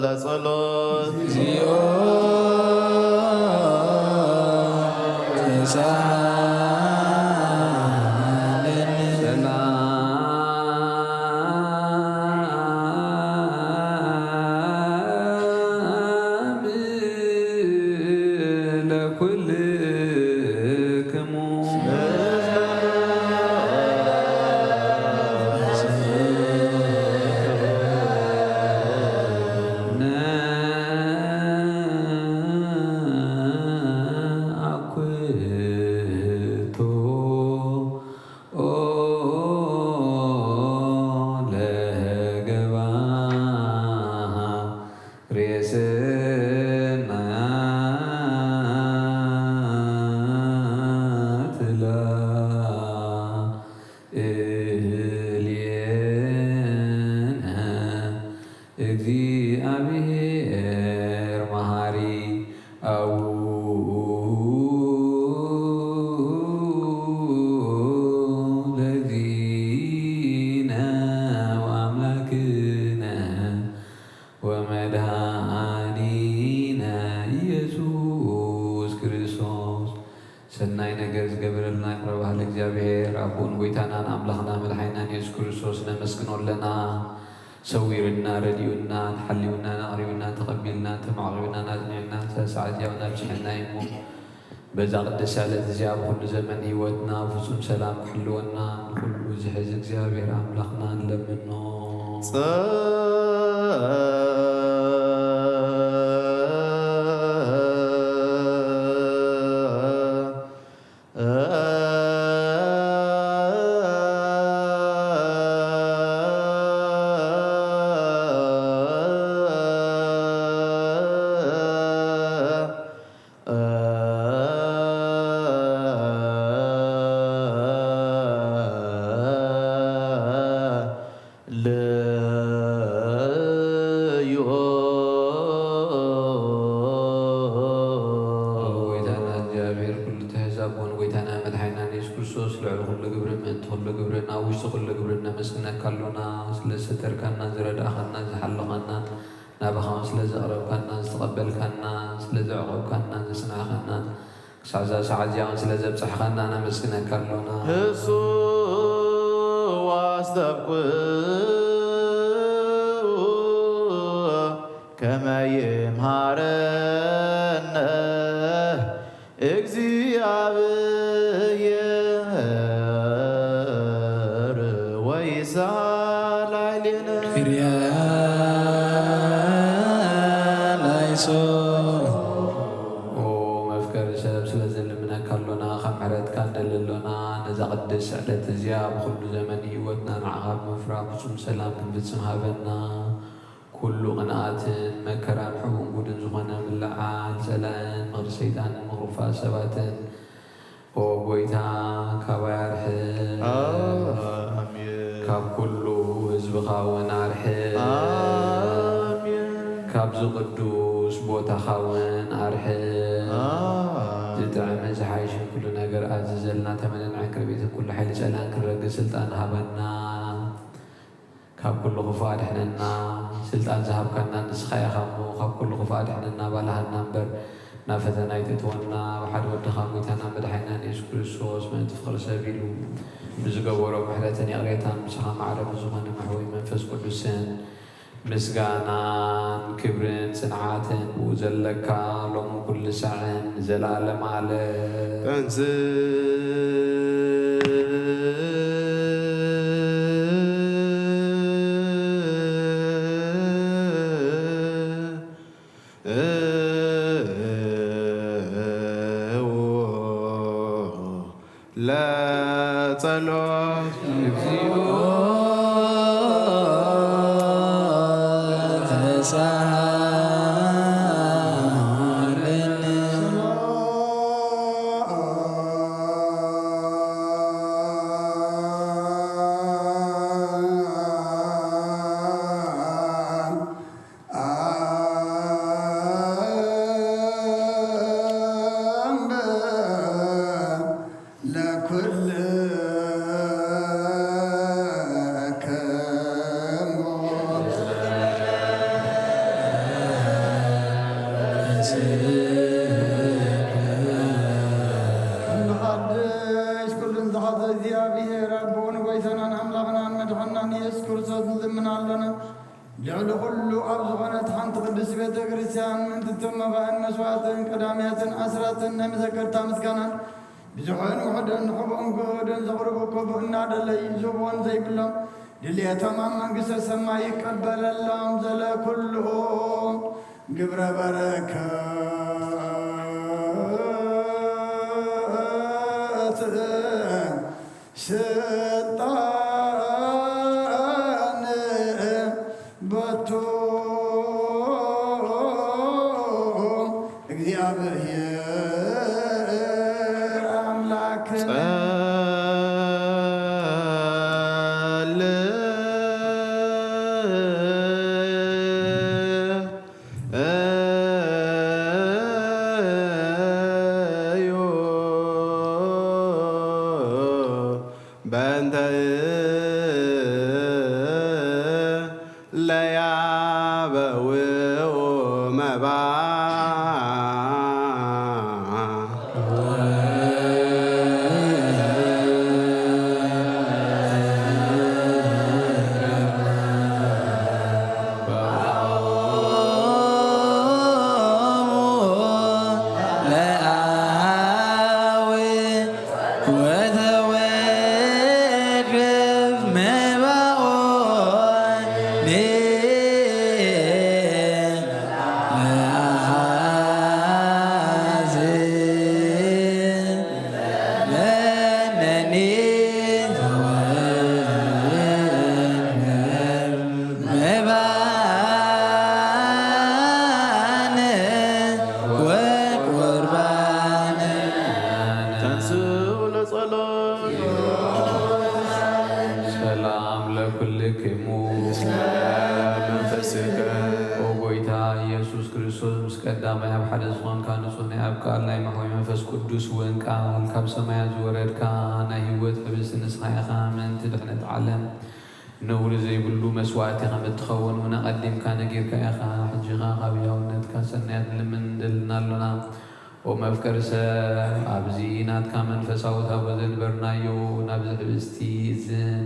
ለጸሎት። እግዚኦ ንእግዚኣብሔር ኣቦን ጐይታናን ኣምላኽና መድሓኒናን የሱስ ክርስቶስ ነመስግኖ ኣለና። ሰዊርና፣ ረዲኡና፣ ሓልዩና፣ ኣቕሪብና፣ ተቐቢልና፣ ተማዕቒብና፣ ኣጽኒዕና፣ ሳዕ እዚኣ እውን ኣብጽሐና እዩ እሞ፣ በዛ ቅድስቲ ዕለት እዚኣ ብኹሉ ዘመን ህይወትና ፍጹም ሰላም ክሕልወና ንኹሉ ዝሕዝ እግዚኣብሔር ኣምላኽና ንለምኖ። ልዩ። ኦ ጎይታና እግዚኣብሔር ኩሉ ትሕዝ ኣቦን ጎይታና መድሓኒናን የሱስ ክርስቶስ ልዕሊ ኩሉ ግብርን ምእንቲ ኩሉ ግብርን ኣብ ውሽጢ ኩሉ ግብርን ነመስግነካ ኣሎና። ስለ ዝሰተርካና፣ ዝረዳእኻና፣ ዝሓለኻናን ናባኻ እውን ስለ ዘቕረብካና፣ ዝተቐበልካና፣ ስለ ዘዕቆብካና፣ ዘጽናዕካና ክሳብ እዛ ሰዓት እዚኣ እውን ስለ ዘብጻሕኻና ነመስግነካ ኣሎና። እሱ ዋስተብኩ ከመ ይምሃረነ እግዚኣብሔር ወይሳላይሌነ። ኪርያ ላይሶ። ኦ መፍቀሪ ሰብ፣ ስለ ዘልምነካ ኣሎና፣ ካብ ምሕረትካ ንደሊ ኣሎና። ነዛ ቅድስቲ ዕለት እዚኣ ብኹሉ ዘመን ህይወትና ንዓኻ ብምፍራህ ፍጹም ሰላም ክንፍጽም ሃበና። ኩሉ ቅንኣትን መከራን ሕቡን ጉድን ዝኾነ ምልዓል ጸላእን ምኽሪ ሰይጣንን ምኽሪ ክፉኣት ሰባትን፣ ኦ ጎይታ፣ ካባይ ኣርሕቕ። ኣሜን። ካብ ኩሉ ህዝብኻ እውን ኣርሕቕ። ኣሜን። ካብዚ ቅዱስ ቦታኻ እውን ኣርሕቕ። ኣሜን። ዝጥዕምን ዝሓይሽን ኩሉ ነገር ኣዝዘልና፣ ተመንን ዕንቅርቢትን ኩሉ ሓይሊ ጸላእን ክንረግጽ ስልጣን ሃበና። ካብ ኩሉ ክፉእ ኣድሕነና። ስልጣን ዝሃብካና ንስኻ ኢኻ እሞ፣ ካብ ኩሉ ክፉእ ኣድሕነና፣ ባልሃና እምበር፣ ናብ ፈተና ኣይተእትወና። ብሓደ ወድኻ ጎይታና መድሓኒናን የሱስ ክርስቶስ ምእንቲ ፍቕሪ ሰብ ኢሉ ብዝገበሮ ምሕረትን ይቕሬታን፣ ምሳኻ ማዕረ ብዝኾነ መሕወይ መንፈስ ቅዱስን ምስጋናን ክብርን ጽንዓትን ብኡ ዘለካ ሎምን ኩሉ ሳዕን ንዘለኣለም ዓለም። ተንስ ለጸሎት። እግዚኦ ተሳሃለነ። ለኩልክሙ። ንሓድሽ ኩሉን ዝሓዘ እግዚኣብሔር ኣቦን ጎይታናን ኣምላኽናን መድሓናን ኢየሱስ ክርስቶስ ንልምን ኣለና። ልዕሊ ኩሉ ኣብ ዝኾነት ሓንቲ ቅድስቲ ቤተ ክርስቲያን ምእንቲ እቶም መባእን መስዋዕትን ቀዳምያትን ኣስራትን ናይ መዘከርታ ምስጋናን ብዙሕን ውሑድን ሕቡእን ግሁድን ዘቕርቡ ከቡ እናደለዩ ዝህብዎን ዘይብሎም ድልየቶም ኣብ መንግስተ ሰማይ ይቀበለሎም። ዘለ ኩሉ ግብረ በረከት ስልጣን በቱ እግዚኣብሔር ኣምላክነ። ጸል እዩ በእንተ ለያበውኡ መባ ሰላም ለኩልክሙ። መንፈስከ። ኦ ጎይታ ኢየሱስ ክርስቶስ፣ ምስ ቀዳማይ ኣብ ሓደ ዝኾንካ ንጹህ ናይ ኣብ ቃል ናይ መሕወይ መንፈስ ቅዱስ እውን ቃል ካብ ሰማያት ዝወረድካ ናይ ህይወት ሕብስቲ ንስኻ ኢኻ። ምእንቲ ድሕነት ዓለም ነውሪ ዘይብሉ መስዋእቲ ከም እትኸውን እውን ኣቐዲምካ ነጊርካ ኢኻ። ሕጂ ኸኣ ካብ ህያውነትካ ሰናያት ንልምን ንደልን ኣሎና። ኦ መፍቀሪ ሰብ፣ ኣብዚ ናትካ መንፈሳዊ ታቦ ዘንበርናዮ፣ ናብዚ ሕብስቲ እዝን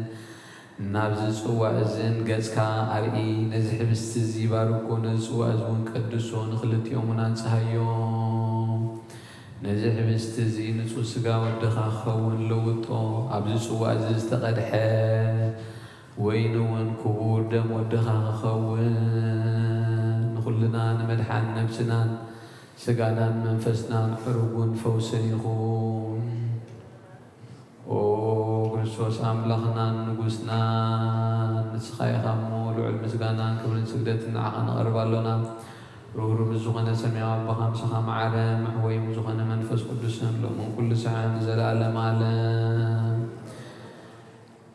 ናብዚ ጽዋ እዝን ገጽካ ኣርኢ። ነዚ ሕብስቲ እዚ ባርኮ፣ ነዚ ጽዋ እዚ እውን ቀድሶ፣ ንኽልቲኦም እውን ኣንጽሃዮም። ነዚ ሕብስቲ እዚ ንጹህ ስጋ ወድኻ ክኸውን ለውጦ። ኣብዚ ጽዋ እዚ ዝተቐድሐ ወይኒ እውን ክቡር ደም ወድኻ ክኸውን፣ ንኹልና ንመድሓን ነብስናን ስጋናን መንፈስናን ዕሩጉን ፈውስን ይኹን። ኦ ክርስቶስ ኣምላኽናን ንጉስናን፣ ንስኻ ኢኻ እሞ ልዑል ምስጋናን ክብርን ስግደትን ንዓኻ ነቕርብ ኣሎና። ርህሩህ ምስ ዝኾነ ሰማያዊ ኣቦኻ፣ ምሳኻ መዓረ መሕወይ ምስ ዝኾነ መንፈስ ቅዱስን፣ ሎምን ኩሉ ሰዓን ንዘለኣለም ኣለም።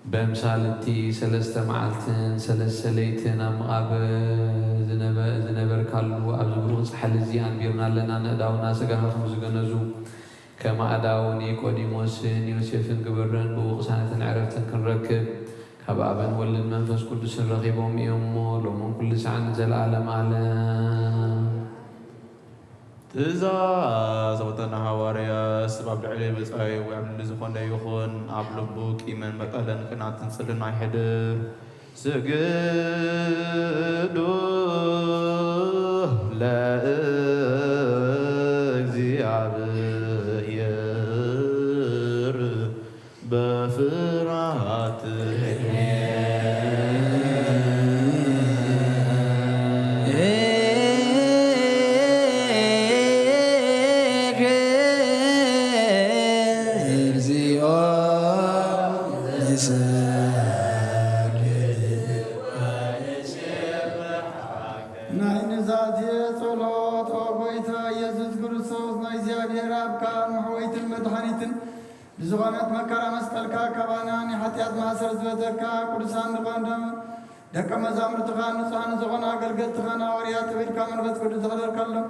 በምሳል እቲ ሰለስተ መዓልትን ሰለስተ ለይትን ኣብ መቓብር ዝነበ-፣ ዝነበርካሉ ኣብዚ ብሩኽ ጻሕሊ እዚ ኣንቢርና ኣለና። ንእዳውና ስጋኻ ከም ዝገነዙ፣ ከም ኣእዳው ኒቆዲሞስን ዮሴፍን ግበረን፣ ብኡ ቅሳነትን ዕረፍትን ክንረክብ፣ ካብ ኣብን ወልድን መንፈስ ቅዱስን ረኺቦም እዮም እሞ፣ ሎምን ኩሉ ሰዓን ንዘለኣለም ኣለም። ትእዛዝ ኣቦታትና ሃዋርያት፣ ሰብ ኣብ ልዕሊ ብጻዩ ወይ ኣብ ልዕሊ ዝኾነ ይኹን ኣብ ልቡ ቂምን በቀልን ቅናትን ጽልን ኣይሕድር። ስግዱ ለእግዚኣብሔር በፍርሃት ትሕት። እግዚኦ ንሰግድ። ናይ ኑዛዜ ጸሎት። ኦ ጎይታ ኢየሱስ ክርስቶስ፣ ናይ እግዚኣብሔር ኣብካ መሕወይትን መድሓኒትን ብዝኾነት መከራ መስቀልካ ካባና ናይ ሓጢኣት ማእሰር ዝበተካ ቅዱሳን ዝኾኑ ደቀ መዛሙርትኻ ንጹሃን ዝኾኑ ኣገልገልትኻን ሃዋርያት ተቢልካ መንፈስ ቅዱስ ዘሕደርካሎም፣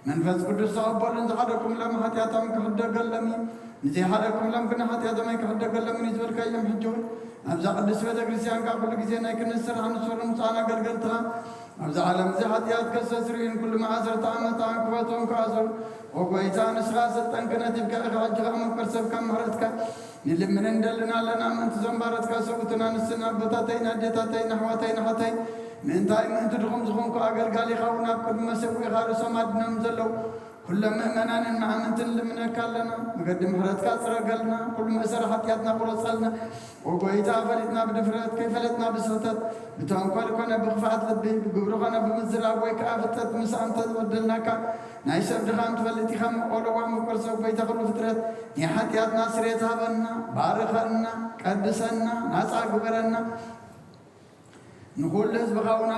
መንፈስ ቅዱስ ዝቐበሉን ዝሓደኩምሎም ሓጢኣቶም ክሕደገሎም እዩ፣ ንዘይሓደኩምሎም ግን ሓጢኣቶም ኣይክሕደገሎምን እዩ ዝበልካዮም። ሕጂ እውን ኣብዛ ቅድስት ቤተ ክርስቲያንካ ኩሉ ግዜ ናይ ክህነት ስራሕ ንሰሩ ንጹሃን ኣገልገልትኻ ኣብዚ ዓለም እዚ ሓጢኣት ከስተስርዩን ኩሉ መኣሰርቲ ኣመፃን ክፈትዎም ክኣስሩ። ኦ ጎይታ፣ ንስኻ ስልጣን ክህነት ሂብካ ኢኻ። ሕጂ ኸዓ መፍቀር ሰብካ ምሕረትካ ንልምንን እንደልን ኣለና። ምእንቲ እዞም ባሮትካ ሰብኡትና ንስን ኣቦታተይን ኣዴታተይን ኣሕዋተይን ኣሓተይ ምእንታይ ምእንቲ ድኹም ዝኾንኩ ኣገልጋሊኻ እውን ኣብ ቅድሚ መሰዊእኻ ርእሶም ኣድኖም ዘለዉ ኩሎም ምእመናንን መኣምንትን ልምነካ ኣለና። መገዲ ምሕረትካ ጽረገልና፣ ኩሉ መእሰሪ ሓጢኣትና ቁረጸልና። ኦ ጎይታ፣ ፈሊጥና ብድፍረት፣ ከይፈለጥና ብስሕተት፣ ብተንኮል ኮነ ብኽፍኣት ልቢ፣ ብግብሪ ኮነ ብምዝራብ ወይ ከኣ ፍልጠት ምስኣን እንተበደልናካ፣ ናይ ሰብ ድኻም ትፈልጥ ኢኻ እሞ፣ ኦ ለዋህ መፍቀር ሰብ ጎይታ ኩሉ ፍጥረት፣ ናይ ሓጢኣትና ስርየት ሃበና፣ ባርኸና፣ ቀድሰና፣ ናጻ ግበረና። ንኹሉ ህዝብኻ ውና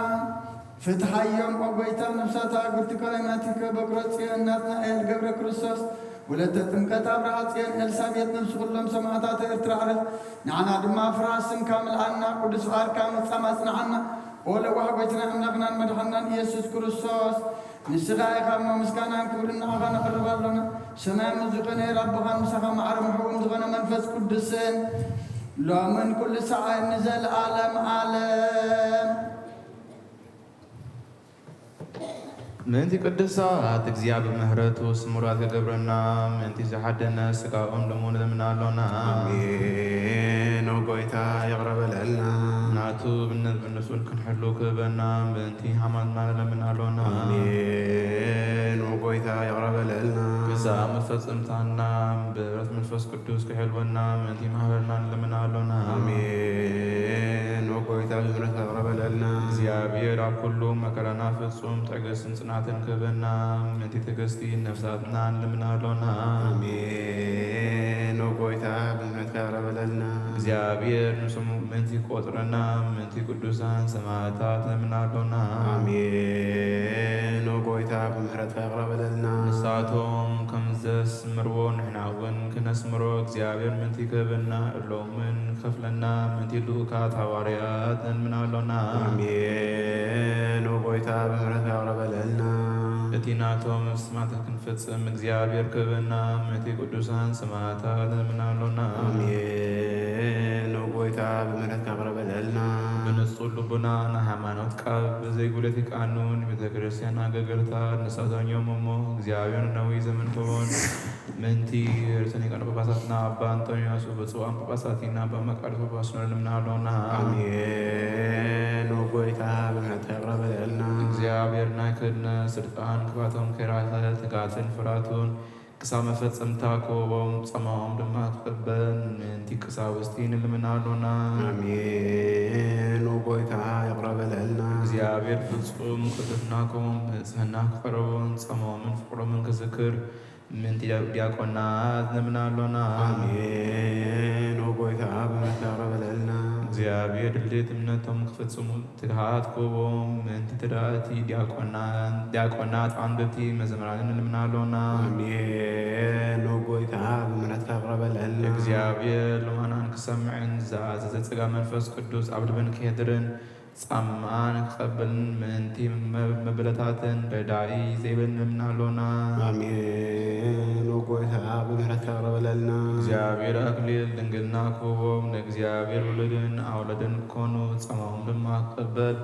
ፍትሓዮም። ኦ ጎይታ፣ ነፍሳት ኣግብርቲካ ናቲከ በኩረ ጽዮን ናትናኤል ገብረ ክርስቶስ፣ ወለተ ጥምቀት ኣብርሃ ጽዮን ኤልሳቤጥ፣ ነፍሲ ኩሎም ሰማእታት ኤርትራ ዕረፍ። ንዓና ድማ ፍርሃት ስምካ ምልኣና፣ ቅዱስ ፍቓድካ ምጻም ኣጽንዓና። ኦ ለዋህ ጎይታና ኣምላኽናን መድሓንናን ኢየሱስ ክርስቶስ፣ ንስኻ ኢኻ እሞ ምስጋናን ክብርን ንዓኻ ነቕርብ ኣሎና። ሰማይ ምስ ዝኾነ ኣቦኻን ምሳኻ ማዕረ ምሕዎም ዝኾነ መንፈስ ቅዱስን ሎምን ኩሉ ሰዓት ንዘለኣለም ዓለም። ምእንቲ ቅዱሳት እግዚኣብሔር ምሕረቱ ስሙራት ክገብረና፣ ምእንቲ ዝሓደነ ስጋኦም ደሙ ንልምና ኣሎና። ኣሜን። ኦ ጎይታ ይቕረ በለልና። ናቱ ብነት ብንጹል ክንሕሉ ክህበና፣ ምእንቲ ሃይማኖትና ንለምን ኣሎና። ኣሜን። ኦ ጎይታ ይቕረ በለልና። ክሳብ መፈጸምታና ብህብረት መንፈስ ቅዱስ ክሕልወና፣ ምእንቲ ማህበርና ንለምን ኣሎና። ኣሜን። ኦ ጎይታ ብምህረትካ ይቕረ በለልና። እግዚኣብሔር ኣብ ኩሉ መከራና ፍጹም ትዕግስትን ጽናትን ክህበና፣ ምእንቲ ትዕግስቲ ነፍሳትና ንልምን ኣሎና። ኣሜን። ኦ ጎይታ ብምህረትካ ይቕረ በለልና። እግዚኣብሔር ንስሙ ምእንቲ ቆጽረና፣ ምእንቲ ቅዱሳን ሰማዕታት ንለምን ኣሎና። ኣሜን። ኦ ጎይታ ብምህረትካ ይቕረ በለልና። ንሳቶም ከም ዘስምርዎ ንሕና እውን ክነስምሮ እግዚኣብሔር ምእንቲ ክህበና እሎምን ክኸፍለና ምእንቲ ልኡካት ሃዋርያት ንልምን ኣሎና። ኣሜን። ኦ ጎይታ ብምሕረትካ ይቕረ በለልና። እቲ ናቶም ስማት ክንፍጽም እግዚኣብሔር ክህበና ምእንቲ ቅዱሳን ሰማዕታት ንልምን ኣሎና። ኣሜን። ኦ ጎይታ ብምሕረትካ ይቕረ በለልና። ብንጹህ ልቡና ንሃይማኖት ቃል ብዘይ ጉለት ይቃኑ ንቤተ ክርስቲያን ኣገልገልታት ንሳቶም እዮም እሞ እግዚኣብሔር ነዊህ ዘመን ክቡን ምእንቲ ርእሰ ሊቃነ ጳጳሳትና ኣባ ኣንጦንዮስ ብፁዓን ጳጳሳትና ኣባ መቃርዮስ ጳጳስ ንልምን ኣሎና። ኣሜን። ኦ ጎይታ ብምሕረትካ ይቕረ በለልና። እግዚኣብሔር ናይ ክህነት ስልጣን ክባቶም ከይራኸ ትጋትን ፍራቱን ክሳብ መፈጸምታ ክህቦም ጸማኦም ድማ ክቕበል ምእንቲ ቀሳውስቲ ንልምን ኣሎና። ኣሜን። ኦ ጎይታ ይቕረ በለልና። እግዚኣብሔር ፍጹም ቅዱስና ክህቦም ንጽህና ክቐረቦም ጸማኦምን ፍቕሮምን ክዝክር ምእንቲ ዲያቆናት ንልምን ኣሎና። ኣሜን። ኦ ጎይታ ብምሕረትካ ይቕረ በለልና። እግዚኣብሔር ድሌት እምነቶም ክፍጽሙ ትግሃት ክህቦም ምእንቲ ትዳእቲ ዲያቆናት፣ ዲያቆናት ዓንብብቲ መዘምራንን ንልምን ኣሎና። ኣሜን። ኦ ጎይታ ብምሕረትካ ይቕረ በለልና። እግዚኣብሔር ልመናን ክሰምዕን ዝኣዘዘ ጸጋ መንፈስ ቅዱስ ኣብ ልብን ክሄድርን ጻማን ክቐበልን ምእንቲ መ-፣ መበለታትን ረዳኢ ዘይብልን ንልምን ኣሎና። ኣሜን። ኦ ጎይታ ብምሕረትካ ይቕረ በለልና። እግዚኣብሔር ኣክሊል ድንግልና ክህቦም ንእግዚኣብሔር ውሉድን ኣውላድን ክኮኑ ጻማኦም ድማ ክቐበል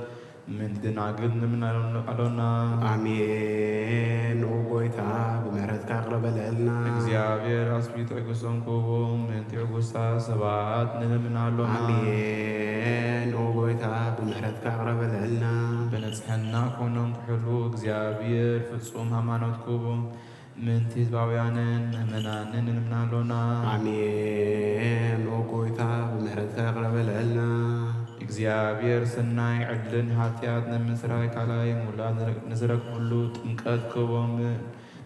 ምእንቲ ደናግል ንልምን ኣሎና። ኣሜን። ኦ ጎይታ ብምሕረትካ ይቕረ በለልና። እግዚኣብሔር ኣስፊ ትዕግስቶም ክህቦም ምእንቲ ዕጉሳት ሰባት ንልምን ኣሎና። ኣሜን። ኦ ጎይታ ብምሕረትካ ይቕረ በለልና። ብንጽሕና ኮይኖም ክሕሉ እግዚኣብሔር ፍጹም ሃይማኖት ክህቦም ምእንቲ ህዝባውያንን ምእመናንን ንልምን ኣሎና። ኣሜን። ኦ ጎይታ ብምሕረትካ ይቕረ በለልና። እግዚኣብሔር ሰናይ ዕድልን ሓጢኣት ንምስራይ ካልኣይ ምውላድ ንዝረክብሉ ጥምቀት ክህቦምን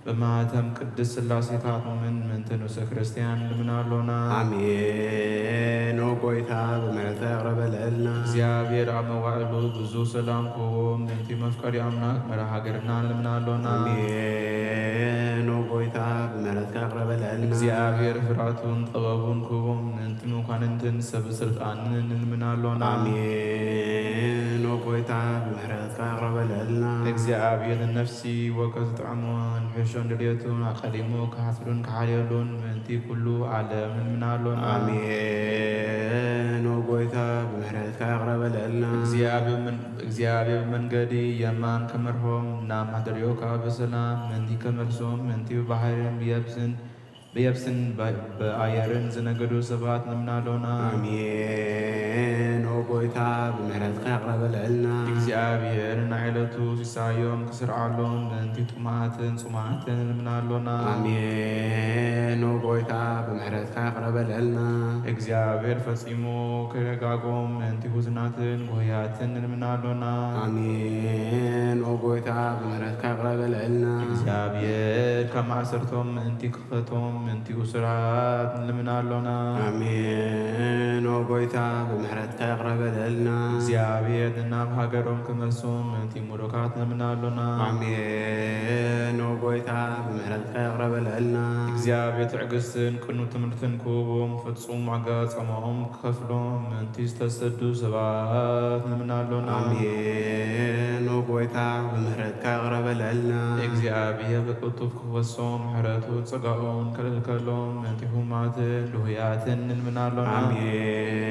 ብማህተም ቅድስት ሥላሴ ክኣትሞምን ምእንቲ ንኡሰ ክርስቲያን ንልምን ኣሎና። ኣሜን። ኦ ጎይታ ብምሕረትካ ይቕረ በለልና። እግዚኣብሔር ኣብ መዋዕሉ ብዙሕ ሰላም ክህቦም ምእንቲ መፍቀሪ ኣምላክ መርሓ ሃገርና ንልምን ኣሎና። ኣሜን። ኦ ጎይታ ብምሕረትካ ይቕረ በለልና። እግዚኣብሔር ፍርሃቱን ጥበቡን ክህቦም ምእንቲ መኳንንትን ሰብ ስልጣንን ንልምን ኣሎና። ኣሜን። ኦ ጎይታ ብምሕረትካ ይቕረ በለልና። እግዚኣብሔር ንነፍሲ ወከ ዝጥዕሞን ሕሾን ድልየቱን ኣቐዲሙ ክሓስሩን ክሓልየሉን ምእንቲ ኩሉ ዓለም ንልምን ኣሎና። ኣሜን። ኦ ጎይታ ብምሕረትካ ይቕረ በለልና። እግዚኣብሔር ምን-፣ እግዚኣብሔር ብመንገዲ የማን ክመርሖም ናብ ማደርዮካ ብሰላም ምእንቲ ከመልሶም ምእንቲ ብባሕርን ብየብስን ብየብስን ብ-፣ ብኣየርን ዝነገዱ ሰባት ንልምን ኣሎና። ኣሜን። ኦ ጎይታ ብምሕረትካ ይቕረ በለልና። እግዚኣብሔር ንዓይለቱ ሲሳዮም ክስርዓሎም ምእንቲ ጥሙያትን ጽሙኣትን ንልምን ኣሎና። ኣሜን። ኦ ጎይታ ብምሕረትካ ይቕረ በለልና። እግዚኣብሔር ፈጺሙ ከይረጋጎም ምእንቲ ሕዙናትን ጉህያትን ንልምን ኣሎና። ኣሜን። ኦ ጎይታ ብምሕረትካ ይቕረ በለልና። እግዚኣብሔር ካብ ማእሰርቶም ምእንቲ ክፈቶም ምእንቲ እሱራት ንልምን ኣሎና። ኣሜን። ኦ ጎይታ ብምሕረትካ ይቕረ በለልና። እግዚኣብሔር ንናብ ሃገሮም ክመልሶም ምእንቲ ምሩኻት ንልምን ኣሎና። ኣሜን። ኦ ጎይታ ብምሕረትካ ይቕረ በለልና። እግዚኣብሔር ትዕግስትን ቅኑዕ ትምህርትን ክህቦም ፍጹም ዋጋ ጻማኦም ክኸፍሎም ምእንቲ ዝተሰዱ ሰባት ንልምን ኣሎና። ኣሜን። ኦ ጎይታ ብምሕረትካ ይቕረ በለልና። እግዚኣብሔር ብቅልጡፍ ክፈሶም ምሕረቱ ጸጋኡን ከልእልከሎም ምእንቲ ሕሙማትን ድሁያትን ንልምን ኣሎና። ኣሜን።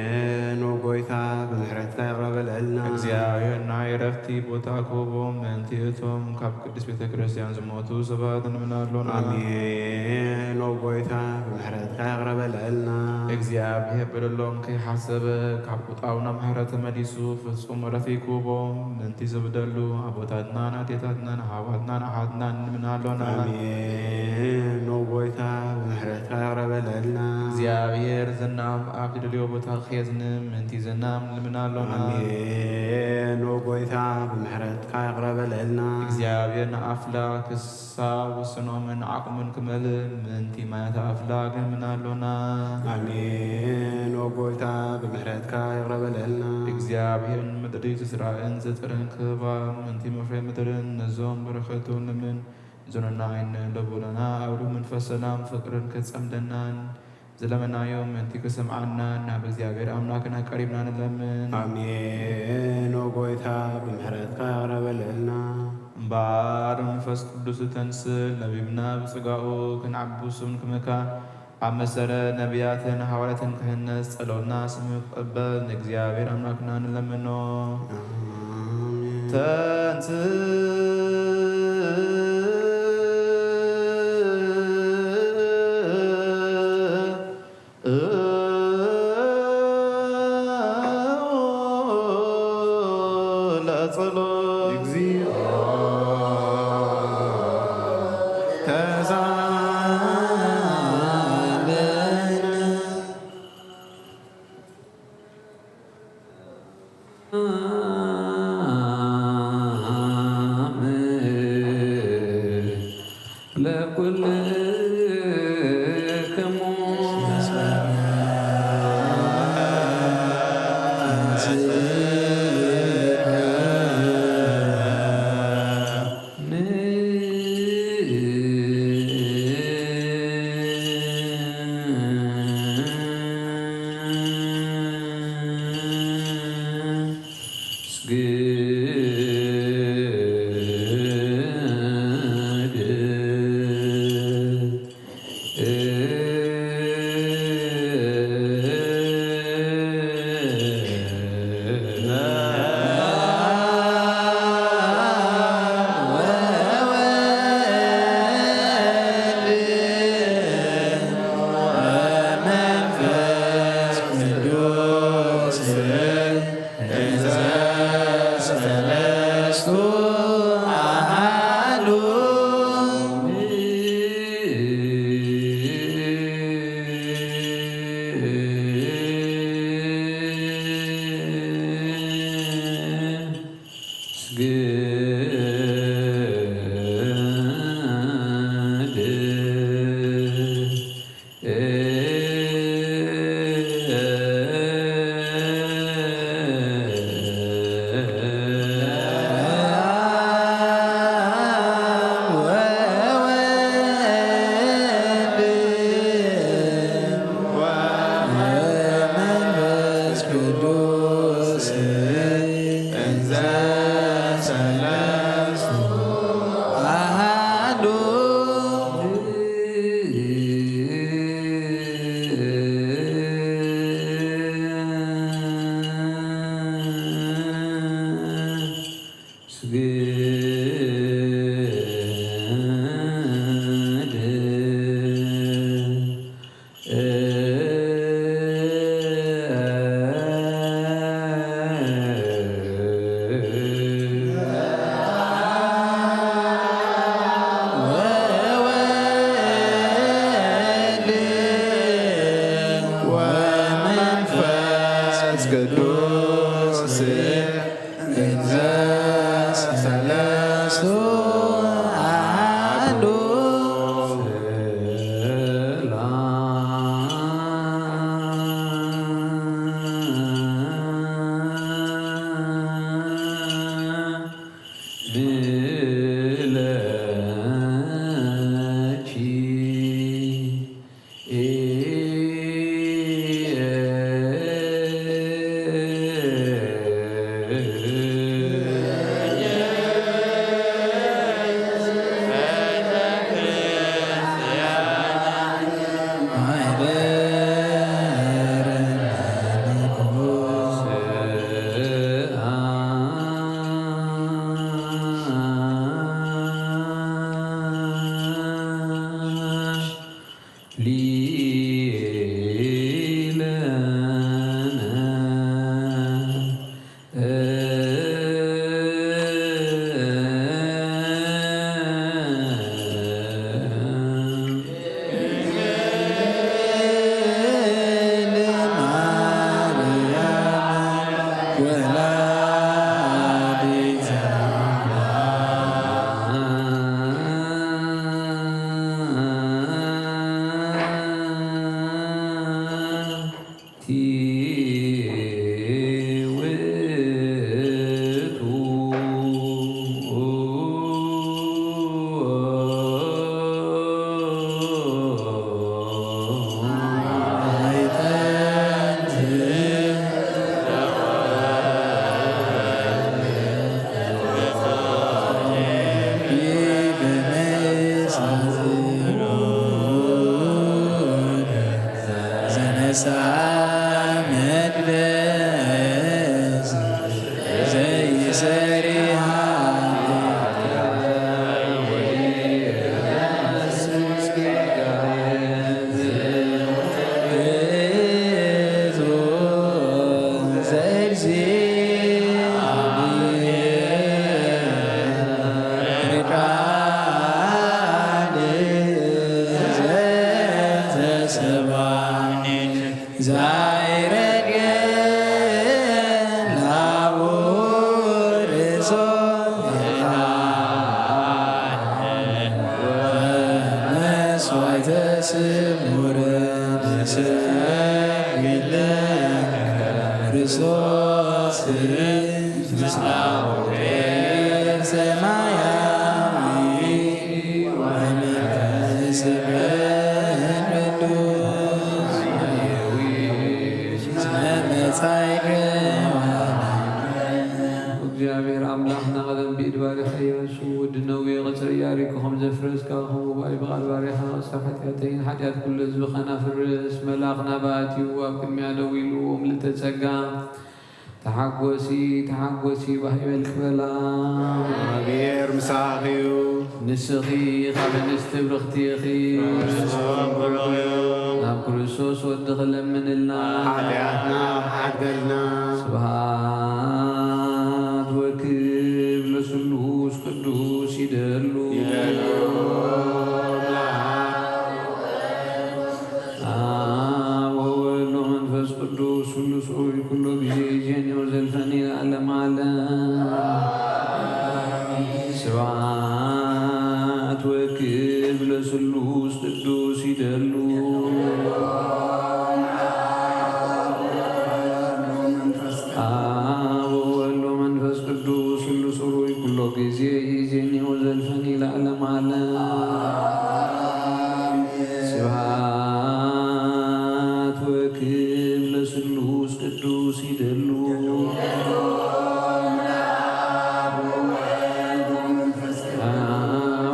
ኦ ጎይታ ብምሕረትካ ይቕረ በለልና። እግዚኣብሔር ናይ ዕረፍቲ ቦታ ክህቦም ምእንቲ እቶም ካብ ቅድስት ቤተ ክርስቲያን ዝሞቱ ሰባት ንልምን ኣሎና። ኣሜን። ኦ ጎይታ ብምሕረትካ ይቕረ በለልና። እግዚኣብሔር በደሎም ከይሓሰበ ካብ ቁጣው ናብ ምሕረት ተመሊሱ ፍጹም ዕረፍቲ ክህቦም ምእንቲ ዝብደሉ ኣቦታትናን ኣዴታትናን ኣሕዋትናን ኣሓትናን ንልምን ኣሎና። ኣሜን። ኦ ጎይታ ብምሕረትካ ይቕረ በለልና። እግዚኣብሔር ዝናም ኣብ ዝደልዮ ቦታ ክየዝንም ምእንቲ ዝናም ንልምን ኣሎና። ኣሜን። ኦ ጎይታ ብምሕረትካ ይቕረ በለልና። እግዚኣብሔር ንኣፍላክ ክሳብ ውስኖምን ዓቕሙን ክመልእ ምእንቲ ማያት ኣፍላክ ንልምን ኣሎና። ኣሜን። ኦ ጎይታ ብምሕረትካ ይቕረ በለልና። እግዚኣብሔር ንምድሪ ዝዝራእን ዘጽርን ክህባ ምእንቲ መፍረይ ምድርን ነዞም በረኸቱ ንልምን። ዝኑና ዓይንን ልቡናና ኣብ ልቡ መንፈስ ሰላም ፍቅርን ክጸምደናን ዝለመናዮ ምእንቲ ክሰምዓና ናብ እግዚኣብሔር ኣምላክና ቀሪብና ንለምን። ኣሜን። ኦ ጎይታ ብምሕረትካ ይቕረ በለልና። እምበኣር መንፈስ ቅዱስ ተንስል ነቢብና ብጽጋኡ ክንዓብሱን ክምካ ኣብ መሰረት ነቢያትን ሃዋርያትን ክህነጽ ጸሎትና ስሙ ክቕበል ንእግዚኣብሔር ኣምላክና ንለምኖ። ኣሜን። ተንስ ለጸሎት። እግዚኦ ተዛለነ። ለኩልክሙ ወመንፈስ ቅዱስ እንዘ ሰለስቱ አሐዱ። ዘይሰሪ ዛይረድ ግን ላቡ ርእሶ መስዋዕተ ስሙር ንሰግድ ለከ ክርስቶስ ምስለ አቡነ ሰማያዊ ወመንፈስ ቅዱስ መጻይከ። እግዚኣብሔር ኣምላኽና ቀደም ብኢድ ባሪኻ ኢያሱ ወዲ ነዌ ቐጽሪ ኢያሪኮ ከም ዘፍረስካ፣ ከም ጉባኤ ብቓል ባሪኻ ቐጽሪ ሓጢኣተይን ሓጢኣት ኩሉ ህዝቢ ኸና ፍርስ። መልኣኽ ናባ ኣትዩ ኣብ ቅድሚያ ደው ኢሉ፣ ምልእተ ጸጋ፣ ተሓጎሲ፣ ተሓጎሲ፣ ባህ ይበልኪ በላ። እግዚኣብሔር ምሳኺ እዩ። ንስኺ ካብ ኣንስቲ ብርኽቲ ኢኺ። እርሱም ብሩኽ እዩ። ናብ ክርስቶስ ወድኺ ለምንልና። ሓጢኣትና ሓድገልና። ስብሐት ወክብር ለስሉስ ቅዱስ ይደሉ። ይደሉ። አብ ወወልድ ወመንፈስ ቅዱስ ስሉስ ኡሩይ ኩሎ ጊዜ ይዜኒ ወዘልፈኒ ለዓለመ ዓለም። ስብሐት ወክብር ለስሉስ ቅዱስ ይደሉ። አብ ወወልድ ወመንፈስ ቅዱስ ስሉስ ኡሩይ ኩሎ ጊዜ ይዜኒ ወዘልፈኒ ለዓለመ ዓለም። ስብሐት ወክብር ለስሉስ ቅዱስ ይደሉ። አብ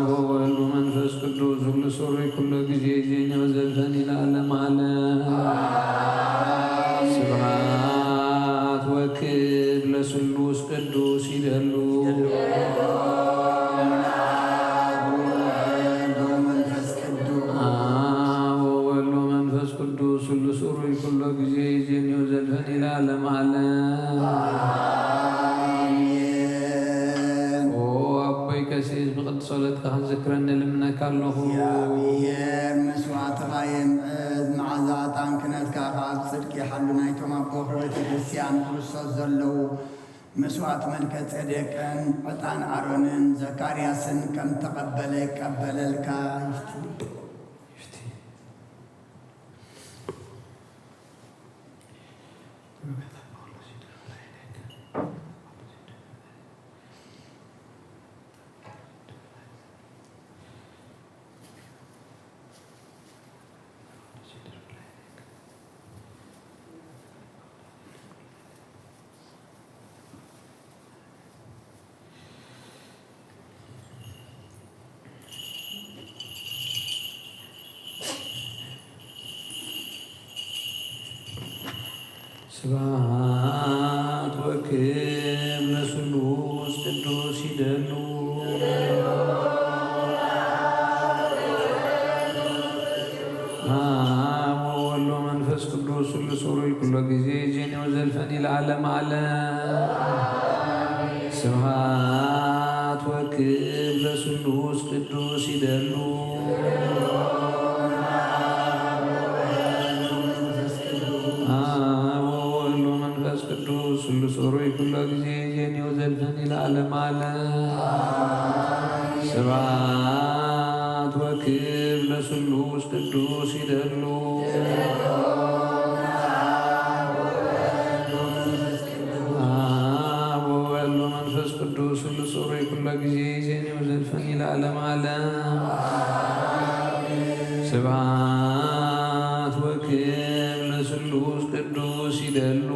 ወወልድ ወመንፈስ ቅዱስ ስሉስ ኡሩይ ኩሎ ጊዜ ይዜኒ ወዘልፈኒ ለዓለመ ዓለም። ስብሐት ወክብር ለስሉስ ቅዱስ ይደሉ። አብ ወወልድ ወመንፈስ ቅዱስ ስሉስ ኡሩይ ኩሎ ጊዜ ይዜኒ ወዘልፈኒ ለዓለመ ዓለም። ኦ ኣቦይ ቀሲስ፣ ብቕዱስ ጸሎትካ ክትዝክረኒ እልምነካ ኣለኹ። እግዚኣብሔር መስዋዕትኻ የምዕድ፣ መዓዛ ዕጣን ክህነትካ ከኣ ብጽድቂ ይሓሉ። ናይቶም ኣቦ ቤተ ክርስቲያን ክርስቶስ ዘለዉ መስዋዕት መልከ ጼዴቅን ዕጣን ኣሮንን ዘካርያስን ከም ተቐበለ ይቀበለልካ። ይፍትኒ። ይፍትኒ። ስብሐት ወክብር ለስሉስ ቅዱስ ይደሉ። አብ ወወልድ ወመንፈስ ቅዱስ ስሉስ ኡሩይ ኩሎ ጊዜ ይዜኒ ወዘልፈኒ ለዓለመ ዓለም። ስብሐት ወክብር ለስሉስ ቅዱስ ይደሉ። አብ ወወልድ ወመንፈስ ቅዱስ ስሉስ ኡሩይ ኩሎ ጊዜ ይዜኒ ወዘልፈኒ ለዓለመ ዓለም። ስብሐት ወክብር ለስሉስ ቅዱስ ይደሉ። አብ ወወልድ ወመንፈስ ቅዱስ ስሉስ ኡሩይ ኩሎ ጊዜ ይዜኒ ወዘልፈኒ ለዓለመ ዓለም። ስብሐት ወክብር ለስሉስ ቅዱስ ይደሉ።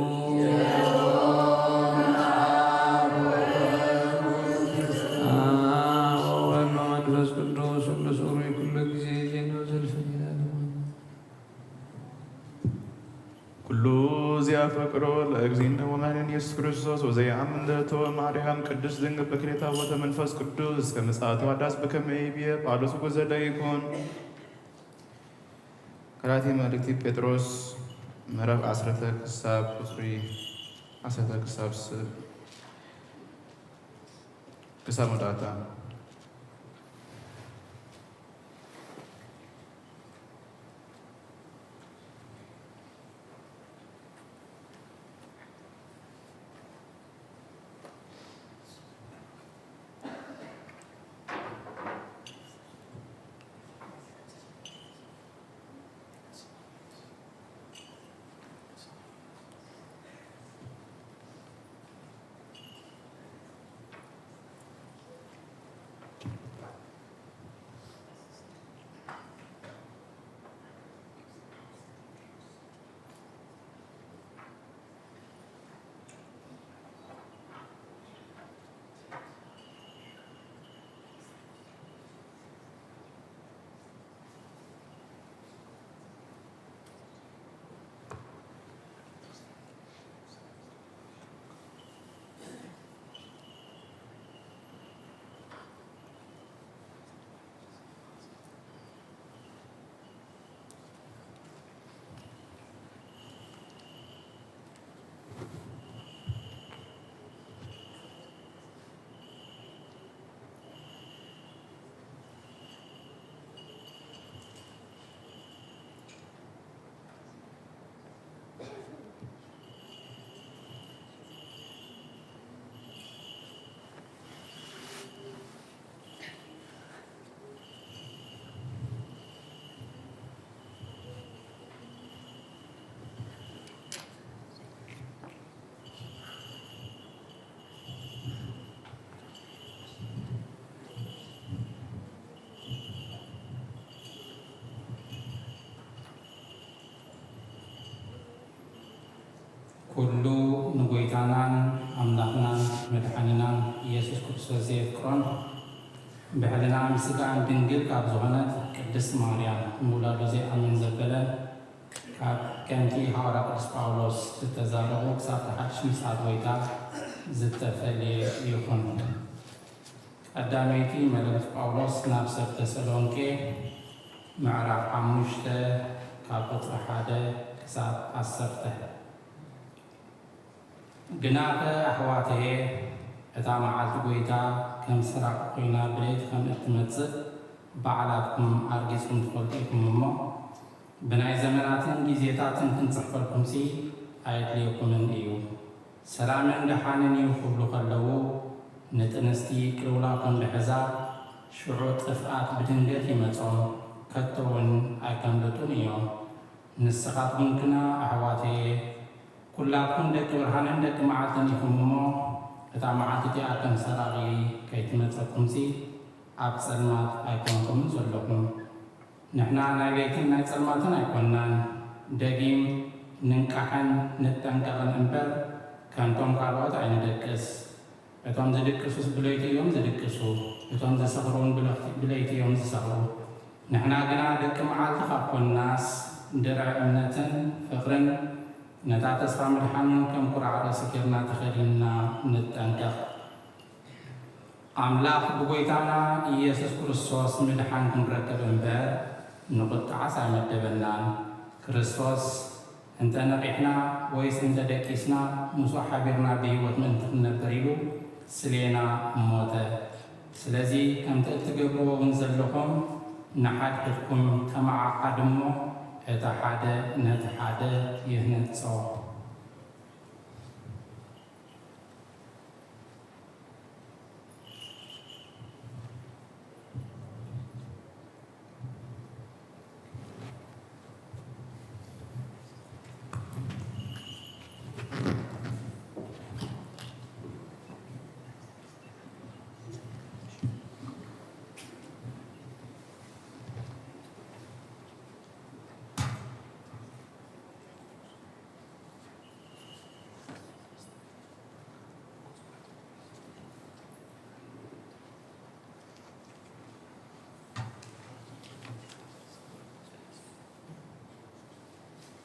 አብ ወወልድ ወመንፈስ ቅዱስ ስሉስ ኡሩይ ኩሎ ጊዜ ይዜኒ ወዘልፈኒ ለዓለመ ዓለም። ኩሉ ዘያፈቅሮ ለእግዚእነ ወመድኃኒነ ኢየሱስ ክርስቶስ ወዘየአምን ለእቶ ማርያም ቅድስት ድንግል በክሌታ ወተ መንፈስ ቅዱስ እስከ ምጽአቱ አዳስ በከመ ይቤ ጳውሎስ ወዘለ ይኩን። ካልኣቲ መልእክቲ ጴጥሮስ ምዕራፍ ዓሰርተ ክሳብ ቁጽሪ ዓሰርተ ክሳብ ስ-፣ ክሳብ መወዳእታ። ኩሉ ንጎይታናን ኣምላኽናን መድሓኒናን ኢየሱስ ክርስቶስ ዘየፍቅሮን ብሕልና ምስጋን ድንግል ካብ ዝኾነት ቅድስት ማርያም ምውላዱ ዘይኣምን ዘበለን ካብ ከምቲ ሃዋርያ ቅዱስ ጳውሎስ ዝተዛረቦ ክሳብ እቲ ሓድሽ ምጽኣት ጎይታ ዝተፈልየ ይኹን። ቀዳመይቲ መልእኽቲ ጳውሎስ ናብ ሰብ ተሰሎንቄ ምዕራፍ ሓሙሽተ ካብ ቁጽሪ ሓደ ክሳብ ዓሰርተ። ግናኸ ኣሕዋተየ፣ እታ መዓልቲ ጎይታ ከም ሰራቂ ኮይና ብለይቲ ከም እትመጽእ ባዕላትኩም ኣርጊጽኩም ትፈልጡ ኢኹም እሞ፣ ብናይ ዘመናትን ግዜታትን ክንጽሕፈልኩምሲ ኣየድልየኩምን እዩ። ሰላምን ደሓንን እዩ ክብሉ ከለዉ፣ ንጥንስቲ ቅልውላው ከም ዝሕዛ፣ ሽዑ ጥፍኣት ብድንገት ይመጾም፣ ከቶ እውን ኣይከምልጡን እዮም። ንስኻትኩም ግና ኣሕዋተየ፣ ኩላትኩም ደቂ ብርሃንን ደቂ መዓልትን ኢኹም እሞ፣ እታ መዓልቲ እቲኣ ከም ሰራቒ ከይትመጸኩምሲ፣ ኣብ ጸልማት ኣይኮንኩምን ዘለኹም። ንሕና ናይ ለይትን ናይ ጸልማትን ኣይኮንናን፣ ደጊም ንንቃሕን ንጠንቀቕን እምበር፣ ከምቶም ካልኦት ኣይንደቅስ። እቶም ዝድቅሱስ ብለይቲ እዮም ዝድቅሱ፣ እቶም ዝሰኽሩ እውን ብለኽቲ-፣ ብለይቲ እዮም ዝሰኽሩ። ንሕና ግና ደቂ መዓልቲ ካብ ኮንናስ፣ ድርዒ እምነትን ፍቕርን ነታ ተስፋ ምድሓንን ከም ኩራዕ ርእሲ ጌርና ተኸዲንና ንጠንቀቕ። ኣምላኽ ብጎይታና ኢየሱስ ክርስቶስ ምድሓን ክንረክብ እምበር፣ ንቁጥዓስ ኣይመደበናን። ክርስቶስ፣ "እንተ ነቒሕና ወይስ እንተ ደቂስና፣ ምስኡ ሓቢርና ብህይወት ምእንቲ ክንነብር" ኢሉ ስሌና ሞተ። ስለዚ፣ ከምቲ እትገብርዎ እውን ዘለኹም፣ ንሓድሕድኩም ተመዓዓዱ እሞ፣ እቲ ሓደ ነቲ ሓደ ይህነጾ።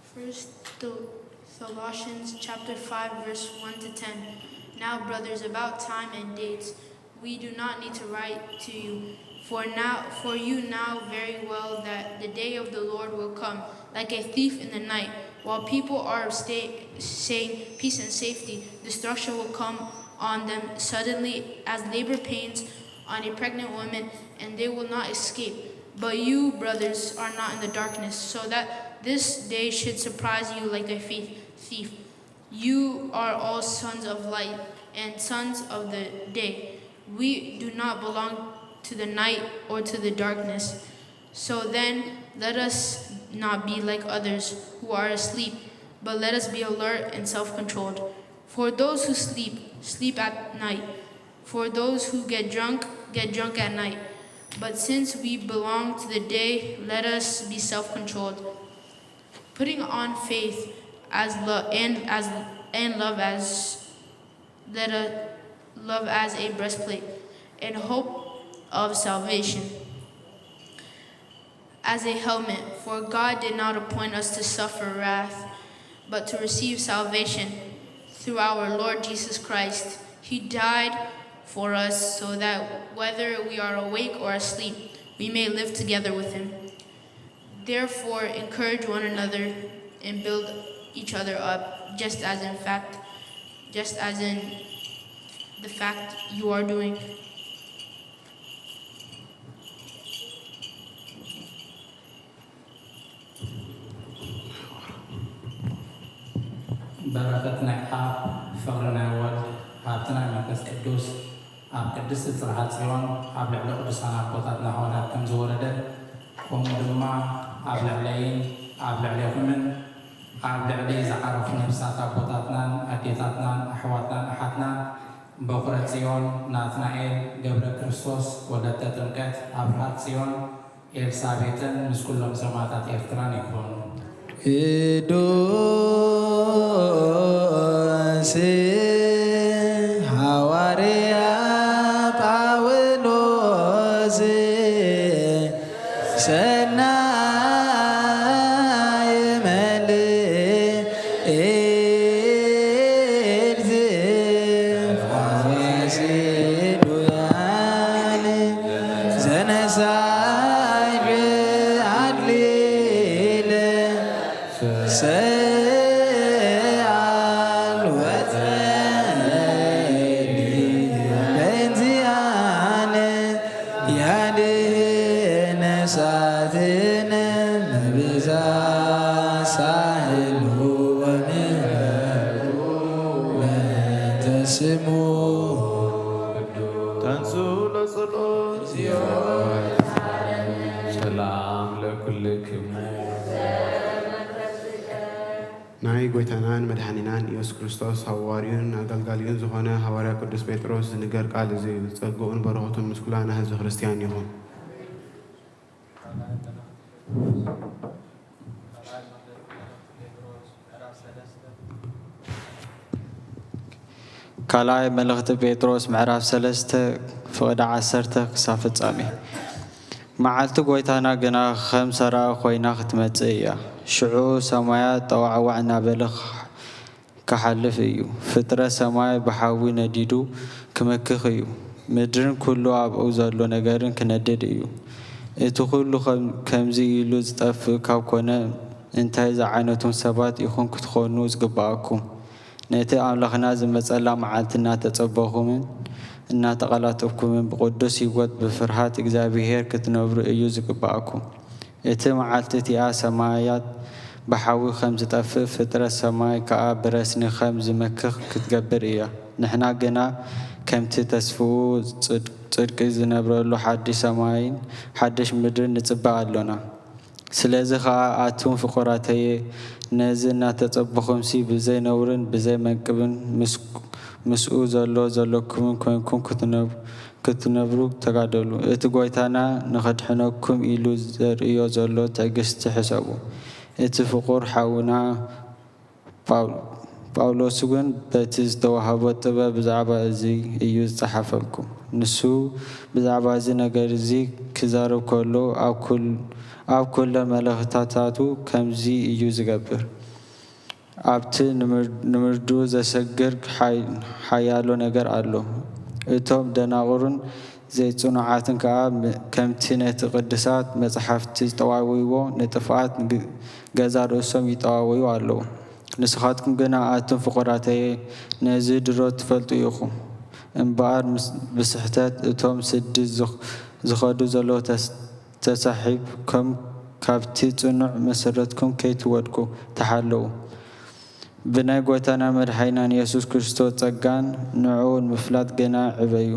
First to Colossians chapter five, verse one to ten. Now, brothers, about time and dates, we do not need to write to you, for now, for you know very well that the day of the Lord will come like a thief in the night. While people are stay, saying peace and safety, destruction will come on them suddenly as labor pains on a pregnant woman, and they will not escape. But you, brothers, are not in the darkness, so that this day should surprise you like a thief. Thief. You are all sons of light and sons of the day. We do not belong to the night or to the darkness. So then, let us not be like others who are asleep, but let us be alert and self controlled. For those who sleep, sleep at night. For those who get drunk, get drunk at night. But since we belong to the day, let us be self controlled. Putting on faith as love and as and love as let a love as a breastplate and hope of salvation as a helmet. For God did not appoint us to suffer wrath, but to receive salvation through our Lord Jesus Christ. He died for us so that whether we are awake or asleep, we may live together with him. Therefore, encourage one another and build each other up, just as in fact, just as in the fact you are doing. በረኸት ናይ ኣብ፣ ፍቕሪ ናይ ወልድ፣ ሃብቲ ናይ መንፈስ ቅዱስ ኣብ ቅድስቲ ጽርሐ ጽዮን ኣብ ልዕሊ ቅዱሳን ኣቦታትና ሃዋርያት ከም ዝወረደ፣ ከምኡ ድማ ኣብ ልዕለይን ኣብ ልዕሌኹምን ኣብ ልዕሊ ዝዓረፉ ነፍሳት ኣቦታትናን ኣዴታትናን ኣሕዋትናን ኣሓትናን በኹረ ጽዮን ናትናኤል ገብረ ክርስቶስ ወለተ ጥምቀት ኣብርሃት ጽዮን ኤልሳቤጥን ምስ ኩሎም ሰማእታት ኤርትራን ይኹን። ቅዱስ ሃዋርያ ጳውሎስ ሰናይ መልእክት ፈዋሲ ዱያኒ ዘነሳይ ኣድሊለ ሰኣል ወጸሊ በእንዚኣነ ያድህነ ሳትነ ብዛ ሳህሉ ወምህረቱ በእንተ ስሙ። ተንሱ ለጸሎት ሰላም ለኩልክሙ። ናይ ጐይታናን መድኃኒናን ኢየሱስ ክርስቶስ ሃዋርዩን ኣገልጋሊኡን ዝኾነ ሃዋርያ ቅዱስ ጴጥሮስ ዝንገር ቃል እዚ እዩ። ጸግኡን በረኸቱን ምስ ኩላና ህዝበ ክርስቲያን ይኹን። ካልኣይ መልእኽቲ ጴጥሮስ ምዕራፍ ሰለስተ ፍቕዲ ዓሰርተ ክሳብ ፍጻሜ። መዓልቲ ጐይታና ግና ኸም ሰራቒ ኾይና ኽትመጽእ እያ። ሽዑ ሰማያት ጠዋዕዋዕ እናበለ ክሓልፍ እዩ። ፍጥረት ሰማይ ብሓዊ ነዲዱ ክመክኽ እዩ። ምድርን ኩሉ ኣብኡ ዘሎ ነገርን ክነድድ እዩ። እቲ ኹሉ ከምዚ ኢሉ ዝጠፍእ ካብ ኮነ እንታይ ዝዓይነቶም ሰባት ኢኹም ክትኾኑ ዝግብኣኩም? ነቲ ኣምላኽና ዝመጸላ መዓልቲ እናተጸበኹምን እናተቐላጠፍኩምን ብቕዱስ ህይወት ብፍርሃት እግዚኣብሄር ክትነብሩ እዩ ዝግብኣኩም። እቲ መዓልቲ እቲኣ ሰማያት ብሓዊ ከም ዝጠፍእ ፍጥረት ሰማይ ከኣ ብረስኒ ከም ዝመክኽ ክትገብር እያ። ንሕና ግና ከምቲ ተስፍኡ ጽድቂ ዝነብረሉ ሓድሽ ሰማይን ሓድሽ ምድርን ንጽበ ኣሎና። ስለዚ ኸኣ ኣቱም ፍቑራተየ፣ ነዚ እናተጸበኹምሲ ብዘይ ነውርን ብዘይ መንቅብን ምስኡ ዘሎ ዘለኩምን ኮይንኩም ክትነብሩ ተጋደሉ። እቲ ጐይታና ንኸድሕነኩም ኢሉ ዘርእዮ ዘሎ ትዕግስቲ ሕሰቡ። እቲ ፍቑር ሓውና ጳውሎስውን በቲ ዝተዋህቦ ጥበብ ብዛዕባ እዚ እዩ ዝጸሓፈልኩም። ንሱ ብዛዕባ እዚ ነገር እዚ ክዛረብ ከሎ ኣብ ኩለ መልእኽትታቱ ከምዚ እዩ ዝገብር። ኣብቲ ንምር-፣ ንምርድኡ ዘሰግር ሓይ-፣ ሓያሎ ነገር ኣሎ። እቶም ደናቑርን ዘይጽኑዓትን ከኣ ም-፣ ከምቲ ነቲ ቅዱሳት መጻሕፍቲ ዝጠዋወይዎ ንጥፍኣት ንግ-፣ ገዛእ ርእሶም ይጠዋወዩ ኣለዉ። ንስኻትኩም ግና ኣቱም ፍቑራተየ ነዚ ድሮ ትፈልጡ ኢኹም። እምበኣር ምስ-፣ ብስሕተት እቶም ስዲ ዝኽ-፣ ዝኸዱ ዘለዉ ተስ-፣ ተሳሒብኩም ካብቲ ጽኑዕ መሰረትኩም ከይትወድቁ ተሓለዉ። ብናይ ጐይታና መድሓኒናን የሱስ ክርስቶስ ጸጋን ንዕኡ ንምፍላጥ ግና ዕበዩ።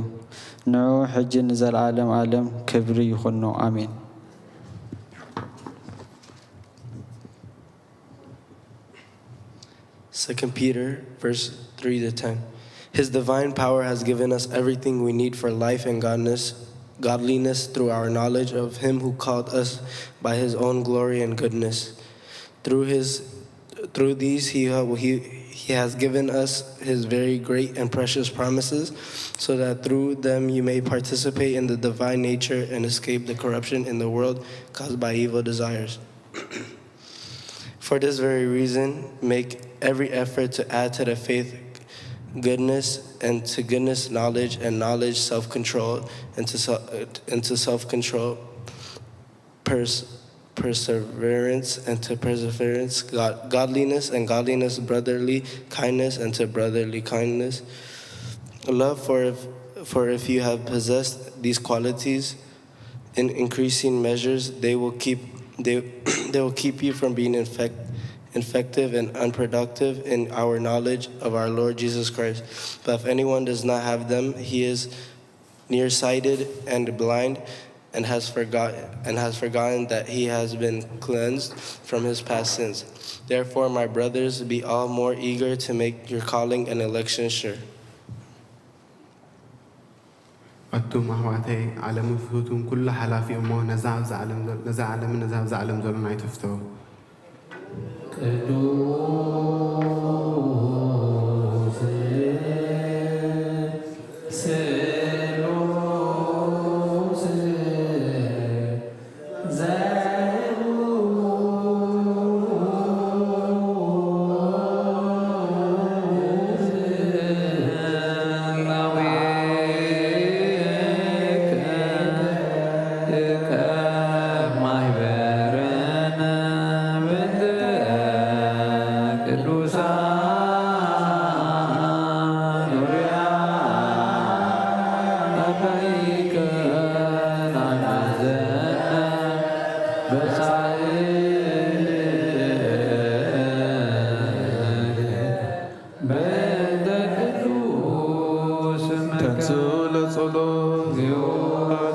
ንዕኡ ሕጂ ንዘለኣለም ኣለም ክብሪ ይኹኖ። ኣሜን። Second Peter, verse three to ten. His divine power has given us everything we need for life and godness, godliness through our knowledge of him who called us by his own glory and goodness. Through his through these he, ha- he he has given us his very great and precious promises, so that through them you may participate in the divine nature and escape the corruption in the world caused by evil desires. For this very reason, make every effort to add to the faith goodness, and to goodness knowledge, and knowledge self-control, and to, se- and to self-control pers- perseverance, and to perseverance God- godliness, and godliness brotherly kindness, and to brotherly kindness love. For if, for if you have possessed these qualities in increasing measures, they will keep they, they will keep you from being infect, infective and unproductive in our knowledge of our Lord Jesus Christ. But if anyone does not have them, he is nearsighted and blind, and has forgotten and has forgotten that he has been cleansed from his past sins. Therefore, my brothers, be all more eager to make your calling and election sure. ኣቱም ኣሕዋተይ፣ ዓለምን ፍትውቱን ኩሉ ሓላፊ እሞ፣ ነዛ ኣብዚ ዓለም ዘ- ነዛ ዓለምን ነዛ ኣብዚ ዓለም ዘሎን ኣይትፍተው። ቅዱስ ስሉስ በእንተ ቅዱስ ስምከ ተንሥኡ ለጸሎት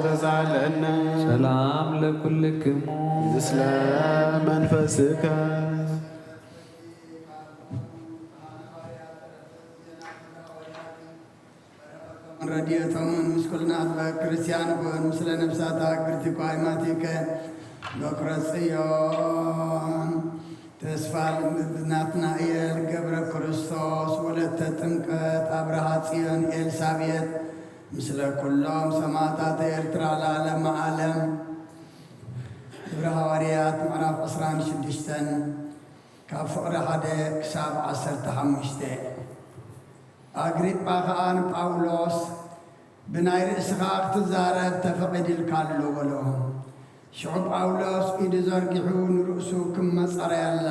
ተሳለነ። ሰላም ለኩልክሙ። ምስለ መንፈስከ። ረድኤቶምን ምስ ኩልና ኣበ ክርስቲያን ኩን። ምስለ ነፍሳታ ክብርቲ ኳይማቲከ በኩረ ጽዮን ተስፋ ናትናኤል ገብረ ክርስቶስ ወለተ ጥምቀት ኣብርሃ ጽዮን ኤልሳቤጥ ምስለ ኩሎም ሰማዕታት ኤርትራ ለዓለመ ዓለም። ግብረ ሃዋርያት ምዕራፍ ዕስራን ሽዱሽተን ካብ ፍቕሪ ሓደ ክሳብ ዓሰርተ ሓሙሽተ። ኣግሪጳ ኸኣ ንጳውሎስ፣ ብናይ ርእስኻ ክትዛረብ ተፈቒዱልካ ኣሎ፣ በሎ። ሽዑ ጳውሎስ ኢዱ ዘርጊሑ ንርእሱ ክመጸረየላ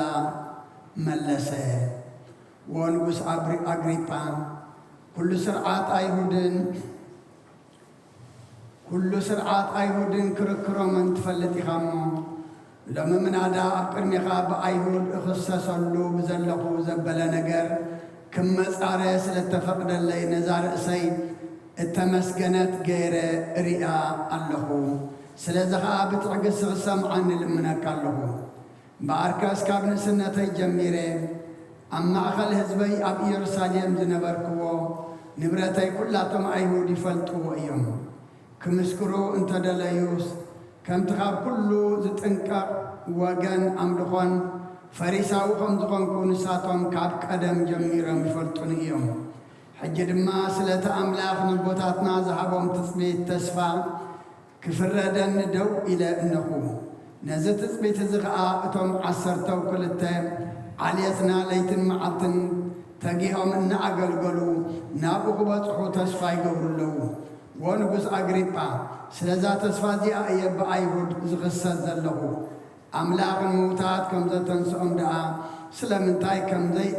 መለሰ። እወ ንጉስ ኣብሪ-፣ ኣግሪጳ፣ ኩሉ ስርዓት ኣይሁድን ኩሉ ስርዓት ኣይሁድን ክርክሮምን ትፈልጥ ኢኻ እሞ፣ ሎሚ ምናዳ ኣብ ቅድሜኻ ብኣይሁድ እኽሰሰሉ ብዘለኹ ዘበለ ነገር ክመጻረ ስለ እተፈቕደለይ፣ ነዛ ርእሰይ እተመስገነት ገይረ እሪኣ ኣለኹ። ስለዚ ኸኣ ብትዕግስቲ ክትሰምዓኒ እልምነካ ኣለኹ። እምበኣርከስ ካብ ንእስነተይ ጀሚረ ኣብ ማእከል ህዝበይ ኣብ ኢየሩሳሌም ዝነበርክዎ ንብረተይ ኩላቶም ኣይሁድ ይፈልጥዎ እዮም። ክምስክሩ እንተ ደለዩስ፣ ከምቲ ካብ ኩሉ ዝጥንቀቕ ወገን ኣምልኾን ፈሪሳዊ ከም ዝኾንኩ ንሳቶም ካብ ቀደም ጀሚሮም ይፈልጡኒ እዮም። ሕጂ ድማ ስለቲ ኣምላኽ ነቦታትና ዝሃቦም ትጽቢት ተስፋ ክፍረደኒ ደው ኢለ እነኹ። ነዚ ትጽቢት እዚ ኸኣ እቶም ዓሰርተው ክልተ ዓሌትና ለይትን መዓልትን ተጊሆም እናኣገልገሉ ናብኡ ክበጽሑ ተስፋ ይገብሩ ኣለዉ። ዎ ንጉስ ኣግሪጳ፣ ስለዛ ተስፋ እዚኣ እየ ብኣይሁድ ዝኽሰስ ዘለኹ። ኣምላኽ ንምዉታት ከም ዘተንስኦም ደኣ ስለምንታይ ከም ዘይ-፣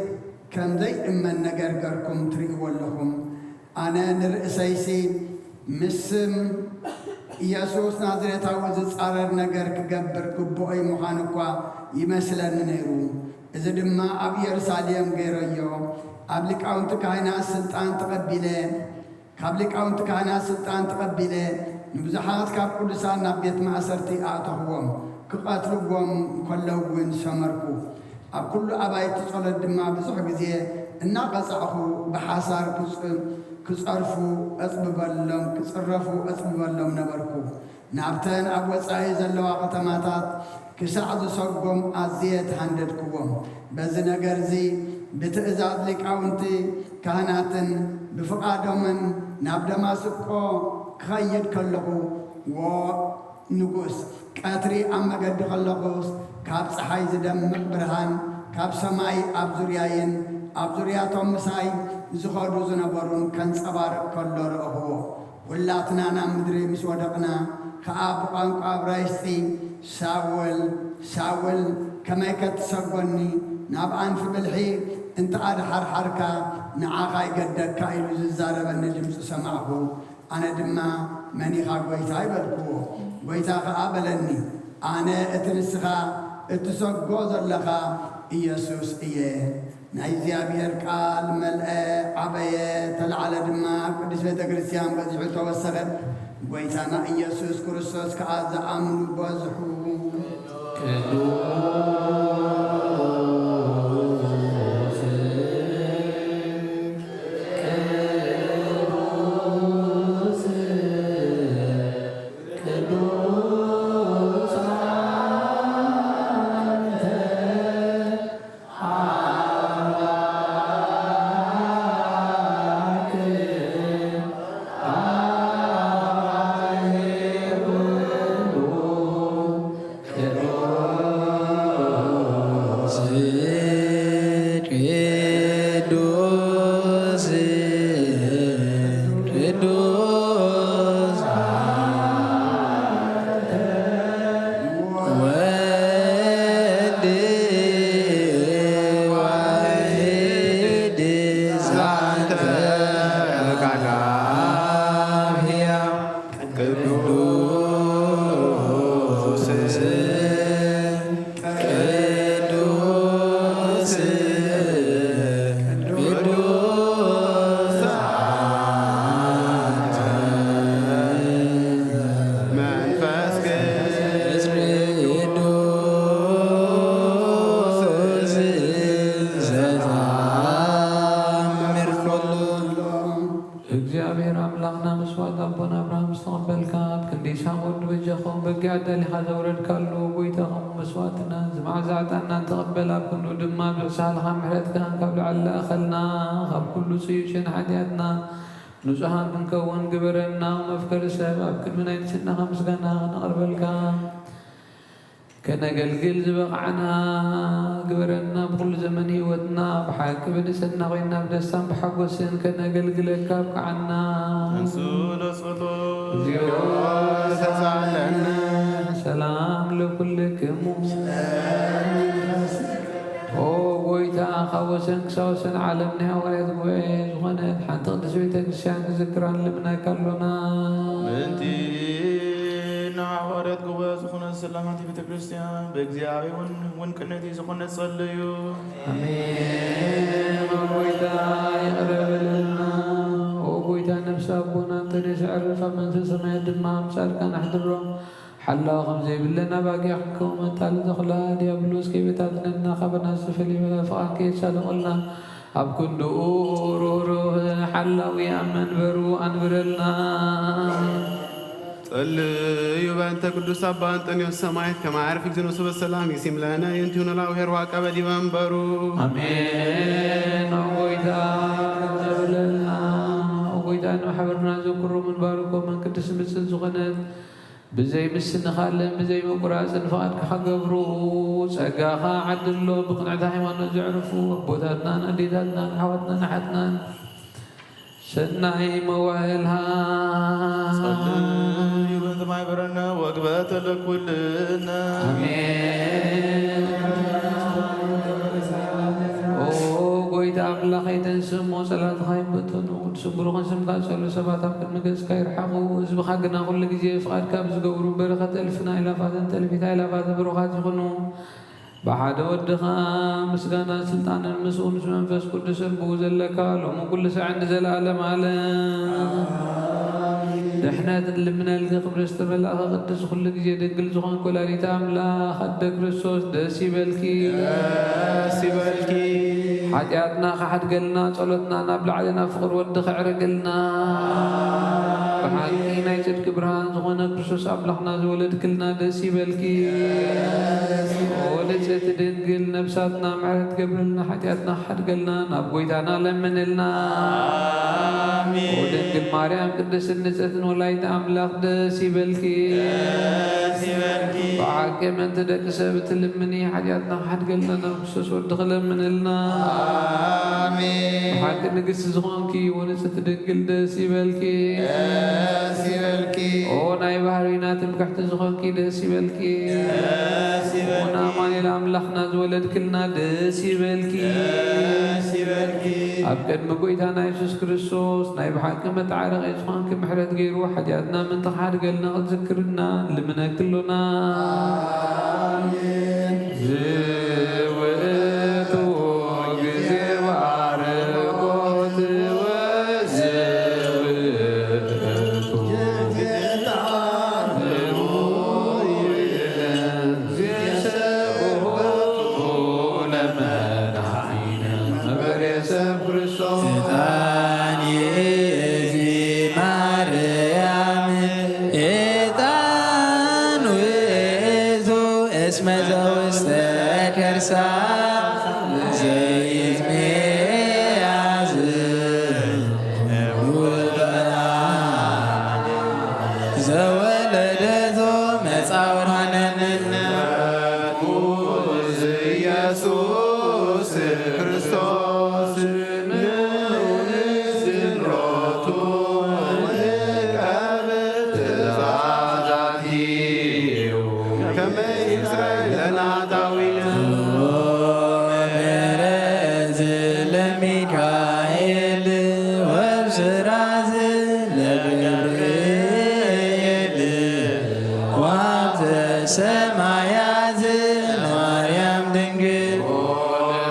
ከም ዘይእመን ነገር ገርኩም ትርእይዎ ኣለኹም? ኣነ ንርእሰይሲ ምስ ስም ኢየሱስ ናዝሬታዊ ዝጻረር ነገር ክገብር ግቡኦይ ምዃኑ እኳ ይመስለኒ ነይሩ። እዚ ድማ ኣብ ኢየሩሳሌም ገይረዮ፣ ኣብ ሊቃውንቲ ካህናት ስልጣን ተቐቢለ፣ ካብ ሊቃውንቲ ካህናት ስልጣን ተቐቢለ፣ ንብዙሓት ካብ ቅዱሳን ናብ ቤት ማእሰርቲ ኣእተኽዎም፣ ክቐትልዎም ከለዉ እውን ሰመርኩ። ኣብ ኩሉ ኣባይቲ ጸሎት ድማ ብዙሕ ግዜ እናቐጻዕኹ ብሓሳር ክጽ-፣ ክጸርፉ እጽብበሎም፣ ክጽረፉ እጽብበሎም ነበርኩ። ናብተን ኣብ ወጻኢ ዘለዋ ከተማታት ክሳዕ ዝሰጎም ኣዝየ ተሃንደድክዎም። በዚ ነገር እዚ ብትእዛዝ ሊቃውንቲ ካህናትን ብፍቓዶምን ናብ ደማስቆ ክኸይድ ከለኹ፣ ዎ ንጉስ፣ ቀትሪ ኣብ መገዲ ከለኹስ፣ ካብ ጸሓይ ዝደምቕ ብርሃን ካብ ሰማይ ኣብ ዙርያይን ኣብ ዙርያቶም ምሳይ ዝኸዱ ዝነበሩን ከንጸባርቕ ከሎ ረእኽዎ። ኩላትና ናብ ምድሪ ምስ ወደቕና ኸኣ ብቋንቋ እብራይስጢ፣ "ሳውል፣ ሳውል፣ ከመይ ከትሰጎኒ? ናብ ኣንፊ ብልሒ እንተ ኣድሓርሓርካ ንዓኻ ይገደካ" ኢሉ ዝዛረበኒ ድምፂ ሰማዕኹ። ኣነ ድማ፣ "መን ኢኻ ጐይታይ?" በልክዎ። ጐይታ ኸኣ በለኒ፣ "ኣነ እቲ ንስኻ እትሰጎ ዘለኻ ኢየሱስ እየ።" ናይ እግዚኣብሔር ቃል መልአ፣ ዓበየ፣ ተላዕለ ድማ፣ ኣብ ቅድስት ቤተ ክርስቲያን በዚሑ ተወሰኸ። ጐይታና ኢየሱስ ክርስቶስ ከኣ ዝኣምኑ በዝሑ። ቅዱስ፣ ቅዱስ፣ ቅዱስ አንተ ወልድ ዋሕድ ዛንተ ቃል አብ ሕያው ቅዱስ፣ ቅዱስ፣ ቅዱስ አንተ መንፈስ ቅዱስ ዘተአምር ኩሉ። እግዚኣብሔር ኣምላኽና መስዋዕት ኣቦና ኣብርሃም ዝተቐበልካ፣ ኣብ ክንዲ ይስሐቅ ወዲ በጃ ክኸውን በጊዕ ኣዳሊኻ ዘውረድካሉ፣ ጎይታ ኸም መስዋዕትና እዚ መዓዛ ዕጣንና ተቐበል፣ ኣብ ክንዱ ድማ ብሕሳልኻ ምሕረትካ ካብ ላዕሊ ለኣኸልና፣ ካብ ኩሉ ጽዩሽን ሓጢኣትና ንጹሃን ክንከውን ግበረና። መፍቀሪ ሰብ ኣብ ቅድሚ ናይ ንስናኻ ምስጋና ክነቕርበልካ ከነገልግል ዝበቕዓና ግበረና። ብኹሉ ዘመን ህይወትና ብሓቂ ብንጽህና ኮይና ብደስታን ብሓጎስን ከነገልግለካ ኣብቅዓና። እንሱ ለጸሎ እግዚኦ ተሳለነ። ሰላም ለኩልክሙ። ኦ ጎይታ፣ ካብ ወሰን ክሳብ ወሰን ዓለም ናይ ሃዋርያት ጉባኤ ዝኾነት ሓንቲ ቅድስት ቤተ ክርስቲያን ንዝክራ ንልምነካ ኣሎና። ምእንቲ ንሃዋርያት ጉባኤ ዝኾነት ሰላማት ቤተ ክርስቲያን ብእግዚኣብሔር እውን እውን ቅንዕቲ ዝኾነት ጸልዩ። ኣሜን። ኦ ጎይታ፣ ይቕረ በለልና። ኦ ጎይታ፣ ነፍሲ ኣቦና እንጦንዮስ ኣዕርፍ፣ ኣብ መንግስተ ሰማያት ድማ ኣብ ጻድቃን ኣሕድሮ። ሓላው ከም ዘይብለን ኣባጊዕ ክንከውን መጣል ተኹላ ዲያብሎስ ከይበታትነና፣ ካባና ዝፈልዩ ፍቓድ ከየሳልቑልና፣ ኣብ ክንድኡ ርህሩህ ሓላዊ ኣብ መንበሩ ኣንብረልና። ጸልዩ በእንተ ቅዱስ ኣባ እንጦንዮስ ሰማዕት፣ ከመ ያዕርፍ እግዚእነ ሰበ ሰላም፣ ይሲም ለነ ይንቲሁነ ላውሄር ዋቀበ ዲበ መንበሩ። ኣሜን። ኦ ጎይታ፣ ዘብለልና፣ ኦ ጎይታ፣ ንማሕበርና ዘክሮምን ባርኮምን ቅድስት ምጽን ዝኾነት ብዘይ ምስንኻልን ብዘይ ምቁራጽን ፍቓድካ ክገብሩ ጸጋኻ ዓድሎ። ብቕንዕቲ ሃይማኖት ዘዕርፉ ኣቦታትናን ኣዴታትናን ኣሕዋትናን ኣሓትናን ሰናይ መዋእልሃ። ጸልዩ በእንተ ማሕበረነ ወግበተ ለኩልነ። ኣሜን። ኦ ጎይታ ኣምላኸይ፣ ተንስእ እሞ ጸላእትኻ ይበተኑ። ቅዱስን ብሩኽን ስምካ ዝጸልኡ ሰባት ኣብ ቅድሚ ገጽካ ይርሓቑ። ህዝብኻ ግና ኩሉ ግዜ ፍቓድካ ብዝገብሩ በረኸት እልፍን ኣእላፋትን እልፊት ኣእላፋት ብሩኻት ይኹኑ። ብሓደ ወድኻ ምስጋና ስልጣንን ምስኡ ምስ መንፈስ ቅዱስን ብኡ ዘለካ ሎሚ ኩሉ ሳዕ ንዘለኣለም ዓለም። ድሕነት ንልምነልኪ ክብሪ ዝተመላእኺ ቅድስቲ ኩሉ ግዜ ድንግል ዝኾንኪ ወላዲተ ኣምላኽ ኣደ ክርስቶስ ደስ ይበልኪ። ደስ ይበልኪ። ሓጢኣትና ክሓድገልና ጸሎትና ናብ ላዕሊ ናብ ፍቕሪ ወዲ ከዕርገልና። ብሓቂ ናይ ጽድቂ ብርሃን ዝኾነ ክርስቶስ ኣምላኽና ዝወለድክልና ደስ ይበልኪ። ኦ ንጽሕቲ ድንግል ነብሳትና ምሕረት ገብረልና ሓጢኣትና ክሓድገልና ናብ ጎይታና ለምንልና። ኣሜን። ኦ ድንግል ማርያም ቅድስትን ንጽሕትን ወላዲተ ኣምላኽ ደስ ይበልኪ። ደስ ይበልኪ። ብሓቂ ምእንቲ ደቂ ሰብ እትልምኒ ሓጢኣትና ክሓድገልና ናብ ክርስቶስ ወድኺ ለምንልና። ኣሜን። ብሓቂ ንግስቲ ዝኾንኪ ወንጽሕቲ ድንግል ደስ ይበልኪ። ደስ ይበልኪ። ኦ ናይ ባህርይና ትምክሕቲ ዝኾንኪ ደስ ይበልኪ። ደስ ይበልኪ። ኦና ኣማኑኤል ኣምላኽና ዝወለድክልና ደስ ይበልኪ። ደስ ይበልኪ። ኣብ ቅድሚ ጎይታና የሱስ ክርስቶስ ናይ ብሓቂ መተዓረቒ ዝኾንኪ ምሕረት ገይሩ ሓጢኣትና ምእንቲ ክሓድገልና ክትዝክርና ንልምነኪ ኣሎና። ኣሜን። ዝውእቱ ግዜ ባርኮት ወዝውእቱ ግዜ ጣዕሙ ይእዝዝ። ስብሐት ለመድኃኒነ መበሬ ሰብ ክርስቶስ። ዕጣን ይእቲ ማርያም፣ ዕጣን ውእቱ እስመ ዘውስተ ከርሳ ዘይትሜያዝ ውበ ዘወለደቶ መጻ ብርሃነነ። ኢየሱስ ክርስቶስ ንዑንዝን ሮቱ ንቀብ ትእዛዛቲሁ ከመ ይስረይ ለናታዊነ። መበረዝ ለሚካኤል ወብስራዝ ለገብርኤል ዋተ ሰማያት ማርያም ድንግል።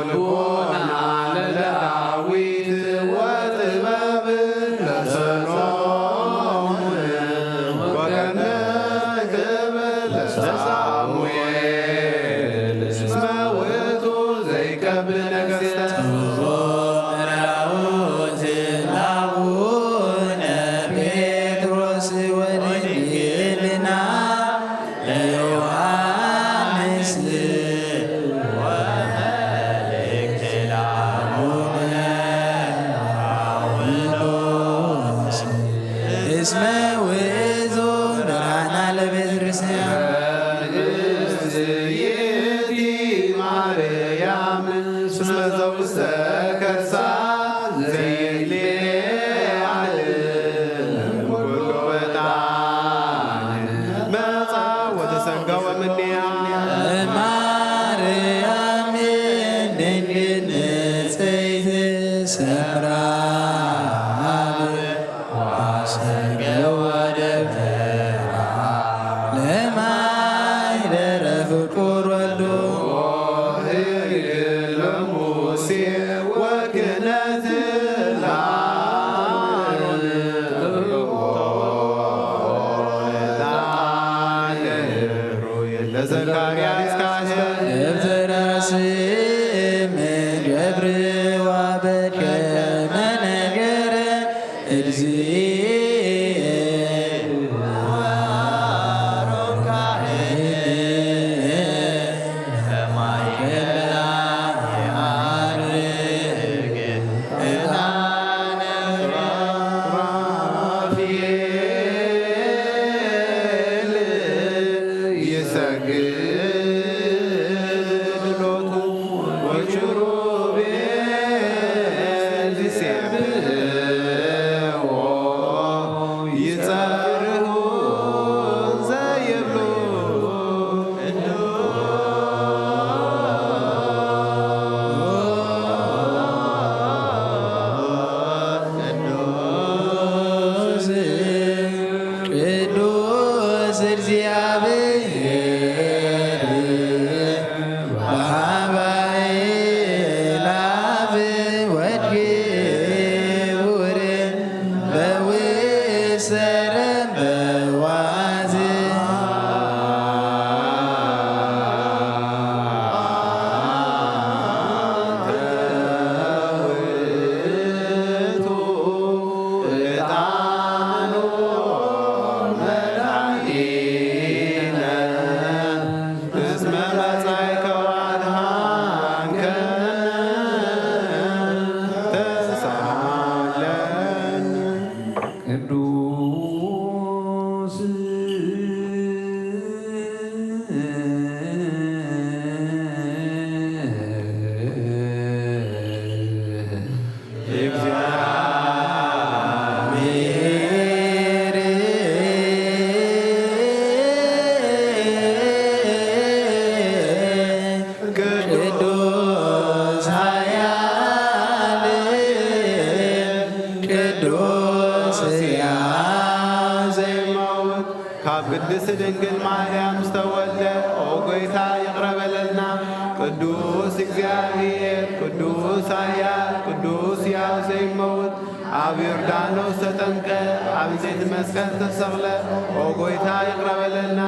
ልቦና ለዳዊት ወጥበብ ለሰሎሞን ወቀነ ክብር ለሳሙኤል እስመ ውእቱ ዘይቀብ ነገሥተ። ራውት ለአቡነ ጴጥሮስ ወድንግልና ለዮሐንስ ወመልእክት ለአቡነ ጳውሎስ እስመ ውእቱ ብርሃና ለቤተ ክርስቲያን። ይእቲ ማርያም እስመ ዘውስተ ከርሳ ዘይሌ ዓለም ኩሉ ዕጣን መጻ ወተሰገወ እምኔሃ። ማርያም ድንግል ንጽሕት ሰምራ ወአስተርገወ ደብተራ ለማይ ደረፍ ፍቁር ወልዶ። ለሙሴ ወክህነት ለአሮን ለዘካርያስ ካህን። ደብተራ ስም ገብር ወበከመ ነገረ እግዚእ ወአሮን ካህን በማእከላ የዐርግ ዕጣነ ሱራፌል። ቅዱስ ሕያው ዘይመውት ካብ ቅድስት ድንግል ማርያም ዝተወልደ፣ ኦ ጎይታ፣ ይቕረ በለልና። ቅዱስ እግዚኣብሔር፣ ቅዱስ ኃያል፣ ቅዱስ ሕያው ዘይመውት፣ ኣብ ዮርዳኖስ ተጠምቀ፣ ኣብ ዕንጸይቲ መስቀል ተሰቕለ፣ ኦ ጎይታ፣ ይቕረ በለልና።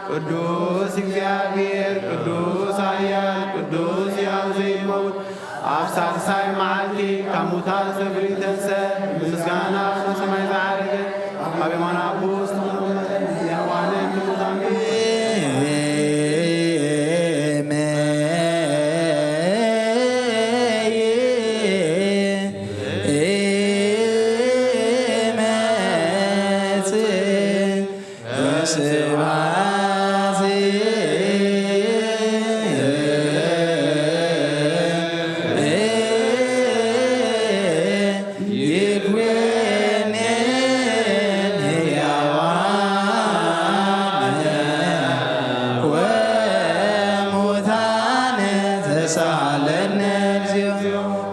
ቅዱስ እግዚኣብሔር፣ ቅዱስ ኃያል፣ ቅዱስ ሕያው ዘይመውት፣ ኣብ ሳልሳይ መዓልቲ ካብ ሙታን ሰፊሩ ተንሰ፣ ምስጋና ንሰማይ ዝዓረገ፣ ኣብ የማን ኣቦ ዝተቐመጠ፣ ንሕያዋንን ንሙታንን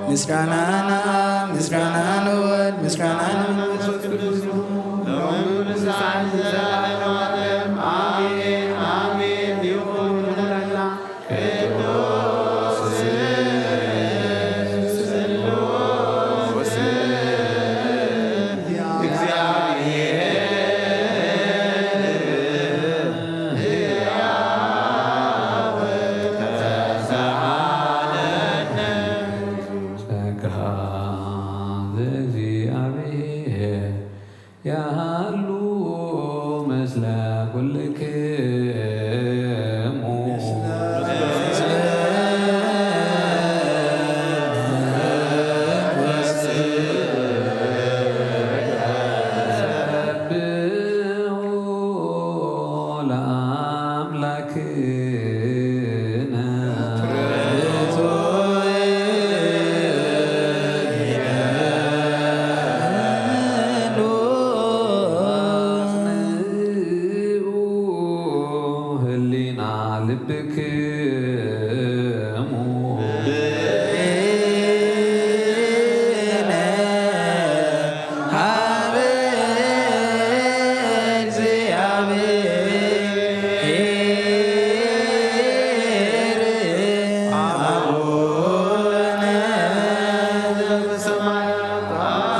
ምስጋና ንኣብ፣ ምስጋና ንወልድ፣ ምስጋና ንመንፈስ ቅዱስ ይኹን። ሎምን ክሳዕ ዘለዓለመ ዓለም። ኣሜን፣ ኣሜን። ይኹን ይኹነና። ቅዱስ ስሉስ ጸጋ ዘእግዚኣብሔር ያሃሉ ምስለ ኩልክሙ። ሰብሑ ለኣምላክነ። ህሊና ልብክሙ። ሀበ እግዚአብሔር አቡነ ዘበሰማያት።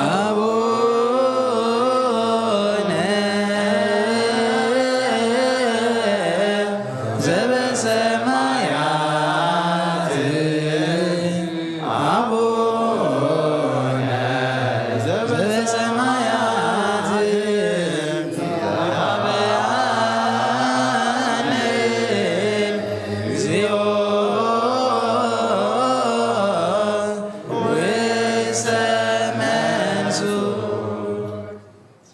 አቡነ ዘበሰማያት። አቡነ ዘበሰማያት። ይትባረክ ስምከ። እግዚኦ ውስተ መንሱ።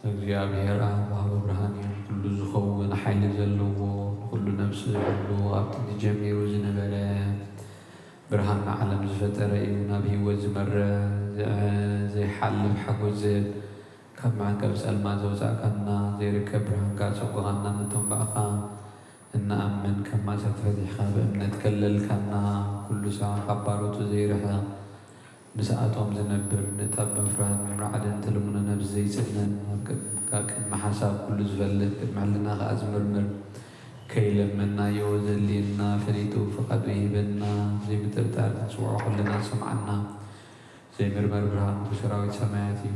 እግዚኣብሔር ኣብ ወሃቢ ብርሃን እዩ። ኩሉ ዝኸውን ሓይሊ ዘለዎ፣ ንኹሉ ነፍሲ ዝሕሉ፣ ኣብ ጥንቲ ጀሚሩ ዝነበረ፣ ብርሃን ንዓለም ዝፈጠረ እዩ። ናብ ህይወት ዝመረ፣ ዘ-፣ ዘይሓልፍ ሓጎስ ዝህብ፣ ካብ መዕቀቢ ጸልማት ዘውጻእካና፣ ዘይርከብ ብርሃንካ ኣጸጎኻና፣ ነቶም ብኣኻ እንኣምን ካብ ማእሰርቲ ፈቲሕካ ብእምነት ከለልካና፣ ኩሉ ሳዕ ካብ ባሮቱ ዘይርሕቕ፣ ምስኣቶም ዝነብር፣ ንእታ ብምፍራህን ብምርዓድን ትልምኖ ነብሲ ዘይጽንን፣ ኣብ ቅድሚካ ቅድሚ ሓሳብ ኩሉ ዝፈልጥ፣ ቅድሚ ሕልናኻ ዝምርምር፣ ከይለመንናዮ ዘድልየና ፈሊጡ ፍቓዱ ይህበና፣ ዘይምጥርጣር ክንጽውዖ ከለና ዝሰምዓና፣ ዘይምርመር ብርሃን ንጉስ ሰራዊት ሰማያት እዩ።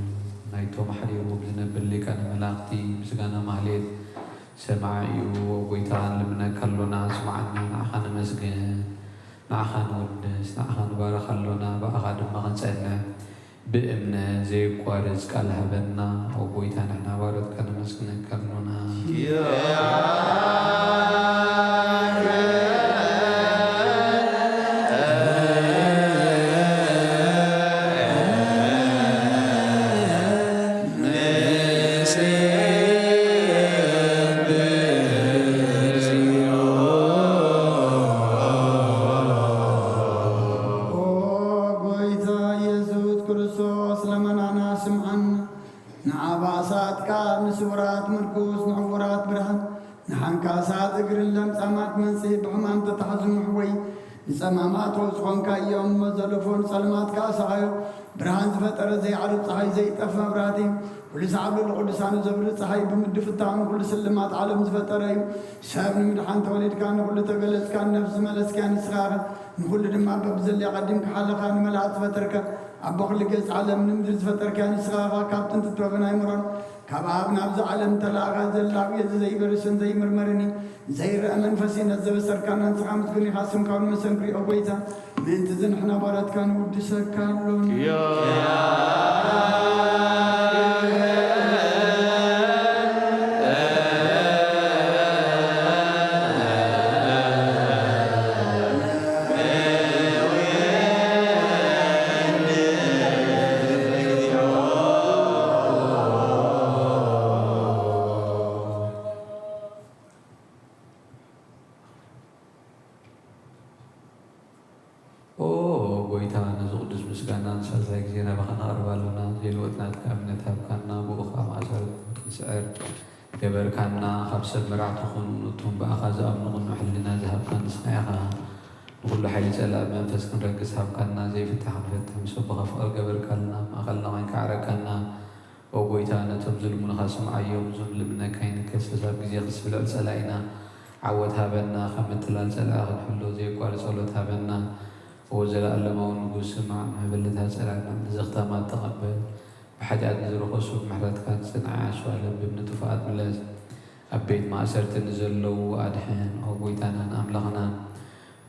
ናይቶም ኣሕዲሩ ዝነብር ሊቃነ መላእኽቲ ምስጋና ማህሌት ሰማዒ እዩ። ኦ ጎይታ፣ ንልምነካ ኣሎና፣ ስምዓና፣ ንዓኻ ነመስግን፣ ንዓኻ ንውድስ፣ ንዓኻ ንባርኽ ኣሎና፣ ብኣኻ ድማ ክንጸንዕ ብእምነት ዘየቋርጽ ቃል ሃበና። ኦ ጎይታ፣ ንሕና ባሮትካ ነመስግነካ ኣሎና። ኦ ጎይታ ኢየሱስ ክርስቶስ፣ ልመናና ስምዓና። ንዓባሳት ቃል፣ ንስውራት ምርኩስ፣ ንዕውራት ብርሃን፣ ንሓንካሳት እግርን ለምጻማት መንጽሂ፣ ብሕማም ተታሕዙ ምሕወይ፣ ንጸማማት ዝኾንካ እዮም እሞ ዘለፎ፣ ንጸልማት ከኣ ሰቓዮ። ብርሃን ዝፈጠረ ዘይዓርብ ጸሓይ ዘይጠፍ መብራህቲ፣ ኩሉ ሰዓብ ልዕሊ ቅዱሳኑ ዘብርህ ጸሓይ ብምድፍታኑ ኩሉ ስልማት ዓለም ዝፈጠረ እዩ። ሰብ ንምድሓን ተወሊድካ ንኹሉ ተገለጽካ፣ ንነፍሲ ዝመለስካ ንስኻ ኢኻ። ንኹሉ ድማ በብዘለያ ቀዲምካ ሓለኻ ንመላእክት ዝፈጠርካ፣ ኣቦ ኩሉ ገጽ ዓለም ንምድሪ ዝፈጠርካ ንስኻ ኢኻ። ካብ ጥንቲ ጥበብን ኣይምሮን ካብ ኣብ ናብዚ ዓለም ተላእኻ ዘላዊ እዚ ዘይበርስን ዘይምርመርን እዩ። ዘይረአ መንፈስ እዩ ነዚ ዘበሰርካና ንስኻ ምስጉን ኢኻ። ስምካ እውን መሰንክሪኦ ጎይታ፣ ምእንቲ እዚ ንሕና ባራትካ ንውድሰካ ኣሎና። ኦ ጎይታ፣ ነዚ ቅዱስ ምስጋና ንሳልሳይ ግዜ ናባኻ ነቕርብ ኣሎና። ዘይልወጥ ናትካ እምነት ሃብካና፣ ብኡ ኸኣ ማእሰርቲ ንስዕር ገበርካና። ካብ ሰብ መራሕቲ ኾኑ፣ ነቶም ብኣኻ ዝኣምኑ ቅኑዕ ሕልና ዝሃብካ ንስኻ ኢኻ። ንኹሉ ሓይሊ ጸላኢ መንፈስ ክንረግጽ ሃብካና። ዘይፍታሕ ክንፈትሕ፣ ምስ ኣቦኻ ፍቕሪ ገበርካልና። ማእከልና ኮይንካ ኣዕረካና። ኦ ጎይታ፣ ነቶም ዝልምኑኻ ስምዓዮም። እዞም ልምነካ ይንከሰስ። ኣብ ግዜ ክስብ ልዕሊ ጸላኢና ዓወት ሃበና። ካብ ምትላል ጸላኢ ክንሕሎ ዘየቋርጽ ጸሎት ሃበና። ኦ ዘለኣለማዊ ንጉስ፣ ስማዕ፣ መበለታት ጸላእና ንዘኽታማት ተቐበል። ብሓጢኣት ንዝረኸሱ ብምሕረትካ ጽንዓ፣ ኣስዋ ለብም ንጥፉኣት ምለስ። ኣብ ቤት ማእሰርቲ ንዘለዉ ኣድሕን። ኦ ጎይታናን ኣምላኽናን፣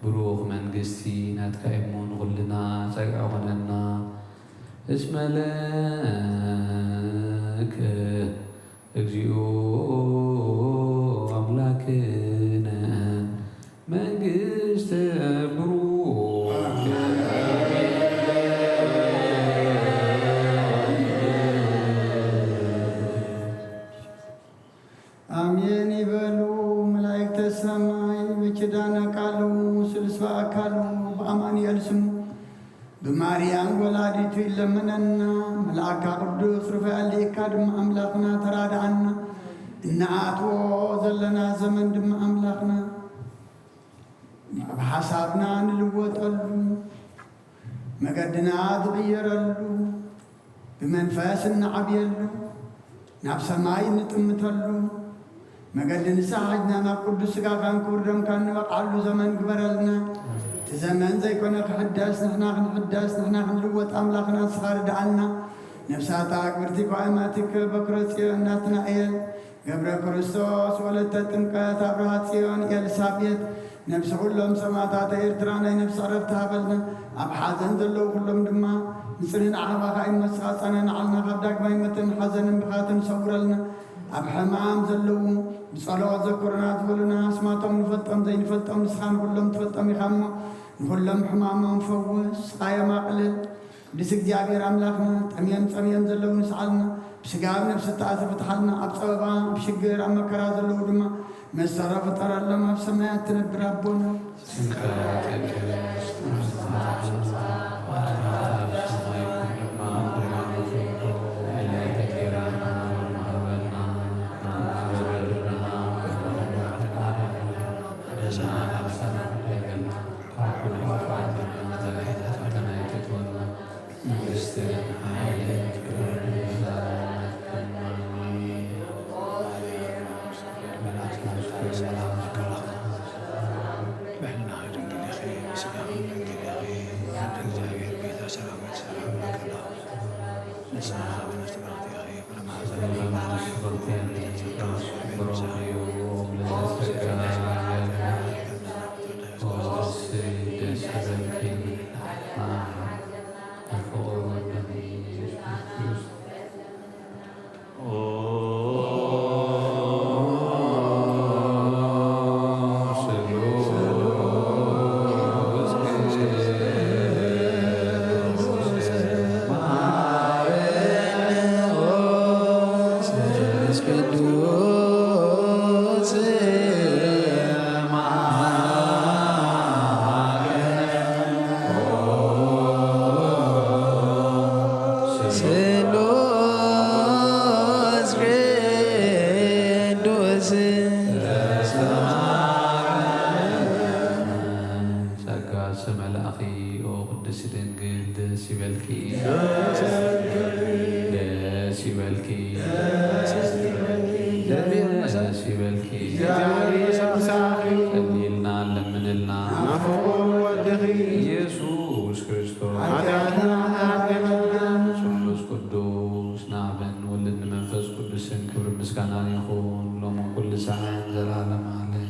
ብሩኽ መንግስቲ ናትካ እሞ ንኹልና ጸግዒ ኾነና። እስመ ለከ እግዚኦ ኣምላክነ መንግስተ ብሩክ። ኣሜን ይበሉ መላእክተ ሰማይ፣ በኪዳነ ቃሉ ስሉስ በአካሉ በአማኑኤል ስሙ ብማርያም ወላዲቱ ይለመነና። መልኣካ ቅዱስ ሩፋኤል ልኢካ ድማ ኣምላኽና ተራድኣና። እንኣትዎ ዘለና ዘመን ድማ ኣምላኽና ብሓሳብና ንልወጠሉ፣ መገድና ዝቕየረሉ፣ ብመንፈስ እንዓብየሉ፣ ናብ ሰማይ እንጥምተሉ፣ መገዲ ንስሓ ሒዝና ናብ ቅዱስ ስጋኻን ክቡር ደምካን እንበቕዓሉ ዘመን ግበረልና። እቲ ዘመን ዘይኮነ ክሕደስ፣ ንሕና ክንሕደስ፣ ንሕና ክንልወጥ ኣምላኽና ንስኻ ርድኣልና። ነፍሳታ ክብርቲ ኳእማቲከ በክረ ጽዮን ናትና እየን። ገብረ ክርስቶስ ወለተ ጥምቀት ኣብርሃ ጽዮን ኤልሳቤጥ ነብሲ ኩሎም ሰማእታት ኤርትራ ናይ ነፍሲ ዕረፍቲ ሃበልና። ኣብ ሓዘን ዘለዉ ኩሎም ድማ ንጽንና ዓህባኻ ይመስኻ ጸናንዓልና። ካብ ዳግማይ ሞትን ሓዘንን ብኻትን ሰውረልና። ኣብ ሕማም ዘለዉ ብጸሎት ዘክሩና ዝበሉና ኣስማቶም ንፈልጦም ዘይንፈልጦም ንስኻ ንኩሎም ትፈልጦም ኢኻ እሞ ንኩሎም ሕማሞም ፈውስ፣ ስቓዮም ኣቕልል። ቅዱስ እግዚኣብሔር ኣምላኽና ጠምዮም ጸምዮም ዘለዉ ንስዓልና፣ ብስጋ ኣብ ነፍሲ ተኣስሩ ፍትሓልና፣ ኣብ ጸበባ ኣብ ሽግር ኣብ መከራ ዘለዉ ድማ መሰሮ ፍጠረሎም፣ ኣብ ሰማያት ትነብር ኣቦና። ስምካ ይትቀደስ፣ መንግስትኻ ትምጻእ፣ ፈቃድካ ኣብ ሰማይ ከምኡ ድማ ኣብ ምድሪ ትኹን። ዕለተ እንጀራና ሃበና፣ ንዓና በደልና በደልና፣ በደልና፣ በደልና፣ እግዚኣብሔር ምሳኺ። ጸልይልና፣ ለምንልና። ናፍቑ ወድኺ። ኢየሱስ ክርስቶስ። ሓጢኣትና ሓጢኣትና። ስሉስ ቅዱስ ንኣብን ወልድን ንመንፈስ ቅዱስን ክብሪ ምስጋናን ይኹን ሎሚ ኩሉ ሰዓት ዘላለም ዓለም።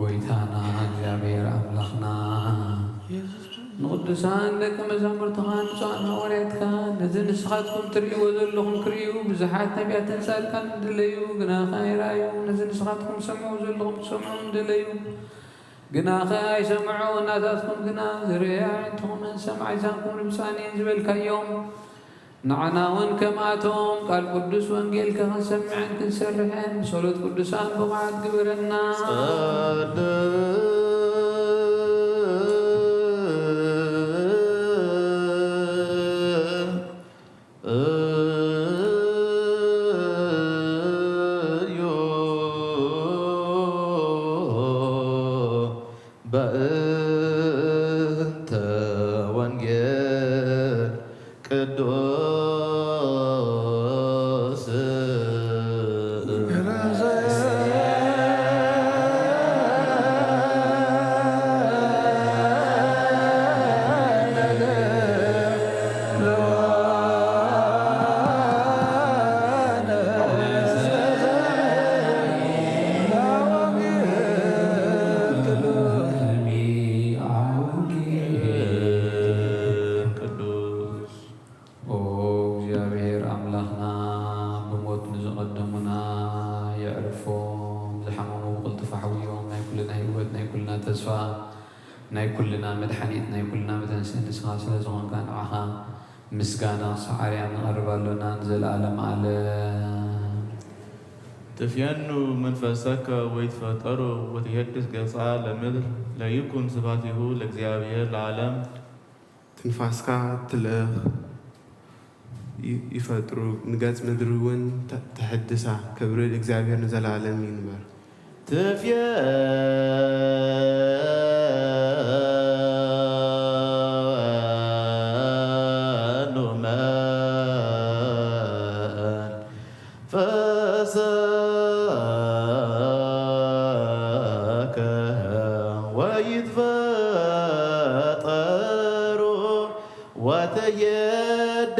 ጎይታና እግዚኣብሔር ኣምላኽና ንቅዱሳን ደቂ መዛሙርትኻ ንጹኣን ሃዋርያትካ ነዚ ንስኻትኩም ትርእይዎ ዘለኹም ክርእዩ ብዙሓት ነቢያትን ጻድቃን ደለዩ፣ ግናኸ ኣይረኣዩ። ነዚ ንስኻትኩም ትሰምዑ ዘለኹም ክሰምዑ ደለዩ፣ ግናኸ ኣይሰምዑ። ናታትኩም ግና ዝርእያ ኣዒንትኹምን ዝሰምዓ ኣእዛንኩም ርብጻን እየን ዝበልካዮም፣ ንዓና እውን ከምኣቶም ቃል ቅዱስ ወንጌልካ ክንሰምዕን ክንሰርሕን ብጸሎት ቅዱሳን ብቑዓት ግበረና። ጸልዩ በእንተ ወንጌል ቅዱስ ቅዱስ። ኦ እግዚኣብሔር ኣምላኽና፣ ብሞት ንዝቐደሙና የዕርፎም፣ ዝሓመሙ ብቕልጡፍ ኣሕውዮም፣ ናይ ኩልና ህይወት፣ ናይ ኩልና ተስፋ፣ ናይ ኩልና መድሓኒት፣ ናይ ኩልና መተንስኢ ንስኻ ስለ ዝኾንካ ንዓኻ ምስጋና ክሳዕ ኣርያም ነቐርብ ኣሎና ንዘለኣለም ዓለም። ትፍየኑ መንፈሰከ ወይትፈጠሩ ወትሄድስ ገጻ ለምድር ለይኩን ስብሐቲሁ ለእግዚኣብሔር ለዓለም። ትንፋስካ ትልእኽ ይ-፣ ይፈጥሩ፣ ንገጽ ምድሪ እውን ተ-፣ ተሐድሳ። ክብሪ እግዚኣብሔር ንዘለዓለም ይንበር። ትፍየኑ መንፈሰከ ወይትፈጠሩ ወትየድስ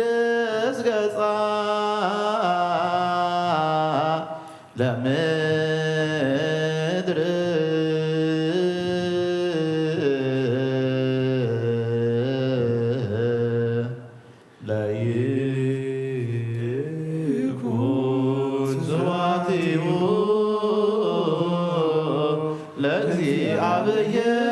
ገጻ ለምድር ለይኩን ስብሐቲሁ ለእግዚኣብሔር።